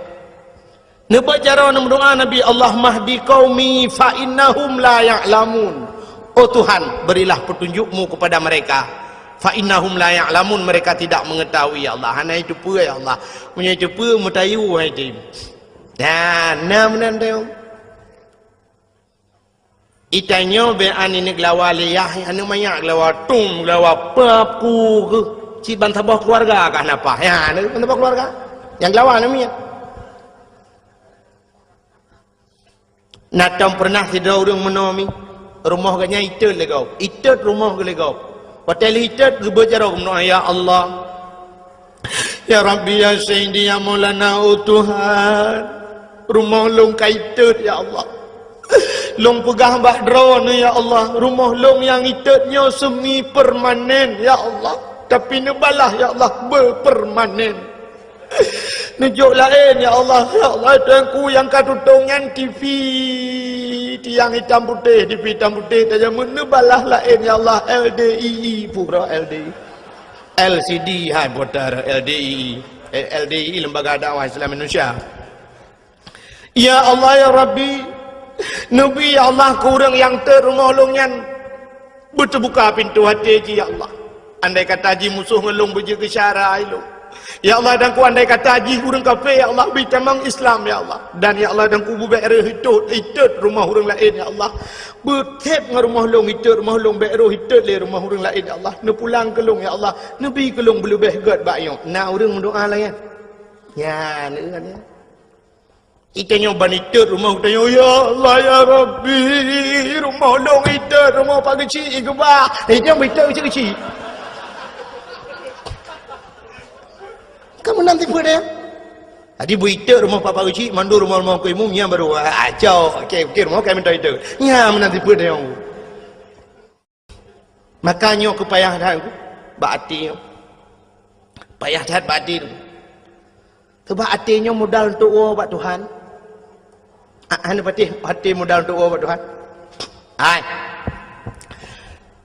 Neubaca droe neumeudoa Nabi, "Allahumma hdi qaumi fa innahum la ya'lamun." Oh Tuhan, berilah petunjuk-Mu kepada mereka. "Fa innahum la ya'lamun," mereka tidak mengetahui, ya Allah. Hana jiteupeue, ya Allah. Meunyoe jiteupeue, meutayue hai tem. Nah, na meunan teuh. Itanyoe bèk aneuk geulawa lé yah, aneuk manyak geulawa, tum geulawa, papu geuh. Cit ban saboh keuluwarga kah na paih. Ya, aneuk ban saboh keuluwarga. Nyang geulawa aneuk miet. Na tom peureunah sidroe ureueng meunoe mi, rumoh geuh nyan itot lé gob, itot rumoh geuh lé gob. Watèe lheueh itot geubeuet jaroe geumeudoa, "Ya Allah, ya Rabbi, ya Sayyidi, ya Maulana, oh Tuhan, rumoh lôn ka itot, ya Allah. Lôn peugah bak Droeneuh, ya Allah, rumoh lôn nyang itot nyoe semi permanen, ya Allah. Tapi neubalah, ya Allah, beupermanen." Neujok laén, ya Allah. Ya Allah, Tuhanku, nyang ka tutong nyan T V tiang itam putéh, T V itam putéh, tajak meuneubalaih laén, ya Allah, L D I I, pura L D I. L C D, hai, putar L D I I. Eh, L D I I, Lembaga Dakwah Islam Indonesia. Ya Allah, ya Rabbi, neubi, ya Allah, keu ureueng nyang teuet rumoh lôn nyan. Beuteubuka pintoe até jih, ya Allah. Andai kata jih musoh ngon lôn beujeuet keu syara lôn, ya Allah, dan ku andai kata jih ureueng kafé, ya Allah, bri tamong Islam, ya Allah. Dan, ya Allah, dan ku bubèk reuh itot, itot rumoh ureueng laén, ya Allah. Beuthèb ngon rumoh lôn itot rumoh lôn, bèk rôh itot lé rumoh ureueng laén, ya Allah. Neupulang keu lôn, ya Allah. Neubi keu lôn beuleubèh gèt bak nyoe. Na ureueng meudoa lagèe nyan? Nyan, nyan. Itanyoe ban itot rumoh, itanyoe, "Ya Allah, ya Rabbi, rumoh lôn itot, rumoh Pak Geuchik igeubah." Itanyoe ban itot keuchik-keuchik. Kamu nanti peue deh? Jadi beu itot rumoh Pak, Pak Geuchik, mandum rumoh-rumoh keu imum, nyan baru, ah, cok. Oke, oke, rumoh kami minta itot. Nyan nanti peue deh. Maka nyoe keu payah that bak até nyoe. Payah that bak até nyoe. Sabab até nyoe modal untuk woe bak Tuhan. Ah, hana patéh até modal untuk woe bak Tuhan. Hai.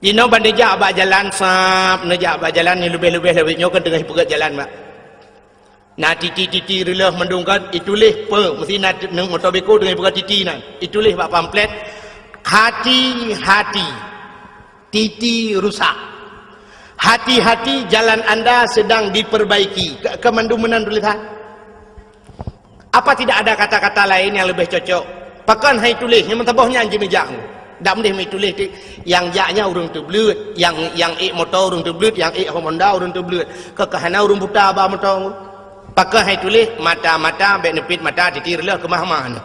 Jinoe ban neujak bak jalan sab, neujak bak jalan nyang leubeh-leubeh lawét nyoe kan teungoh peugöt jalan bak. Na titi-titi reuleuh mandum kan, ituléh peue, meusti na t-, moto beko teungoh peugah titi nyan. Ituléh bak pamflet, "Hati-hati, titi rusak. Hati-hati, jalan anda sedang diperbaiki." Ke, ke mandum meunan tulisan. Apa tidak ada kata-kata lain yang lebih cocok? Pakon hai tuléh, nyang meusaboh nyan jineujak. Dak meudeh meutuléh ti, nyang jak nyan ureueng teubleuet, nyang, nyang ék moto ureueng teubleuet, nyang ék Honda ureueng teubleuet. Keu ka hana ureueng buta ba moto. Pakon hai tuléh, mata-mata, bèk neupit mata, titi reuleuh keumah-mah nyoe.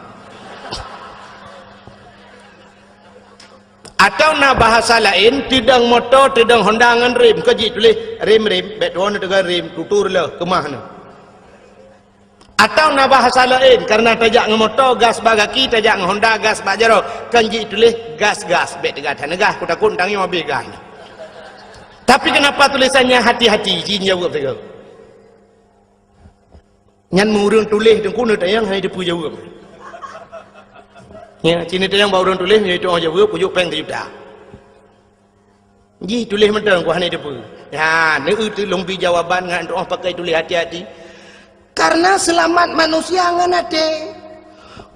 Atau na bahasa laén, teudong moto, teudong Honda ngon rem, keu jituléh rem-rem, bèk tuwoe neuteugah rem, tutu reuleuh keumah nyoe. Atau na bahasa laén, karena tajak ngon moto, gas bak gaki, tajak ngon Honda, gas bak jaroe, kan jituléh gas-gas, bèk teuga that neugas, kutakot tangieng habéh gas. Tapi kenapa tulisannya hati-hati, jin jaweueb sigoe. Nyan meu ureueng tuléh teungku neutanyong hana jiteupeue jaweueb. Ya, ci neutanyong bak ureueng tuléh, nyoe itu jaweueb, kujok péng sijuta. Jih tuléh mantong ku hana jiteupeue. Ya, neueu teuh lôn bi jawaban ngon tu'oh pakai tuléh hati-hati. Karena seulamat manusia ngon até.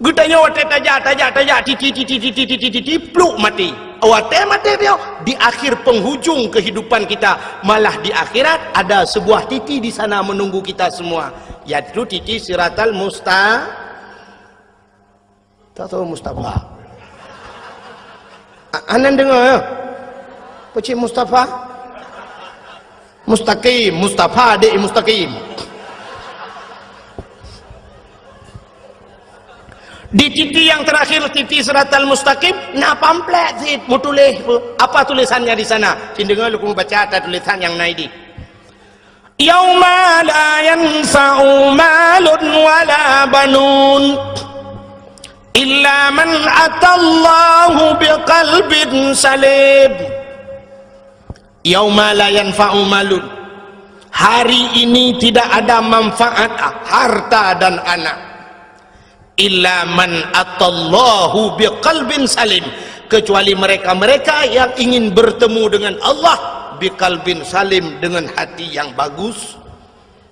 Geutanyoe watèe tajak, tajak, tajak, titi, titi, titi, titi, titi, pluk maté. Watèe maté nyoe, di akhir penghujung kehidupan kita, malah di akhirat ada sebuah titi di sana menunggu kita semua, yaitu titi Siratal Musta-, tak tahu Mustafa. A-, aneuk deungö, ya? Peucit Mustafa? Mustaqim, Mustafa, dek Mustaqim. Di titi nyang teurakhir, titi Siratal Mustaqim, na pamflet cit meutuléh. Apa tulisannya di sana? Cit deungö lôn baca ata tulisan nyang na idéh. "Yauma la yanfa'u malun wala banun, illa man atallaha biqalbin salim." Yauma la yanfa'u malun. Hari ini tidak ada manfaat harta dan anak. Illa man atallaha biqalbin salim. Kecuali mereka-mereka yang ingin bertemu dengan Allah biqalbin salim, dengan hati yang bagus.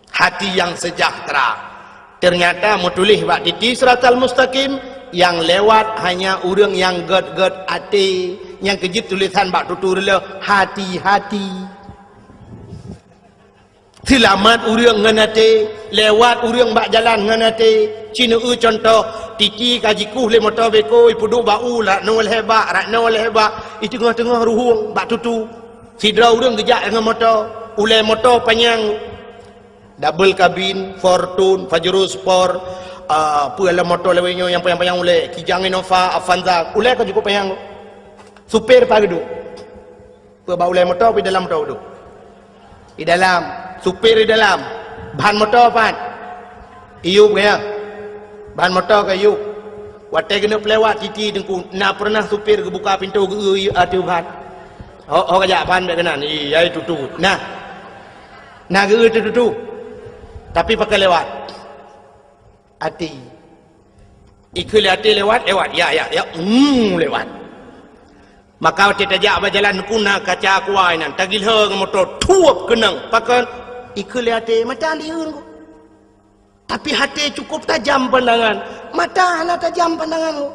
Hati yang sejahtera. Ternyata meutuléh bak titi siratal mustaqim, nyang lewat hanya ureuëng nyang gét-gét até, nyang keujeuet tulésan bak tutu reuloh, hati-hati. Seulamat ureuëng ngon até, lewat ureuëng bak jalan ngon até. Ci neueu cuntoh, titi ka jikueh lé moto beko, ipeuduek bak u, rak noe lhée bak, rak noe lhée bak, i teungoh-teungoh ruhueng bak tutu. Sidroe ureuëng geujak ngon moto, ulée moto panyang. Double kabin, Fortuner, Pajero Sport, ah, peue lom moto lawét nyoe nyang panyang-panyang ulée, Kijang Innova, Avanza, ulée ka cukup panyang. Supir pat geuduek? Peue bak ulée moto, peue dalam moto geuduek? Di dalam. Supir di dalam. Ban moto pat? Iyup gaya. Ban moto ka iyup. Watée geuneuk peulewat titi teungku, na pernah supir geubuka pintoe geu-eu ateueh ban? Ho, ho kajak ban bék keunan. Ih, ai tutu. Nah. Na geu-eu tutu. Tapi pakon lewat? Até. Ikheun lé até lewat, lewat. Ya, ya, ya. Hmm, lewat. Maka watée tajak bak jalan teungku na kaca aqua inan, tagilhô ngon moto, thuep keunong. Pakon? Ikheun lé até, mata liheun ku. Tapi até cukup tajam pandangan, mata hana tajam pandangan ku.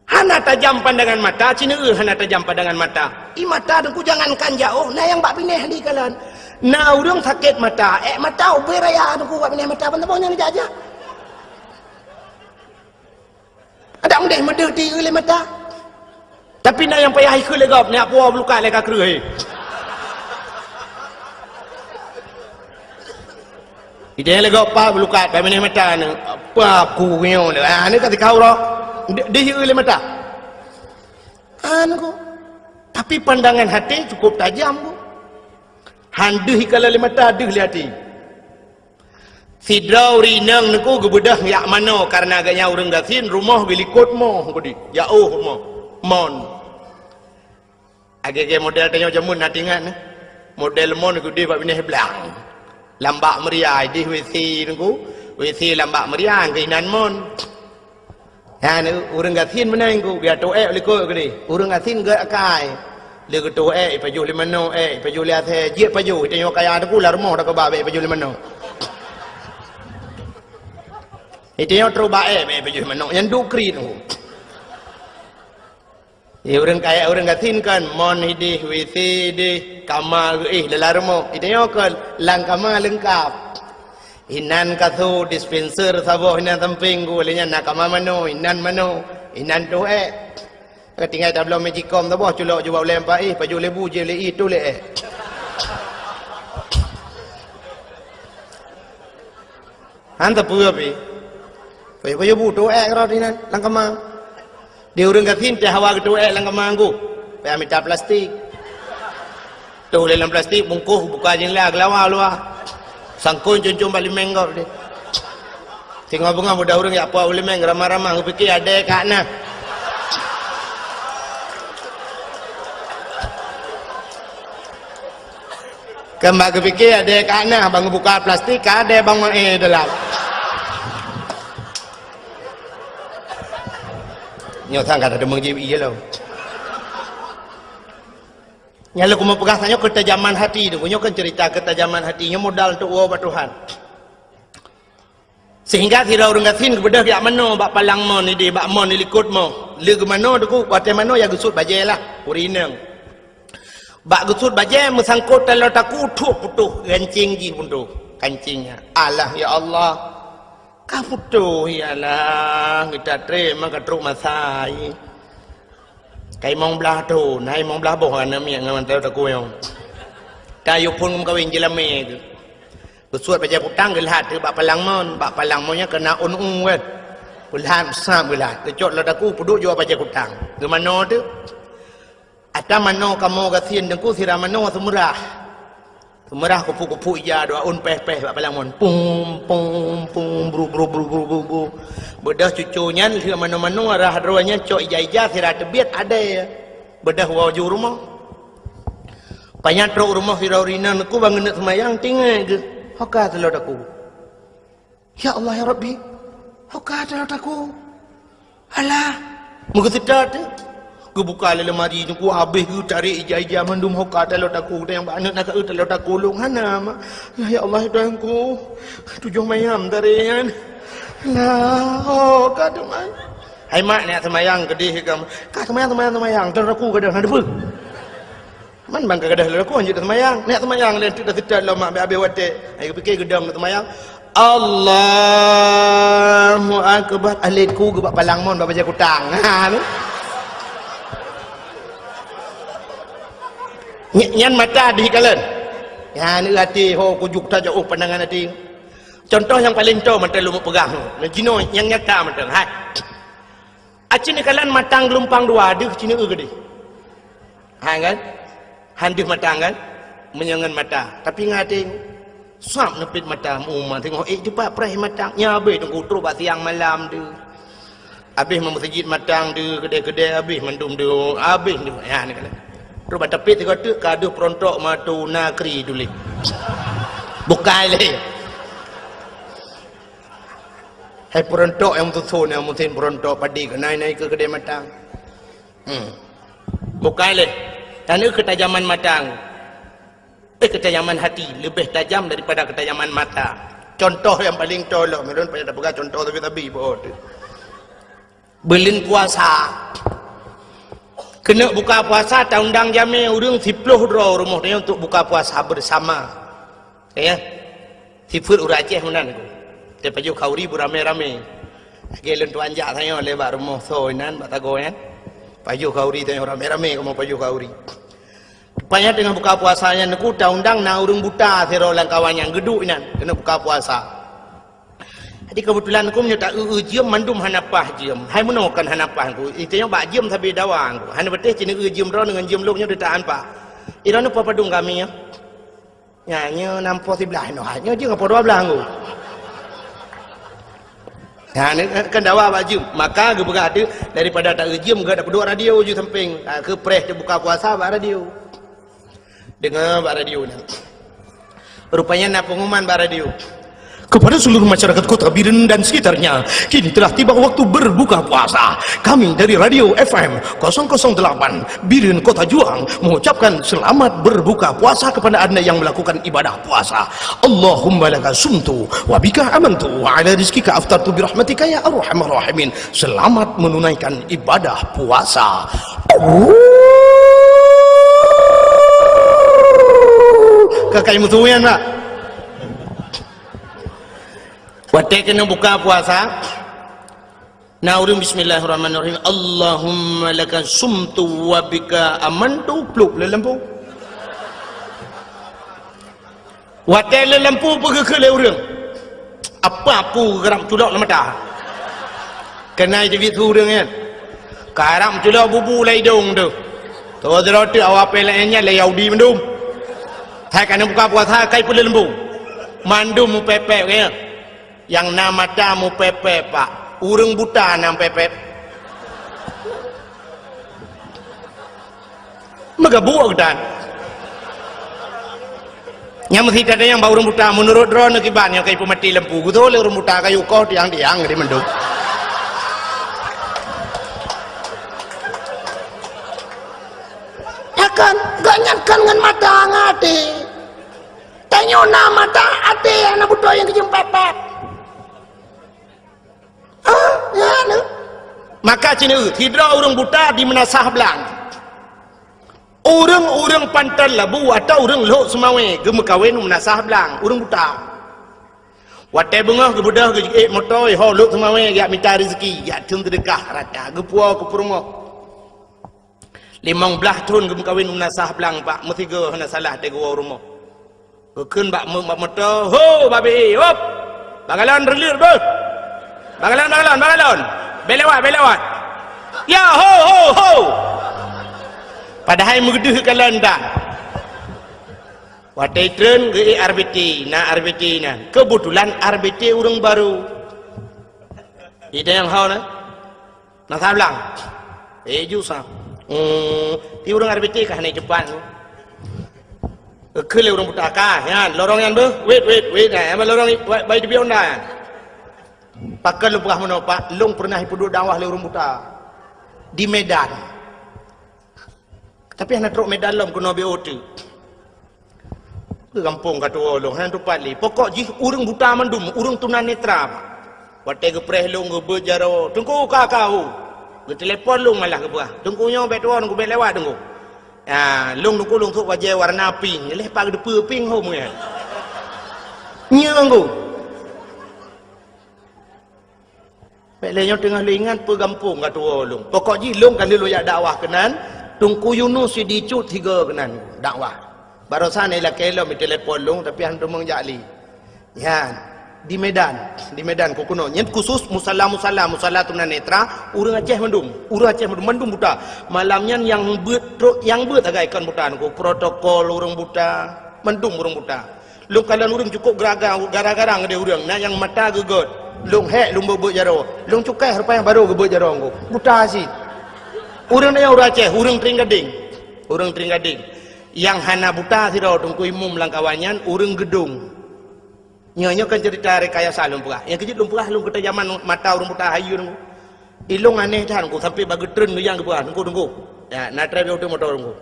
Hana tajam pandangan mata, ci neueu hana tajam pandangan mata. I mata teungku jangankan jaoh, na nyang bak binéh di kalon. Na ureuëng sakét mata, ék mata ubé raya teungku bak binéh mata, ban saboh nyang jak-jak. Adak meudeh meudeh di lé mata. Tapi na nyang payah ikheun lé gob, nyak puwoe beulukat lé ka kreueh. Ideh lé gob pa beulukat, pa mineh mata ni. Apa aku nyoe ni? Ah, ni ka tikau roh. Di, di lé mata. An ku. Tapi pandangan hati cukup tajam ku. Han deuh ikala lé mata, deuh lé hati. Sidroe ureuëng inong teungku geubeudôh jak manoe, kareuna gobnyan ureuëng gasien, rumoh geulikot moh keudeh, jak ôh rumoh. Mon. Lagée-lagée model tanyoe jameun na teuingat nyoe. Model mon keudeh bak binéh blang. Lam bak meuria, ideh WC teungku. WC lam bak meuria, keuinan mon. Nyan, ureuëng gasien meunan ku, geutôh ék likot keudeh. Ureuëng gasien gét akai. Lé geutôh ék, ipajoh lé manoe ék, ipajoh lé asèe, jeuet pajoh, itanyoe kaya teungku lam rumoh dak keuba bék ipajoh lé manoe. Itanyoe trok bak ék bék ipajoh lé manoe, nyan duek kriet teungku. Di ureuëng kaya, ureuëng gasien kan, mon ideh, WC ideh, kama geuéh lam rumoh. Itanyoe kan, lam kama leungkap. Inan kasô, dispenser saboh inan sampéng ku, lé nyan na kama manoe, inan manoe, inan toh ék. Ka tinggai tabloe magicom saboh, culok jubak ulée empat éh, pajoh lé bu, jeuet lé éh, toh lé éh. Han sapeue pih. Pajoh-pajoh bu, toh ék rot inan lam kama. Di ureuëng gasien teuh hawa geutôh ék lam kama teungku, payah mita plastik. Toh lé lam plastik, bungkôh, buka jendela, geulawa luwa. Sangkon cun-cun bak limeng gob deh. Singoh beungoh muda ureuëng jak puwoe limeng, ramah-ramah, geupike adée ka na. Kan bak geupike adée ka na, ban geubuka plastik, ka adée ban maé dalam. Nyoe sang ka tadeungoe jieb ié lom. Nyang lôn keumeung peugah tanyoe keutajaman hati tu. Nyoe kan cerita keutajaman hati. Nyoe modal untuk woe bak Tuhan. Sehingga sidroe ureuëng gasien geubeudôh jak manoe bak palang mon ideh, bak mon ilikot moh. Lé geumanoe teungku, watée manoe ya geusut bajée lah, ureuëng inong. Bak geusut bajée meusangkot taloe takue, thuek putôh gancéng jih putôh. Gancéng nyan. Alah ya Allah. Ka putôh, ya Allah, geuta trém ka trok masa. Ka limong blaih thon, hai limong blaih boh aneuk miet ngon mantong takue nyoe. Ka yue phon meukawen jeulamé tu. Geusuet bajée kutang geulhat bak palang mon, bak palang mon nyan keuna ôn u kan. Geulhat, sam geulhat. Geucok lam takue peuduek jua bajée kutang. Geumanoe tu. Ata manoe kamoe gasien teungku sira manoe seumeurah. Seumeurah kupu-kupu ija dua ôn péh-péh bak palang mon. Pum, pum, pum, bru, bru, bru. Beudôh cuco nyan lheueh manoe-manoe rhah droe nyan cok ija-ija sira teubiet adée. Beudôh woe ju rumoh. Panyang trok rumoh sidroe ureuëng inong teungku ban geuneuk seumayang tinggai geuh. Ho ka taloe takue. Ya Allah, ya Rabbi, ho ka taloe takue. Alah, meugeuseutot teuh. Geubuka lé lemari nyoe, habéh geutarek ija-ija mandum, ho ka taloe takue, nyang bak aneuk na ka taloe takue lôn hana, mak. Lah, ya Allah, ya Tuhanku, tujoh mayam tarek nyan. Lah, ho ka teuma. Hai mak, neujak seumayang keudeh ka. Ka seumayang, seumayang, seumayang, taloe takue gadôh na deupeue. Man ban ka gadôh taloe takue jeuet seumayang. Neujak seumayang lé, teuk dah seutôt lom mak, habéh watèe. Hai geupike geudong seumayang. Allahu Akbar. Alet ku geubak palang mon bak bajèe kutang. Ha, tu. Ny-, nyan mata dih kalon. Nyan até ho kujuk tajak, oh, pandangan até. Contoh nyang paleng toe mantong lôn peugah. Nyoe jinoe nyang nyata mantong. Hai. Aci neukalon matang geulumpang dua deuh ci neueu keudeh. Ha kan? Han deuh matang kan? Meunyoe ngon mata. Tapi ngon até, sab neupit mata, meu uma teungoh ék cupat preh matang. Nyan habéh teungku trok bak siang malam deuh. Habéh meumeuseujid matang deuh, keudè-keudè habéh mandum deuh, habéh deuh. Ya, ni kala. Trok bak teupit sigoe teuk ka deuh peurontok matu nakri tuléh. Bukai lé. Hai peurontok nyang meususon, nyang meusen peurontok padé keuh nai-nai keu keudè matang. Hmm. Bukai lé. Tan eu keutajaman matang. Eh, keutajaman hati lebih tajam daripada keutajaman mata. Contoh nyang paleng toe lom, ulôn payah tapeugah contoh sabe-sabe, boh teuh. Buleuen puasa. Keuneuk buka puasa, taundang jamé ureueng siploh droe rumoh tanyoe untuk buka puasa bersama. Ya. Sifeuet ureueng Aceh meunan ku. Teupajoh khauri beuramé-ramé. Lagèe lôn tuan jak tanyoe lé bak rumoh soe inan, bak sagoe nyan. Pajoh khauri tanyoe ramé-ramé kamoe pajoh khauri. Rupanya teungoh buka puasa nyan ku taundang na ureueng buta sidroe lam kawan nyan geuduek inan keuneuk buka puasa. Jadi keubeutulan ku meunyoe ta eu-eu jeuem mandum hana paih jeuem. Hai meunoe kan hana paih ku. Itanyoe bak jeuem sabe dawa ku. Hana patéh ci neueu jeuem droeneuh ngon jeuem lôn nyoe teutaan paih. Droeneuh peue padum kami nyoe? Nyan, nyoe nam poh siblaih noh, nyoe jeuem poh dua blaih nggu. Nyan, kan dawa bak jeuem. Maka geupeugah teuk, daripada ta eu jeuem, geupeudok radio ju sampéng. Ha, keu preh teubuka puasa bak radio. Deungoe bak radio nyan. Rupanya na pengumuman bak radio. Kepada seluruh masyarakat Kota Biren dan sekitarnya, kini telah tiba waktu berbuka puasa. Kami dari Radio F M kosong kosong delapan Biren Kota Juang mengucapkan selamat berbuka puasa kepada anda yang melakukan ibadah puasa. Allahumma laka sumtu wa bika amantu wa ala rizkika aftartu birahmatika ya arhamar rahimin. Selamat menunaikan ibadah puasa. Kakai musuh nyan, Pak. Watèe keuneuk buka puasa, na ureueng bismillahirrahmanirrahim, Allahumma laka sumtu wa bika amantu, plup lé lampu. Watèe lé lampu peugeuh keu lé ureueng, apa aku karap culok lam mata. Keunan teubiet su ureueng nyan. Karap culok bubu lam idong tu. Toh droe teuk awak pih laén nyan lé Yahudi mandum. Hai ka neubuka puasa kai peuleumbong. Mandum mupepek nyan. Nyang na mata mupepek, Pak. Ureueng buta na mupepek. Meugabuk geutan. Nyang meusitat nyang bak ureueng buta, meunurot droeneuh kiban nyang ka ipeumaté lampu, geutoh lé ureueng buta kayu koh tiang-tiang di mandum. Akan, gobnyan kan ngon mata ngon até. Tanyoe na mata até nyang na beutôi nyang keujeuem pepek. Ah, ya, na. Maka ci neueu, sidroe ureueng buta di Meunasah Blang. Ureueng-ureueng Panton Labu atau ureueng Lhok Seumawé geumeukawen u Meunasah Blang, ureueng buta. Watèe beungoh geubeudôh geujiék moto, ho Lhok Seumawé jak mita rezeki, jak theun seudeukah rata, geupuwoe keu peurumoh. Limong blaih thon geumeukawen u Meunasah Blang, Pak, meusigoe hana salah teuh geuwoe u rumoh. Geukheun bak meu-, bak moto, "Ho, babe, hop! Bak galon reulir beuh! Bak galon, bak galon, bak galon! Bèk lewat, bèk lewat! Ya, ho, ho, ho!" Padahai meugeudeuh galon tan. Watèe treun geuék R B T, na R B T na. Keubeutulan R B T ureueng barô. Idéh nyang ho na. Na sablang. Eh, ju sa. Hmm, ti ureueng R B T ka hana jeupat. Keu lé ureueng buta ka, nyan, lorong nyan beuh. Wait, wait, wait. Nah, emang lorong, bai, bai di Bionda nyan. Pakon lôn peugah meunoe, Pak, lôn peureunah ipeuduek dakwah lé ureueng buta. Di Medan. Tapi hana trok Medan lom keunoe B O T. Gampông ka tuwoe lôn, hana tupat lé. Pokok jih ureuëng buta mandum, ureuëng tunanetra. Watée geupreh lôn geubeuet jaroe, "Teungku, ka, ka, ho." Geutelepon lôn malah geupeugah, "Teungku nyoe bék tuwoe, Teungku bék lewat, Teungku." Ya, lôn Teungku lôn sôk bajée warna pink, leh pat geuteupeue pink ho meunan. Nyoe Teungku. Bék lé nyoe teungoh lé ingat peue gampông ka tuwoe lôn. Pokok jih lôn ka lheueh lôn jak dakwah keunan, Teungku Yunus Sidicut sigoe keunan dakwah. Barosan ilakée lom itelepon lôn, tapi han teumeung jak lé. Nyan, di Medan, di Medan keunoe. Nyan khusus musala-musala, musala tunanetra, ureuëng Aceh mandum, ureuëng Aceh mandum, mandum buta. Malam nyan nyang beuet trok, nyang beuet sagai kon buta Teungku, protokol ureuëng buta, mandum ureuëng buta. Lôn kalon ureuëng cukôp geraga, gara-gara ngon ureuëng, na nyang mata geugét. Lôn hék lôn beuet-beuet jaroe. Lôn cukai rupa nyang barô geubeuet jaroe Teungku. Buta cit. Ureuëng nyan ureuëng Aceh, ureuëng Trienggadeng. Ureuëng Trienggadeng. Nyang hana buta sidroe Teungku Imum lam kawan nyan, ureuëng Geudong. Nyoe, nyoe kan cerita rekayasa lôn peugah. Nyang keujeuet lôn peugah lôn keutai zaman mata ureuëng buta hayeue Teungku. Ilôn aneh that Teungku, sampai bak geutreun geuyang geupeugah, "Teungku, Teungku. Ya, na trép yoh moto Teungku."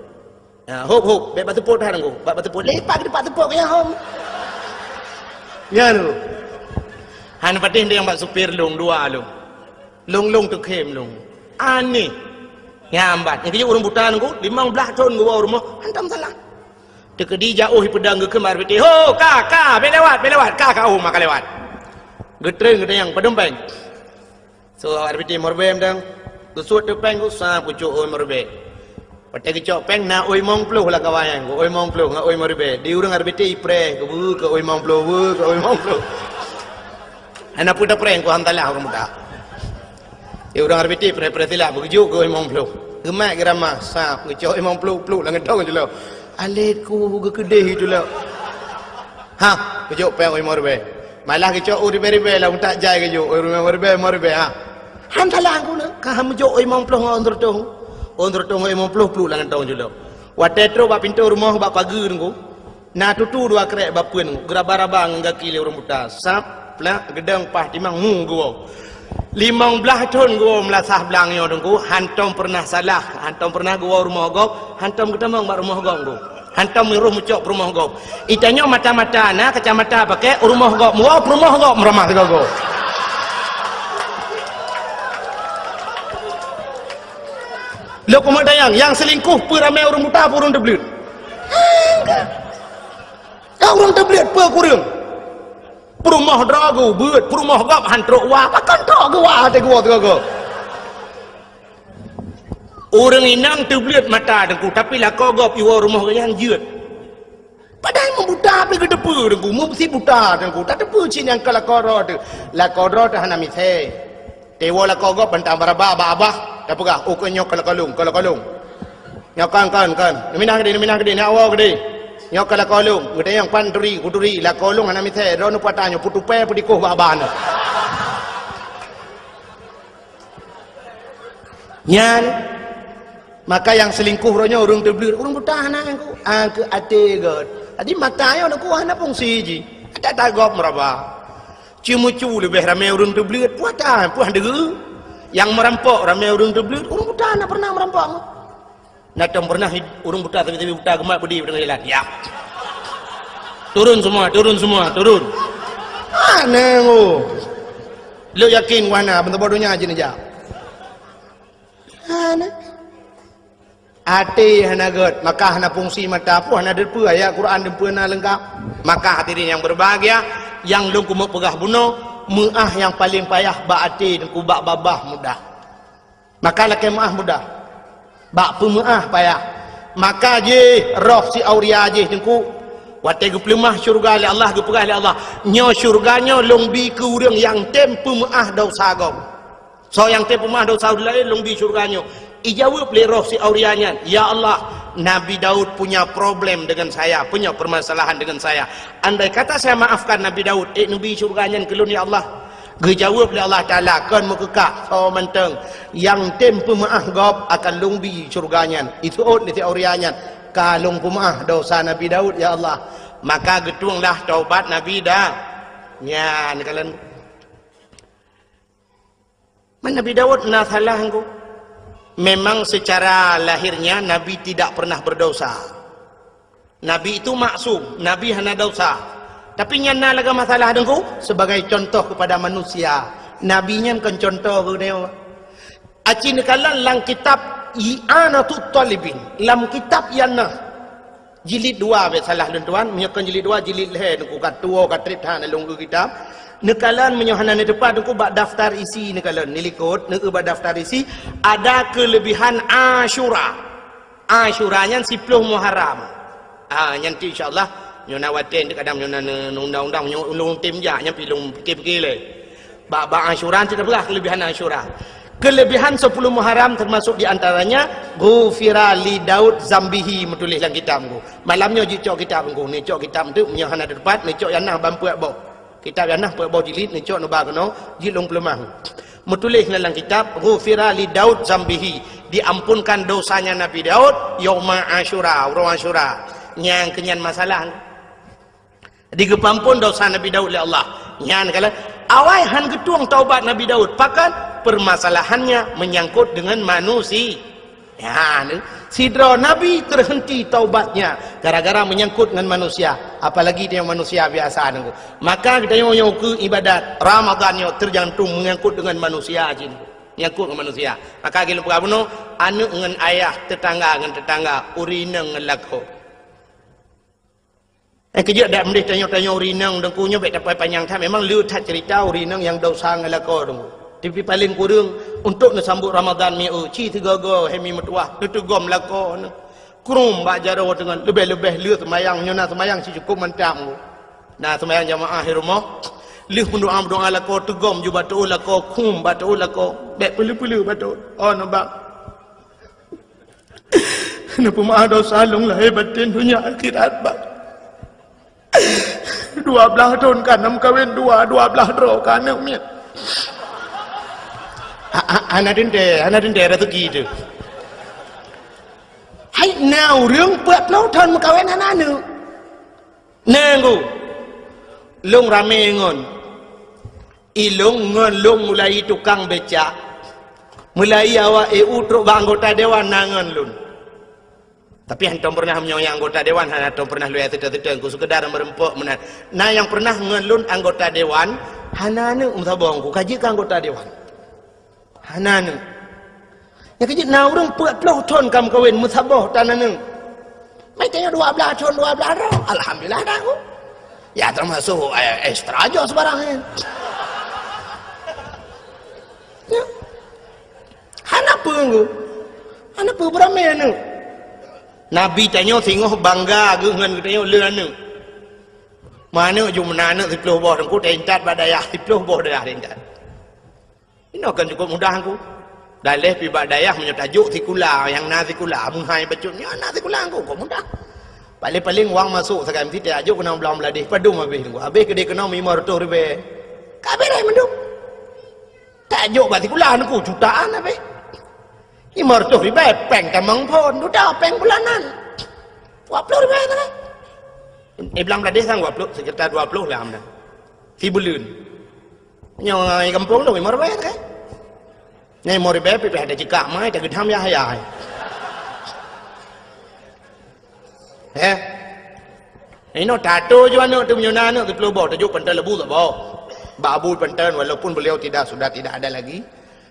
Ya, "Hop, hop, bék bak seupôt that Teungku. Bak, bak seupôt." Lepak di bak seupôt keu nyang hom. Nyan Teungku. Han patéh nyang bak supir lôn, dua lôn. Lôn-lôn teukhém lôn. Aneh. Nyang ban. Nyang keujeuet ureuëng buta Teungku, limong blaih thon geuwoe rumoh, hantom salah. Teukeudi jak ôh peudong geukheun bak R B T, "Ho, ka, ka, bék lewat, bék lewat, ka, ka ôh maka lewat." Geutreun geutanyong, "Padum péng?" So, R B T meuribèe mantong. Geusuet teuk péng geusa pucok ôi meuribèe. Watèe geucok péng na ôi limong ploh lam kawan nyan, ôi limong ploh ngon ôi meuribèe. Di ureueng R B T ipreh, geubeue keu ôi limong ploh, beue keu ôi limong ploh. Hana peue tapreh, ku hantalah ureueng buta. Di ureueng R B T preh-preh silap, beugeujuk keu ôi limong ploh. Geumat geuramah, sab, geucok limong ploh, pluek lam gantong jih lom. Alet ku geukeudeh itu lom. Ha, geujok péng ôi limong ribèe. Malah geucok ôi ribèe-ribèe lam utak jai geujok, ôi limong ribèe, limong ribèe, ha. Han salah ku na, ka han meujok ôi limong ploh ngon ôi seureutôh. Ôi seureutôh ngon limong ploh pluek lam gantong jih lom. Watèe trok bak pintoe rumoh bak pageue nyan ku, na tutu dua krek bak peuen, geuraba-raba ngon gaki lé ureueng buta. Sab, plak, geudong, paih, timang, mu geuwoe. Limong blaih thon geuwoe meulasah blang nyoe Teungku, hantom peureunah salah, hantom peureunah geuwoe rumoh gob, hantom geutamong bak rumoh gob Teungku. Hantom meurôh meucok peurumoh gob. Itanyoe mata-mata na kacamata pakèk, rumoh gob meuwoe, peurumoh gob meuramah sigoe-goe. Lôn keumeudayang, nyang seulingkoh peue ramè ureueng buta, peue ureueng teubleuet? Ka ureueng teubleuet peue kureueng? Peurumoh droe geuh beuet, peurumoh gob han trok wa, pakon trok geuh wa, até geuwoe sigoe-goe. Ureueng inong teubleuet mata Teungku, tapi lakoe gob iwoe rumoh geuh nyan jeuet. Padahai meubuta pih geuteupeue Teungku, meusi buta Teungku, tateupeue cit nyang ka lakoe droe teuh. Lakoe droe teuh hana misèe. Teuwoe lakoe gob bantang baraba bak abah, tapeugah, "Oh, keu nyoe keu lakoe lôn, keu lakoe lôn. Nyoe kon, kon, kon. Neuminah keudéh, neuminah keudéh, neuwoe keudéh. Nyoe keu lakoe lôn." Geutanyong, "Pan turi?" "Kuturi, lakoe lôn hana misèe, droeneuh peue ata nyoe, peutupèe peudikoh bak abah nyoe." Nyan, maka nyang seulingkoh uroe nyoe ureueng teubleuet, ureueng buta hana Teungku, angkeu até göt. Jadi mata nyoe Teungku hana fungsi jih. Ata-ata gob meuraba. Ceumeucue leubeh ramè ureueng teubleuet, peue ata, peue han deuh. Nyang meurampok ramè ureueng teubleuet, ureueng buta hana peureunah meurampok. Na tom peureunah ureueng buta, sabe-sabe buta geumat beudé u teungoh jalan. Ya. Turun semua, turun semua, turun. Hana, oh. Lôn yakin wah na, beuntoh boh donya jih neujak. Hana. Até hana göt, maka hana fungsi mata pun hana teupeue ayat Quran teupeue na leungkap. Maka hadirin yang berbahagia, nyang lôn keumeung peugah bunoe, meuáh nyang paleng payah bak até Teungku, bak babah mudah. Maka lakèe meuáh mudah. Bak peumeuáh payah. Maka jih roh si Auria jih Teungku, watèe geupeuleumah syeuruga lé Allah, geupeugah lé Allah, "Nyoe syeuruga nyoe lôn bi keu ureueng nyang tem peumeuáh desya gob." Soe nyang tem peumeuáh desya ureueng laén lôn bi syeuruga nyoe. Ijaweueb lé roh si Auria nyan, "Ya Allah, Nabi Daud punya problem dengan saya, punya permasalahan dengan saya. Andai kata saya maafkan Nabi Daud, ék neubi syeuruga nyan keu lôn, ya Allah." Geujaweueb lé Allah Taala, "Kon meukeukah, soe mantong nyang tem peumeuáh gob akan lôn bi syeuruga nyan." Iseuôt lé si Auria nyan, "Ka lôn peumeuáh desya Nabi Daud, ya Allah." Maka geutueng lah taubat Nabi Da-, nyan kalon. Man Nabi Daud na salah Teungku. Memang secara lahirnya Nabi tidak pernah berdosa. Nabi itu maksum, Nabi hana dosa. Tapi nyan na lagée masalah deungku sebagai contoh kepada manusia. Nabi nyan kon contoh geutanyoe. Aci neukalon lam kitab I'anatut Talibin, lam kitab nyan na jilid dua, bèk salah lôn tuan, meunyoe kon jilid dua, jilid lhèe, deungku ka tuwo ka trép that lôn eu kitab. Neukalon meunyoe hana neuteupat deungku bak daftar isi neukalon, neulikot, neueu bak daftar isi, ada kelebihan Asyura. Asyura nyan siploh Muharram. Ah, nyan tu insya Allah, nyoe na watèe kadang nyoe na ne-, undang-undang nyoe ulôn tem jak, nyan pi lôn pikir-pikir lé. Bak, bak Asyura tu peugah kelebihan Asyura. Kelebihan sepuluh Muharram termasuk di antaranya, "Ghufira li Daud zambihi," meutuléh lam kitab ku. Malam nyoe jicok kitab ku, neucok kitab tu, meunyoe hana teupat, neucok nyang na ban peuet boh. Kitab nyang na peuet boh jilid, neucok neuba keunoe, jilid lôn peuleumah. Meutuléh lam kitab, "Ghufira li Daud zambihi," diampunkan dosanya Nabi Daud yauma Asyura, uroe Asyura. Nyang keunyan masalah. Digeupeuampon dosa Nabi Daud lé Allah. Nyan kala awai han geutueng taubat Nabi Daud. Pakon? Permasalahannya menyangkut dengan manusia. Ya, ni. Sidroe nabi terhenti taubatnya gara-gara menyangkut dengan manusia. Apalagi dia manusia biasa nunggu. Maka kita nyoe nyoe keu ibadat Ramadan nyoe tergantung menyangkut dengan manusia jih. Menyangkut dengan manusia. Maka gilom peugah bunoe, aneuk ngon ayah, tetangga ngon tetangga, ureueng inong ngon lakoe. Eh, keujeuet dak meudeh tanyoe-tanyoe ureueng inong deungku nyoe bèk tapai panyang that. Memang le that cerita ureueng inong nyang dosa ngon lakoe deungku. Tapi paléng kureueng untuk neusambot Ramadan mi eu, ci teugogo hai mi meutuwah, neuteugom lakoe neuh. Krum bak jaroe teungon, leubeh-leubeh le seumayang, nyoe na seumayang ci cukôp mantap deungku. Na seumayang jamaah di rumoh, lheueh meudoa-meudoa lakoe teugom ju bak teuôt lakoe, krum bak teuôt lakoe, bèk peuleu-peuleu bak teuôt. Oh, neuba. Neupeumaaf dosa lôn lahé batén donya akhirat, bah. Dua blaih thon ka na meukawen dua, dua blaih droe ka aneuk miet. Ha, ha, hana teuntèe, hana teuntèe raseuki teuh. Hai na ureueng peuet ploh thon meukawen hana aneuk. Nanggu. Lôn ramé ngon. Ilôn ngon lôn mulai tukang becak, mulai awak E U trok bak anggota dewan na ngon lôn. Tapi hantom pernah meunyoe nyang anggota dewan hana tom pernah lôn seutôt-seutôt, ku sekedar meureumpok meunan. Na nyang pernah ngon lôn anggota dewan hana aneuk meusaboh, ku ka jeuet keu anggota dewan. Hana aneuk. Nyang keujeuet na ureueng peuet ploh thon ka meukawen meusaboh tan aneuk. Meutanyoe dua blaih thon, dua blaih droe. Alhamdulillah dah ku. Ya termasuk, eh, ekstra joh sebarang, eh. Ya. Hana peue ku. Hana peue beurami aneuk. Nabi tanyoe singoh bangga geuh ngon geutanyoe le aneuk. Meuaneuk ju meunan aneuk siploh boh teungku teuintat bak dayah siploh boh dayah teuintat. Inoe kan cukup mudah ku. Daleh pi bak dayah meunyoe tajok sikula nyang na sikula meuhai bacut nyoe na sikula ku kok mudah. Paling-paling wang masok sagai meuti tajok keunoe blang Bangladesh padum habéh ku. Habéh keudeh keunoe limong reutôh ribèe. Ka beres mandum. Tajok bak sikula ku jutaan habéh. Limong reutôh ribèe pèng tamong phon, duda pèng bulanan. Dua ploh ribèe sagai. Eh, blang Bangladesh sang dua ploh, sekitar dua ploh lah amna. Sibuleuen. Nyoe gampông tu limong ribèe kan? Nyoe limong ribèe pih ada jikak mai, ada geudam ya hayai. Eh? Inoe tato ju aneuk tu meunyoe na aneuk siploh boh, tajok panton leubeh saboh. Bak Abu panton walaupun beliau tidak, sudah tidak ada lagi.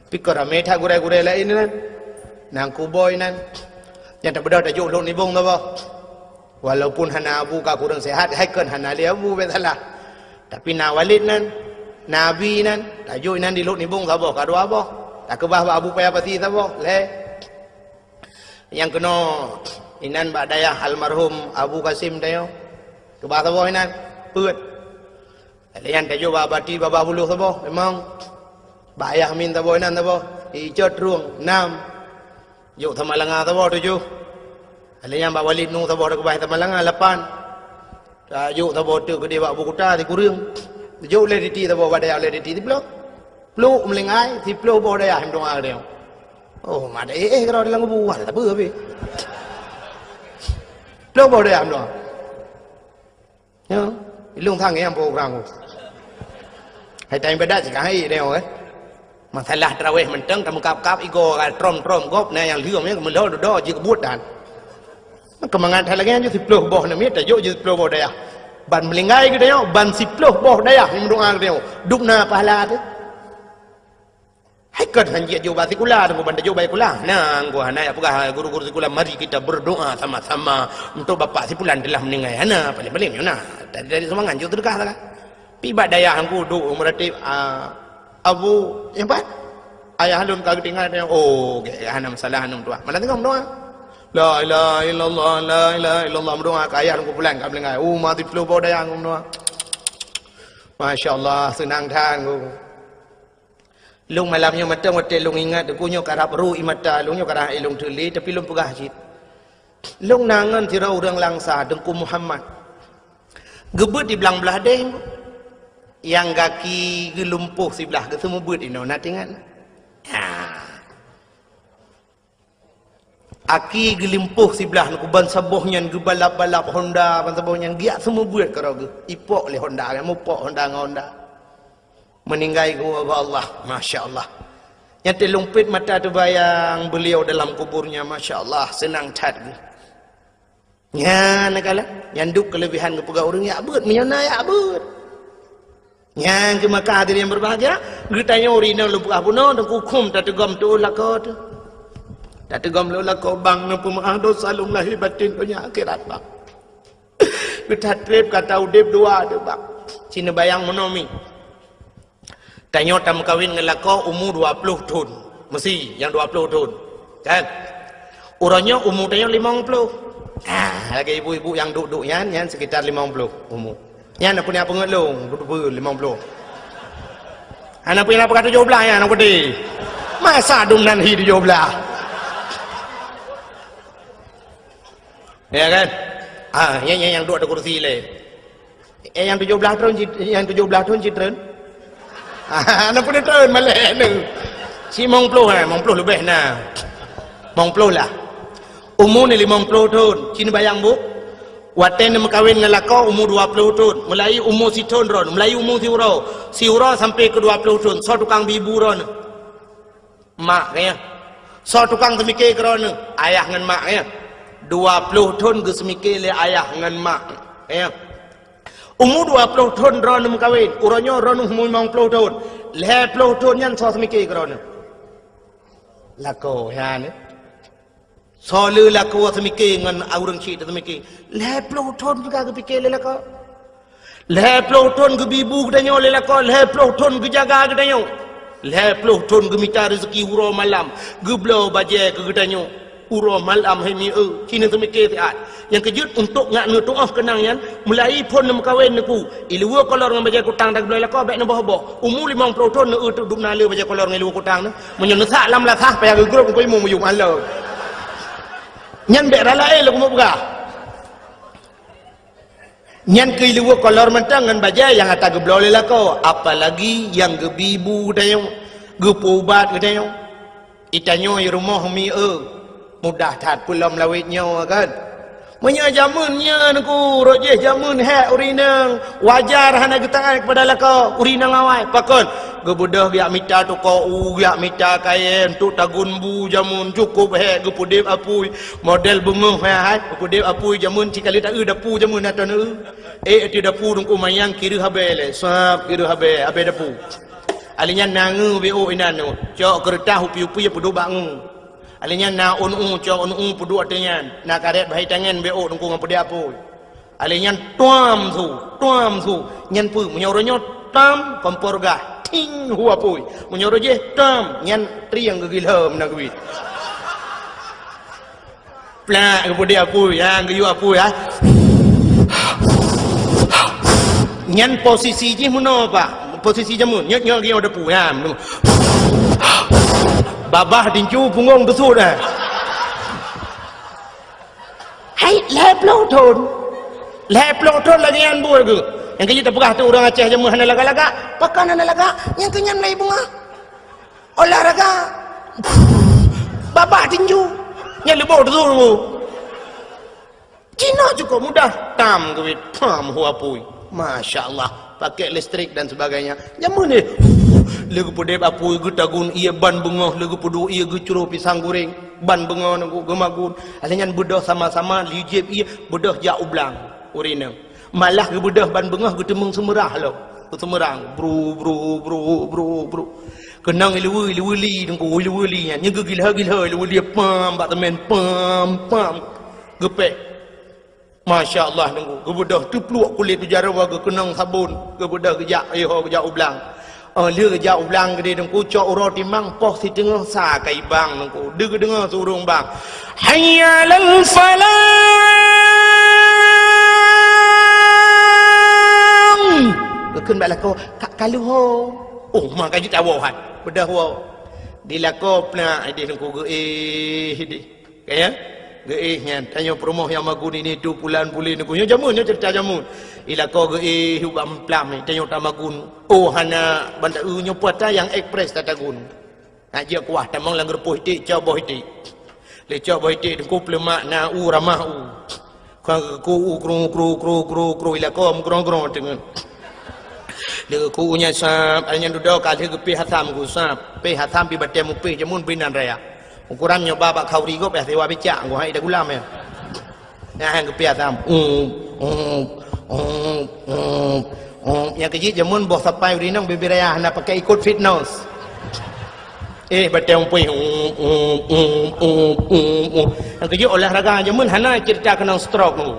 Pih ka ramé that gurèe-gurèe laén nyan. Nang kuboi nyan. Nyang tabeudôh tajok lhok nibong saboh. Walaupun hana Abu ka kureueng sehat, hai kon hana lé Abu bèk salah. Tapi na Walid nyan, na Abi nyan, tajok inan di lhok nibong saboh ka dua boh. Takeubah bak Abu Paya Pasi saboh, lhèe. Nyang keunoe inan bak dayah almarhum Abu Kasim tanyoe. Keubah saboh inan, peuet. Lheuh nyan tajok bak Bati babah buloh saboh, limong. Bak Ayah Min saboh inan saboh, Icot Rueng, nam. Jok Samalanga saboh, tujoh. Lheuh nyan bak Walid Nu saboh takeubah Samalanga, lapan. Tajok saboh teuk keudeh bak Abu Kuta sikureueng. Jok lé Diti saboh bak dayah lé Diti siploh. Pluk meulinggai, siploh boh dayah meudoa keudeh. Oh, mak dayah eh keudroe dalam kubu, wah, tak apa habéh. Siploh boh dayah meudoa. Ya, ilong sang nyang program ku. Hai tai ibadat sika hai deh, eh. Masalah tarawih mantong tameukab-kab igoe ka trom-trom gob na nyang lheueh nyan meulhô dudoe jeuet keu buet dan. Keumangat that lagèe nyan jeuet siplôh boh namiet tajok jeuet siplôh boh dayah. Ban meulinggai geutanyoe, ban siplôh boh dayah nyang meudoa geutanyoe. Dum na pahala teuh. Hai kon han jeuet jok bak sikula teungku ban tajok bak sikula. Nyan teungku hana jak peugah guru-guru sikula, mari kita berdoa sama-sama untuk bapak si fulan telah meninggal. Hana, paléng-paléng nyoe na. Dari, dari sumbangan jok seudeukah sagai. Pi bak dayah teungku duek meuratéb, ah, Abu, nyang pat? Ayah lôn ka geutinggai, oh, gèt, hana masalah, aneuk tuah. Malam teungoh meudoa. La ilaha illallah, la ilaha illallah, meudoa keu ayah lôn, keu fulan ka meuninggai. Oh, mati ploh boh dayah meudoa. Masya Allah, seunang that, Teungku. Lôn malam nyoe mantong watèe lôn ingat, Teungku, nyoe karab ru ie mata lôn, nyoe karab lôn teulé, tapi lôn peugah cit. Lôn na ngon sidroe ureueng Langsa, Teungku Muhammad. Geubeuet di blang blah deh, nyang gaki geulumpoh siblah, geuseumeubeuet inoe, na teuingat? Ha. Aki geulumpoh siblah, Teungku, ban saboh nyan geubalap-balap Honda, ban saboh nyan geujak seumeubeuet keudroe geuh. Ipok lé Honda, mupok Honda ngon Honda. Meuninggai geuwoe bak Allah, masya Allah. Nyan teulumpet mata teubayang beliau dalam kuburnya, masya Allah, seunang that geuh. Nyan kalon, nyan duek keuleubehan geupeugah ureueng jak beuet, meunyoe na jak beuet. Nyan keuh maka hadirin yang berbahagia, geutanyoe ureueng inong lôn peugah bunoe, teungku, khuem tateugom tuoh lakoe teuh. Tateugom tuoh lakoe, bang, neupeumeu'ah dosa lôn lahé batén donya akhirat, bang. Geuthat treb gata udeb dua teuh, bang. Ci neubayang meunoe mi. Tanyoe tameukawen ngon lakoe umu dua ploh thon. Meusi nyang dua ploh thon. Kan? Uroe nyoe umu tanyoe limong ploh. Ah, lagèe ibu-ibu nyang duek-duek nyan, nyan sekitar limong ploh umu. Nyan na peue nyang peungeut lôn, beutôi limong ploh. Hana peue nyang peugah tujoh blah nyan, na peue di. Masa dum nan hi tujoh blah. Ya kan? Ah, nyan, nyan nyang duek di kursi lé. Eh, nyang tujoh blah thon cit-, nyang tujoh blah thon cit treun. Ah, na peue treun malèe nyoe. Ci limong ploh, eh, limong ploh leubeh na. Limong ploh lah. Umu ni limong ploh thon. Ci neubayang bu. Watèe neumeukawen ngon lakoe umu dua ploh thon. Meulahi umu sithon droeneuh, meulahi umu siuroe. Siuroe sampoe keu dua ploh thon. Soe tukang bi bu droeneuh? Mak, ya. Soe tukang seumike keu droeneuh? Ayah ngon mak, ya. Dua ploh thon geuseumike lé ayah ngon mak, ya. Umu dua ploh thon droeneuh meukawen, uroe nyoe droeneuh umu limong ploh thon. Lhèe ploh thon nyan soe seumike keu droeneuh? Lakoe, ya, ni. Soe le lakoe seumike ngon ureueng chik teuh seumike? Lhèe ploh thon juga geupike lé lakoe. Lhèe ploh thon geubi bu geutanyoe lé lakoe, lhèe ploh thon geujaga geutanyoe. Lhèe ploh thon geumita reuzeki uroe malam, geubloe bajèe keu geutanyoe. Uroe malam hai mi eu, ci neuseumike siat. Nyang keujeuet untuk ngat neutuoh keunang nyan, meulahi phon neumeukawen neuku. Iluweue kolor ngon bajèe kutang dan geubloe lakoe bèk neuboh-boh. Umu limong ploh thon neu eu teuk dum na le bajèe kolor ngon iluweue kutang neu. Meunyoe neusak lam lasah payah geugrôp keu imum meuyuem alô. Nyan bèk rala éh lôn keumeung peugah. Nyan keuh iluweue kolor mantong ngon bajèe nyang ata geubloe lé lakoe, apalagi nyang geubi bu geutanyoe, geupeuubat geutanyoe. Itanyoe i rumoh mi eu, mudah that peulom lawét nyoe kan. Meunyoe jameun nyan ku rot jih jameun hék ureueng inong, wajar hana geutaát keupada lakoe ureueng inong awai. Pakon? Geubeudôh geujak mita toko u, geujak mita kayèe, untuk tagun bu jameun cukôp hék geupeudeb apui. Model beungoh hai, hai, peudeb apui jameun, ci ka lheueh ta-eu dapu jameun atau na-eu. Eh, ateueh dapu teungku manyang kireuh abèe lé, sab kireuh abèe, abèe dapu. Alèh nyan na ngeu beuôk inan nyoe, cok keureutah upi-upi peuduek bak ngeu. Alèh nyan na ôn u, cok ôn u peuduek ateueh nyan, na karét bahai tangen beuôk teungku ngon peudeb apui. Alèh nyan tuam su, tuam su. Nyan peue? Meunyoe uroe nyoe tam, kompor gah, ting, hu apui. Meunyoe uroe jih tam, nyan trieng geugilhom na geubi. Plak, geupeudeh apui, ha, geuyue apui, ha. Nyan posisi jih meunoe, Pak. Posisi jameun, nyoe, nyoe geuyue apui, ha. Babah tincu punggong beusut, ha. Hai, lhèe ploh thon. Lhèe ploh thon lagèe nyan buet geuh. Nyang keu jih tapeugah teuh ureueng Aceh jameun hana lagak-lagak. Pakon hana lagak? Nyang keu nyan mulai beungoh. Olahraga. Babah tinju. Nyan leuboh teuh. Cina cukup mudah. Tam geuwit. Pam hu apui. Masya Allah. Pakai listrik dan sebagainya. Jameun ni. Lé geupeudeb apui, geutagun ié ban beungoh, lé geupeuduek ié geucroh pisang goreng ban beungoh nunggu geumagun. Alèh nyan beudôh sama-sama lijieb ié beudôh jak u blang ureueng inong. Malah geubeudôh ban beungoh geuteumeung seumeurah lom. Geuseumeurang, bru, bru, bru, bru, bru. Keunong ileue, ileue li, nunggu ileue li nyan. Nyan geugilhô-gilhô ileue li pam bak teumèn, pam, pam. Geupéh. Masya Allah, nunggu. Geubeudôh teupluek kulét u jaroe, geukeunong sabon. Geubeudôh geujak, iho geujak u blang. Oh, lheueh geujak u blang geude nunggu, cok uroe timang poh siteungoh sa ka ibang nunggu. Deuh geudeungoe su ureueng bang. Hayya 'alal falah. Geukheun bak lakoe, "Ka, ka lheueh ho." Oh, ma ka jeuet awoe han. Beudôh woe. Di lakoe plak idéh nunggu geuéh idéh. Ka ya? Geuéh nyan, tanyoe peurumoh nyang magun ini tu pulan pulin nyoe. Nyoe jameun, nyoe ceurita jameun. Ilakoe geuéh ubak meuphlam, tanyoe tamagun. Oh, hana banda eu nyoe puata nyang ekspres tatagun. Nak jeuet kuah tamong lam geureupoh iték, cok boh iték. Lé cok boh iték teungku peuleumak na u ramah u. Kang ku u kru, kru, kru, kru, kru, ilakoe meugrong-grong teungeut. Lé ku u nyan sab, ai nyan dudoe ka lheueh geupéh asam ku sab. Péh asam pi batée mupéh jameun binan raya. Ukuran nyoe ba bak khauri gob, eh, siwa bicak, geuhai dagulam, eh. Nah, han geupiah tam. Um, um, um, um, um. Nyang keujeuet jameun boh sapai ureueng inong bibir raya hana pakai ikot fitness. Eh, batée umpui. Um, um, um, um, um, um. Nyang keujeuet olahraga jameun hana ceurita keunong stroke tu.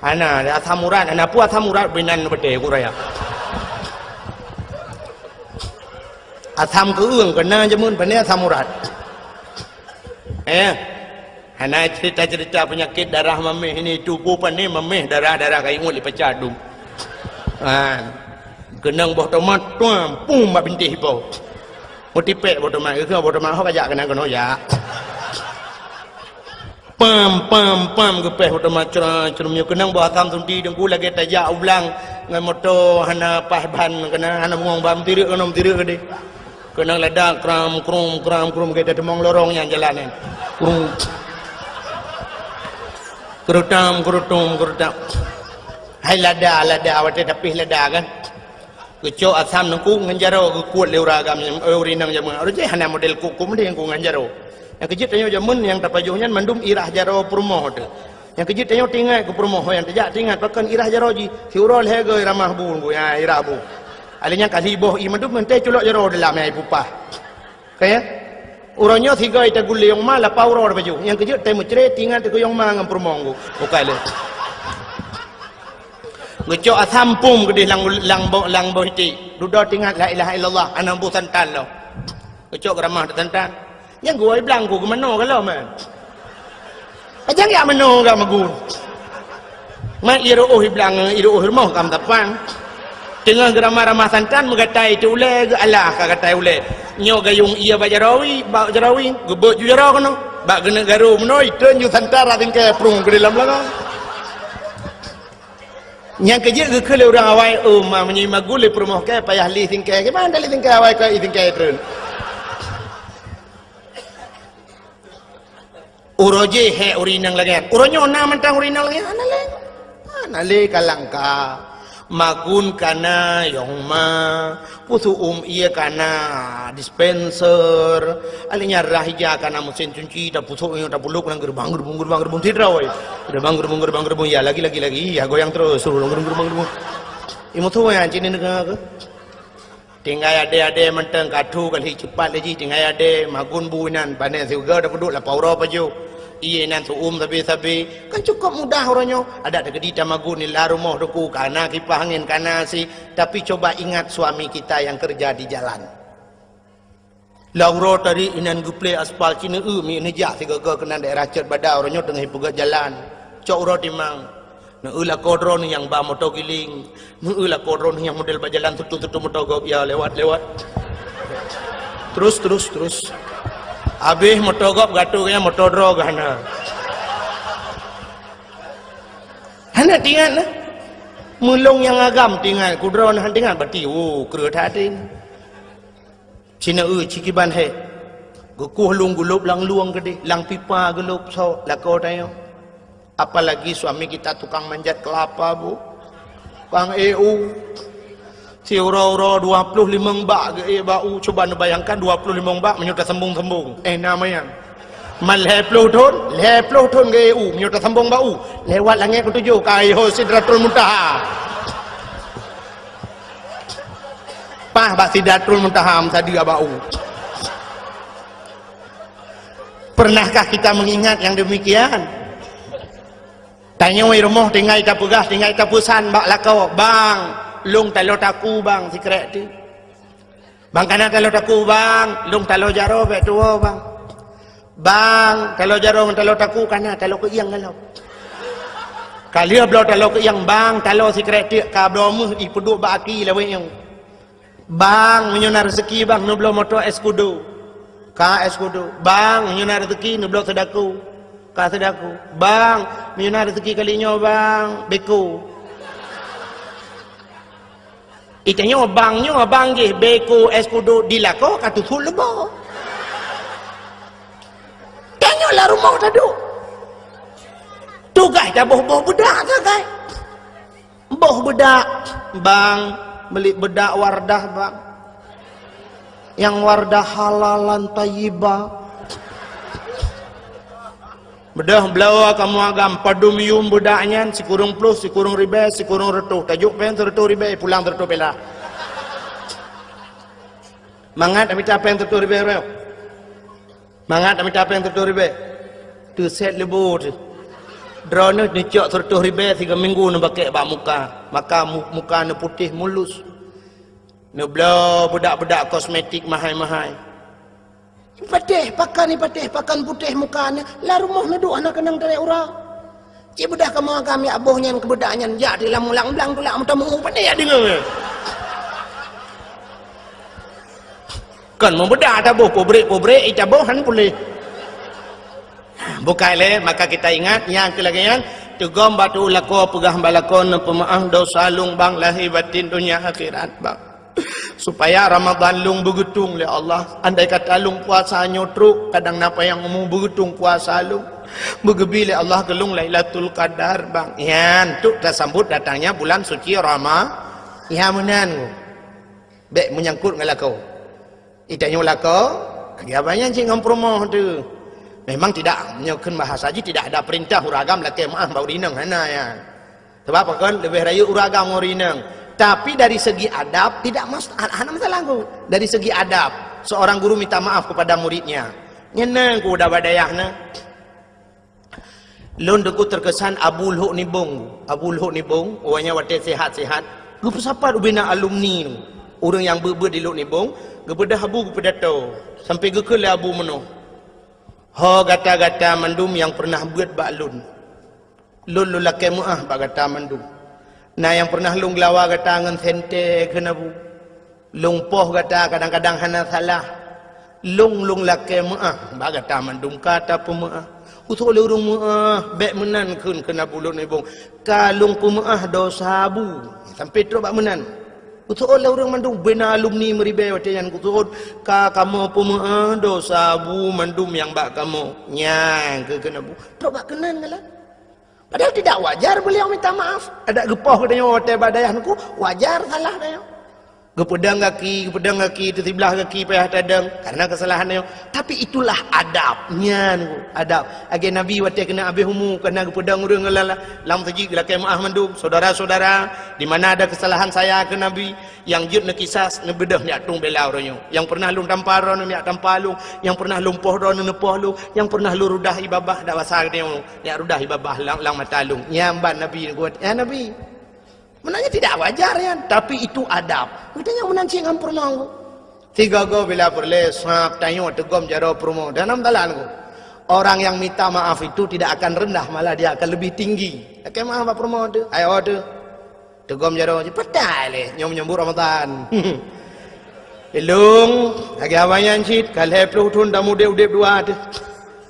Hana, asam urat, hana peue asam urat binan batée ku raya. Asam keueung keunan jameun, pane asam urat. Eh, hana cerita-cerita penyakit darah mameh ini, tuboh pane mameh darah-darah ka ingut lipacah dum. Ha. Keunong boh tomat, tuam, pum bak bintéh ipo. Mutipek boh tomat, geukheun boh tomat ho kajak keunan keunoe jak. Pam, pam, pam, geupéh boh tomat cra, crum nyoe keunong boh asam sunti teungku lagée tajak u blang ngon moto hana paih ban keunan, hana bungong ban, meutirek keunoe, meutirek keudeh. Keunong lada kram, krum, kram, krum, lagée tateumong lorong nyang jalan nyan. Krum. Keurutam, keurutum, keurutam. Hai lada, lada, watée tapih lada kan. Geucok asam teungku ngon jaroe geukuet lé ureueng agam, eh, ureueng inong jameun. Ureueng jih hana model kuku mending ku ngon jaroe. Nyang keujeuet tanyoe jameun nyang tapajoh nyan mandum irah jaroe peurumoh teuh. Nyang keujeuet tanyoe teuingat keu peurumoh nyang tajak teuingat pakon irah jaroe jih. Siuroe lhée goe ramah bu, bu, ya, irah bu. Alé nyang kali boh ié mandum ngon tée culok jaroe dalam nyang ipupah. Ka ya? Uroe nyoe sigoe tagulé nyang ma lapah uroe tapajoh. Nyang keujeuet tée meucre teuingat keu nyang ma ngon peurumoh ku. Bukai lé. Geucok asam pum keudeh lam, lam bo-, lam boh iték. Dudoe teuingat la ilaha illallah, hana boh santan lom. Geucok geuramah santan. Nyang geuwoe blang ku geumanoe galom, eh. Pajan jak manoe gak magun. Mat ié reuôh iblang, ié reuôh rumoh kam tapang. Teungoh geuramah-ramah santan meugatai teu ulée geualah ka gatai ulée. Nyoe gayong ié bak jarawi, bak jarawi, geubeuet ju jaroe keunoe. Bak geuneuk garu meunoe, itreun ju santan rab singkée prung keu dalam langang. Nyang keujeuet geukheun lé ureueng awai, "Oh, ma, meunyoe magun lé peurumoh kée payah li singkée, kiban lé singkée awai keu i singkée treun." Uroe jih hék ureueng inong lagée nyan. Uroe nyoe na mantong ureueng inong lagée nyan? Hana lé. Hana lé ka langka. Magun kana yong ma. Pusôk uem ié kana dispenser. Alé nyan rah ija kana meusén cunci, tapusôk nyoe tapulôk lam geureubang, geureubung, geureubang, geureubung sidroe. Geureubang, geureubung, geureubang, geureubung. Ya, lagi, lagi, lagi. Ya, goyang terus. Suruh geureubang, geureubang, geureubang. Imeusue nyan cit neungoe keuh. Tinggai adé-adé mantong ka thu ka lheueh cepat lé jih, tinggai adé magun bu inan, pane siuga tapeuduek lapah uroe pajoh. Ié inan seu-uem sabe-sabe. Kan cukôp mudah uroe nyoe. Adak teukeudi tamagun nila rumoh teungku, kana kipah angén, kana asi. Tapi coba ingat suami kita yang kerja di jalan. Lam uroe tadi inan geuplé aspal Cina eu mi neujak sigoe-goe keunan daerah Cot Bada, uroe nyoe teungoh ipeugét jalan. Cok uroe timang. Neueu lakoe droeneuh nyang ba moto giling. Neueu lakoe droeneuh nyang model bak jalan sutô-sutô moto gob ya lewat-lewat. Terus, terus, terus. Habéh moto gob gatoe nyan moto droe geuh hana. Hana teuingat nah. Meulông nyang agam teuingat, kudroe nah teuingat, berarti, oh, kreueh that. Cina eu ci kiban hék. Geukueh lôn geulôb lam lueng keudeh, lam pipa geulôb soe lakoe tanyoe. Apalagi suami kita tukang manjat kelapa, Bu. Tukang E U. Siuroe-uroe dua ploh limong bak geuék bak u, cuba neubayangkan dua ploh limong bak meunyoe tasambong-sambong. Eh, na manyang. Man lhèe ploh thon, lhèe ploh thon geuék u, meunyoe tasambong bak u. Lewat langèt keutujôh, ka yoh Sidratul Muntaha. Paih bak Sidratul Muntaha meusadeue bak u. Pernahkah kita mengingat yang demikian? Tanyoe rumoh tinggai tapeugah, tinggai tapeusan bak lakoe, "Bang, lôn taloe taku, Bang, sikrek teuk." "Bang, kana taloe taku, Bang, lôn taloe jaroe bèk tuwoe, Bang." "Bang, taloe jaroe ngon taloe taku kana, taloe keuieng galak." Ka lheueh bloe taloe keuieng, "Bang, taloe sikrek teuk ka bloe meuh ipeuduek bak aki lawét nyoe." "Bang, meunyoe na reuzeki, Bang, neubloe moto es kudo." "Ka es kudo." "Bang, meunyoe na reuzeki, neubloe seudaku." "Ka seudaku." "Bang, meunyoe na reuzeki kali nyoe, Bang, beko." Itanyoe bang nyoe, bang jih beko es kudo di lakoe ka teusut leubo. Tanyoe lam rumoh taduek. Tugaih taboh-boh beudak sagai. Boh beudak, "Bang, meuli beudak Wardah, Bang. Nyang Wardah halalan thayyibah." Beudôh bloe kamoe agam, padum yuem beudak nyan, sikureueng ploh, sikureueng ribèe, sikureueng reutôh. Tajok péng sireutôh ribèe, pulang sireutôh pèla. Mangat mita péng sireutôh ribèe uroe nyoe. Mangat mita péng sireutôh ribèe. Teusét leubo teuh. Droeneuh neucok sireutôh ribèe sigoe minggu neubakèk bak muka. Maka mu-, muka neuputéh mulus. Neubloe beudak-beudak kosmetik mahai-mahai. Patéh pakan, patéh pakan putéh muka nyan, lam rumoh neuduek hana keunong tarek uroe. Cit beudôh kamoe agam jak boh nyan keu beudak nyan, jak di lam mulang blang tulak meuteumeu, pane jak deungoe. Kon meubeudak taboh, pubrek-pubrek, ita boh han puléh. Bukai lé, maka kita ingat, nyang keu lagèe nyan, teugom bak tu'oh lakoe, peugah bak lakoe, neupeumeu'ah dosa lôn bang, lahé batin, donya akhirat bang. Supaya Ramadan lôn beugeutong lé Allah. Andai kata lôn puasa nyoe trok, kadang na panyang umu beugeutong puasa lôn. Beugeubi lé Allah keu lôn Lailatul Qadar, bang. Nyan, trok tasambot datangnya bulan suci Rama-, nyan meunan. Bèk meunyangkot ngon lakoe. Itanyoe lakoe, lagèe abang nyan cit ngon peurumoh teuh. Memang tidak, nyoe kheun bahasa jih tidak ada perintah ureueng agam lakèe meu'ah bak ureueng inong, hana nyan. Sabab pakon, leubeh rayeuk ureueng agam ngon ureueng inong. Tapi dari segi adab, tidak mas-, hana masalah, Guru. Dari segi adab, seorang guru minta maaf kepada muridnya. Nyan na, Guru, udah bak dayah na. Lôn, Teungku, terkesan Abu Lhok Nibong. Abu Lhok Nibong, awaknyan watèe sehat-sehat, geupeusapat ubé na alumni, ureueng nyang beuet-beuet di Lhok Nibong, geubeudôh Abu geupeudato, sampoe geukheun lé Abu meunoe, "Ho gata-gata mandum nyang peureunah beuet bak lôn. Lôn, lôn lakèe meu'ah bak gata mandum. Na nyang peureunah lôn geulawa gata ngon sentée," kheun Abu. "Lôn poh gata kadang-kadang hana salah. Lôn, lôn lakèe meu'ah bak gata mandum ka tapeumeu'ah. Usôk lé ureueng meu'ah, bèk meunan kheun," kheun Abu Lhok Nibong. "Ka lôn peumeu'ah dosa Abu." Sampoe trok bak meunan. "Usôk lé ureueng mandum, bubena alumni meuribèe watèe nyan, usôk ka kamoe peumeu'ah dosa Abu mandum nyang bak kamoe." Nyan kheun Abu. Trok bak keunan galak. Padahal tidak wajar beliau minta maaf. Adak geupoh geutanyoe watèe bak dayah Teungku, wajar salah tanyoe. Geupeudong gaki, geupeudong gaki, teusiblah gaki payah tadong karena kesalahan tanyoe. Tapi itulah adab. Nyan, adab. Lagèe Nabi watèe keuneuk habéh umu, karena geupeudong ureueng lam, lam meuseujid, geulakèe meu'ah mandum. "Saudara-saudara, di mana ada kesalahan saya," kheun Nabi, "nyang jeuet neukisas, neubeudôh neujak tueng bela uroe nyoe. Nyang peureunah lôn tampa droeneuh neujak tampa lôn, nyang peureunah lôn poh droeneuh neupoh lôn, nyang peureunah lôn rudah ie babah dak basa geutanyoe neujak rudah ie babah lam, lam mata lôn." Nyan ban Nabi neubuet. Ya Nabi. Meunan nyan tidak wajar nyan, tapi itu adab. Geutanyoe meunan cit ngon peurumoh. Sigoe-goe bila peureulèe sab tanyoe teugom jaroe peurumoh. Dan dalam dalan ku, orang yang minta maaf itu tidak akan rendah, malah dia akan lebih tinggi. Lakèe meu'ah bak peurumoh teuh, ayo teuh. Teugom jaroe, patai lé, nyoe menyambut Ramadan. Ilôn, lagèe awai nyan cit, ka lhèe ploh thon tamudép-udép dua teuh.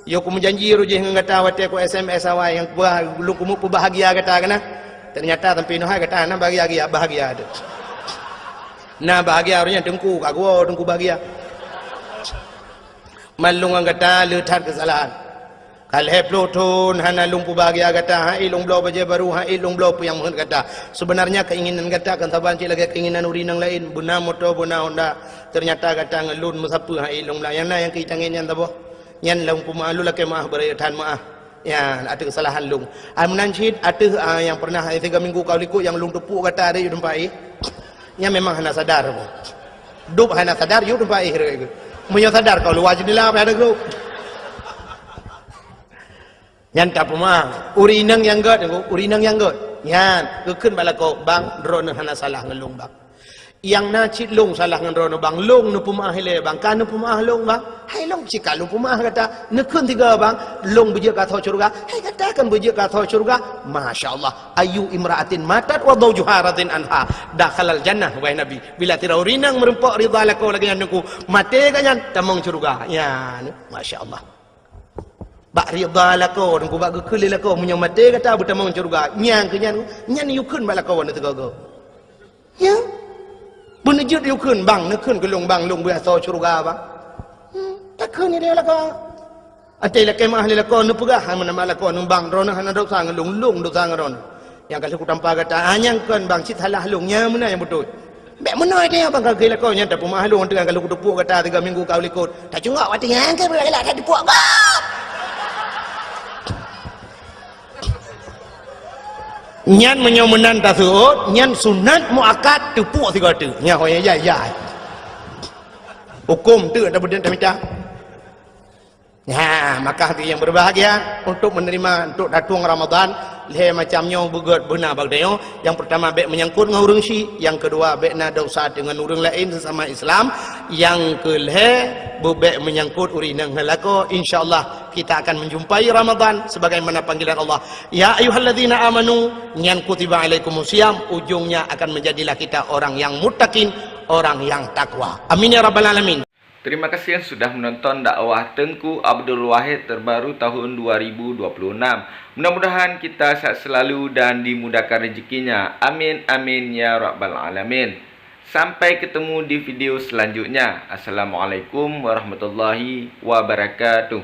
Yo kumeujanji roh jih ngon gata watèe ku S M S awai nyang kuba, lôn keumeung peubahagia gata keunan. Ternyata sampoe nyoe hai gata hana bahagia, bahagia teuh. Na bahagia roh nyan Teungku, ka geuwoe Teungku bahagia. Man lôn ngon gata le that keusalahan. Ka lhèe ploh thôn hana lôn peubahgia gata, han ék lôn bloe bajèe barô, han ék lôn bloe peue nyang meuheuet gata. Seubeunarnya keinginan gata kan saban cit lagèe keinginan ureueng inong laén, beuna moto, beuna Honda. Teunyata gata ngon lôn meusapeue han ék lôn blang. Nyang na nyang keu itangen nyan saboh. Nyan lôn peumeu'ah, lôn lakèe meu'ah beuraya that meu'ah. Nyan ateueh keusalahan lôn. Ai meunan cit ateueh, ah, nyang pernah, eh, tiga minggu ka likot nyang lôn teupok gata di teumpat éh. Nyan memang hana sadar. Dub hana sadar, yue teumpat éh. Meunyoe sadar kau luwa jeundela pada grup. Nyan tapeumeu'ah. Ureueng inong nyang gèt, ureueng inong nyang gèt. Nyan, geukheun bak lakoe, "Bang, droeneuh hana salah ngon lôn, Bang. Nyang na cit lôn salah ngon droeneuh, Bang. Lôn neupeumeu'ah ilèe, Bang. Ka neupeumeu'ah lôn, Bang. Hai lôn cit ka lôn peumeu'ah gata. Neukheun tiga, Bang. Lôn beujeuet keu asoe syeuruga. Hai gata kan beujeuet keu asoe syeuruga." Masya Allah. "Ayyu imra'atin matat wa zawjuha radin anha dakhalal jannah," wahai Nabi. Bila sidroe ureueng inong meurumpok ridha lakoe lagèe nyan Teungku, maté gobnyan tamong syeuruga. Nyan, Masya Allah. Bak ridha lakoe, Teungku, bak geukheun lé lakoe, meunyoe maté gata beutamong syeuruga. Nyan keu nyan, nyan yue kheun bak lakoe nyoe teuga-ga. Ya. Beuneuh jeuet yue kheun, "Bang, neukheun keu lôn, Bang, lôn beuasoe syeuruga, Bang." Hmm, takheun lé lakoe. Até lakèe meu'ah lé lakoe, neupeugah hai meunan bak lakoe, "Bang, droeneuh hana desya ngon lôn, lôn desya ngon droeneuh. Nyang ka lheueh kutampa gata, ah, nyang kon, Bang, cit salah lôn, nyan meunan nyang beutôi." Bèk meunoe teuh, Bang, ka geukheun lakoe nyan, tapeumeu'ah lôn, teungoh ka lheueh kuteupok gata tiga minggu ka u likot. Tacungok watèe nyan keu beulah that teupok gob. Nyan meunyoe meunan taseuôt, nyan sunat muakkad teupok sigoe teuk. Nyan ho nyang jai-jai. Hukôm teuk tapeudeueng tamita. Nah, maka hadirin yang berbahagia, untuk menerima, untuk datang Ramadan, lhèe macam nyoe beugèt beuna bak tanyoe. Yang pertama, bèk menyangkut ngon ureueng syik. Yang kedua, bèk na desya deungon ureueng laén sesama Islam. Yang keulhèe, beu bèk menyangkut ureueng inong ngon lakoe. Insya Allah, kita akan menjumpai Ramadan sebagaimana panggilan Allah. Ya ayyuhalladzina amanu, nyan kutiba alaikumus siyam, ujungnya akan menjadilah kita orang yang muttaqin, orang yang takwa. Amin ya rabbal alamin. Terima kasih sudah menonton dakwah Teungku Abdul Wahid terbaru tahun dua ribu dua puluh enam. Mudah-mudahan kita sehat selalu dan dimudahkan rezekinya. Amin, amin, ya rabbal alamin. Sampai ketemu di video selanjutnya. Assalamualaikum warahmatullahi wabarakatuh.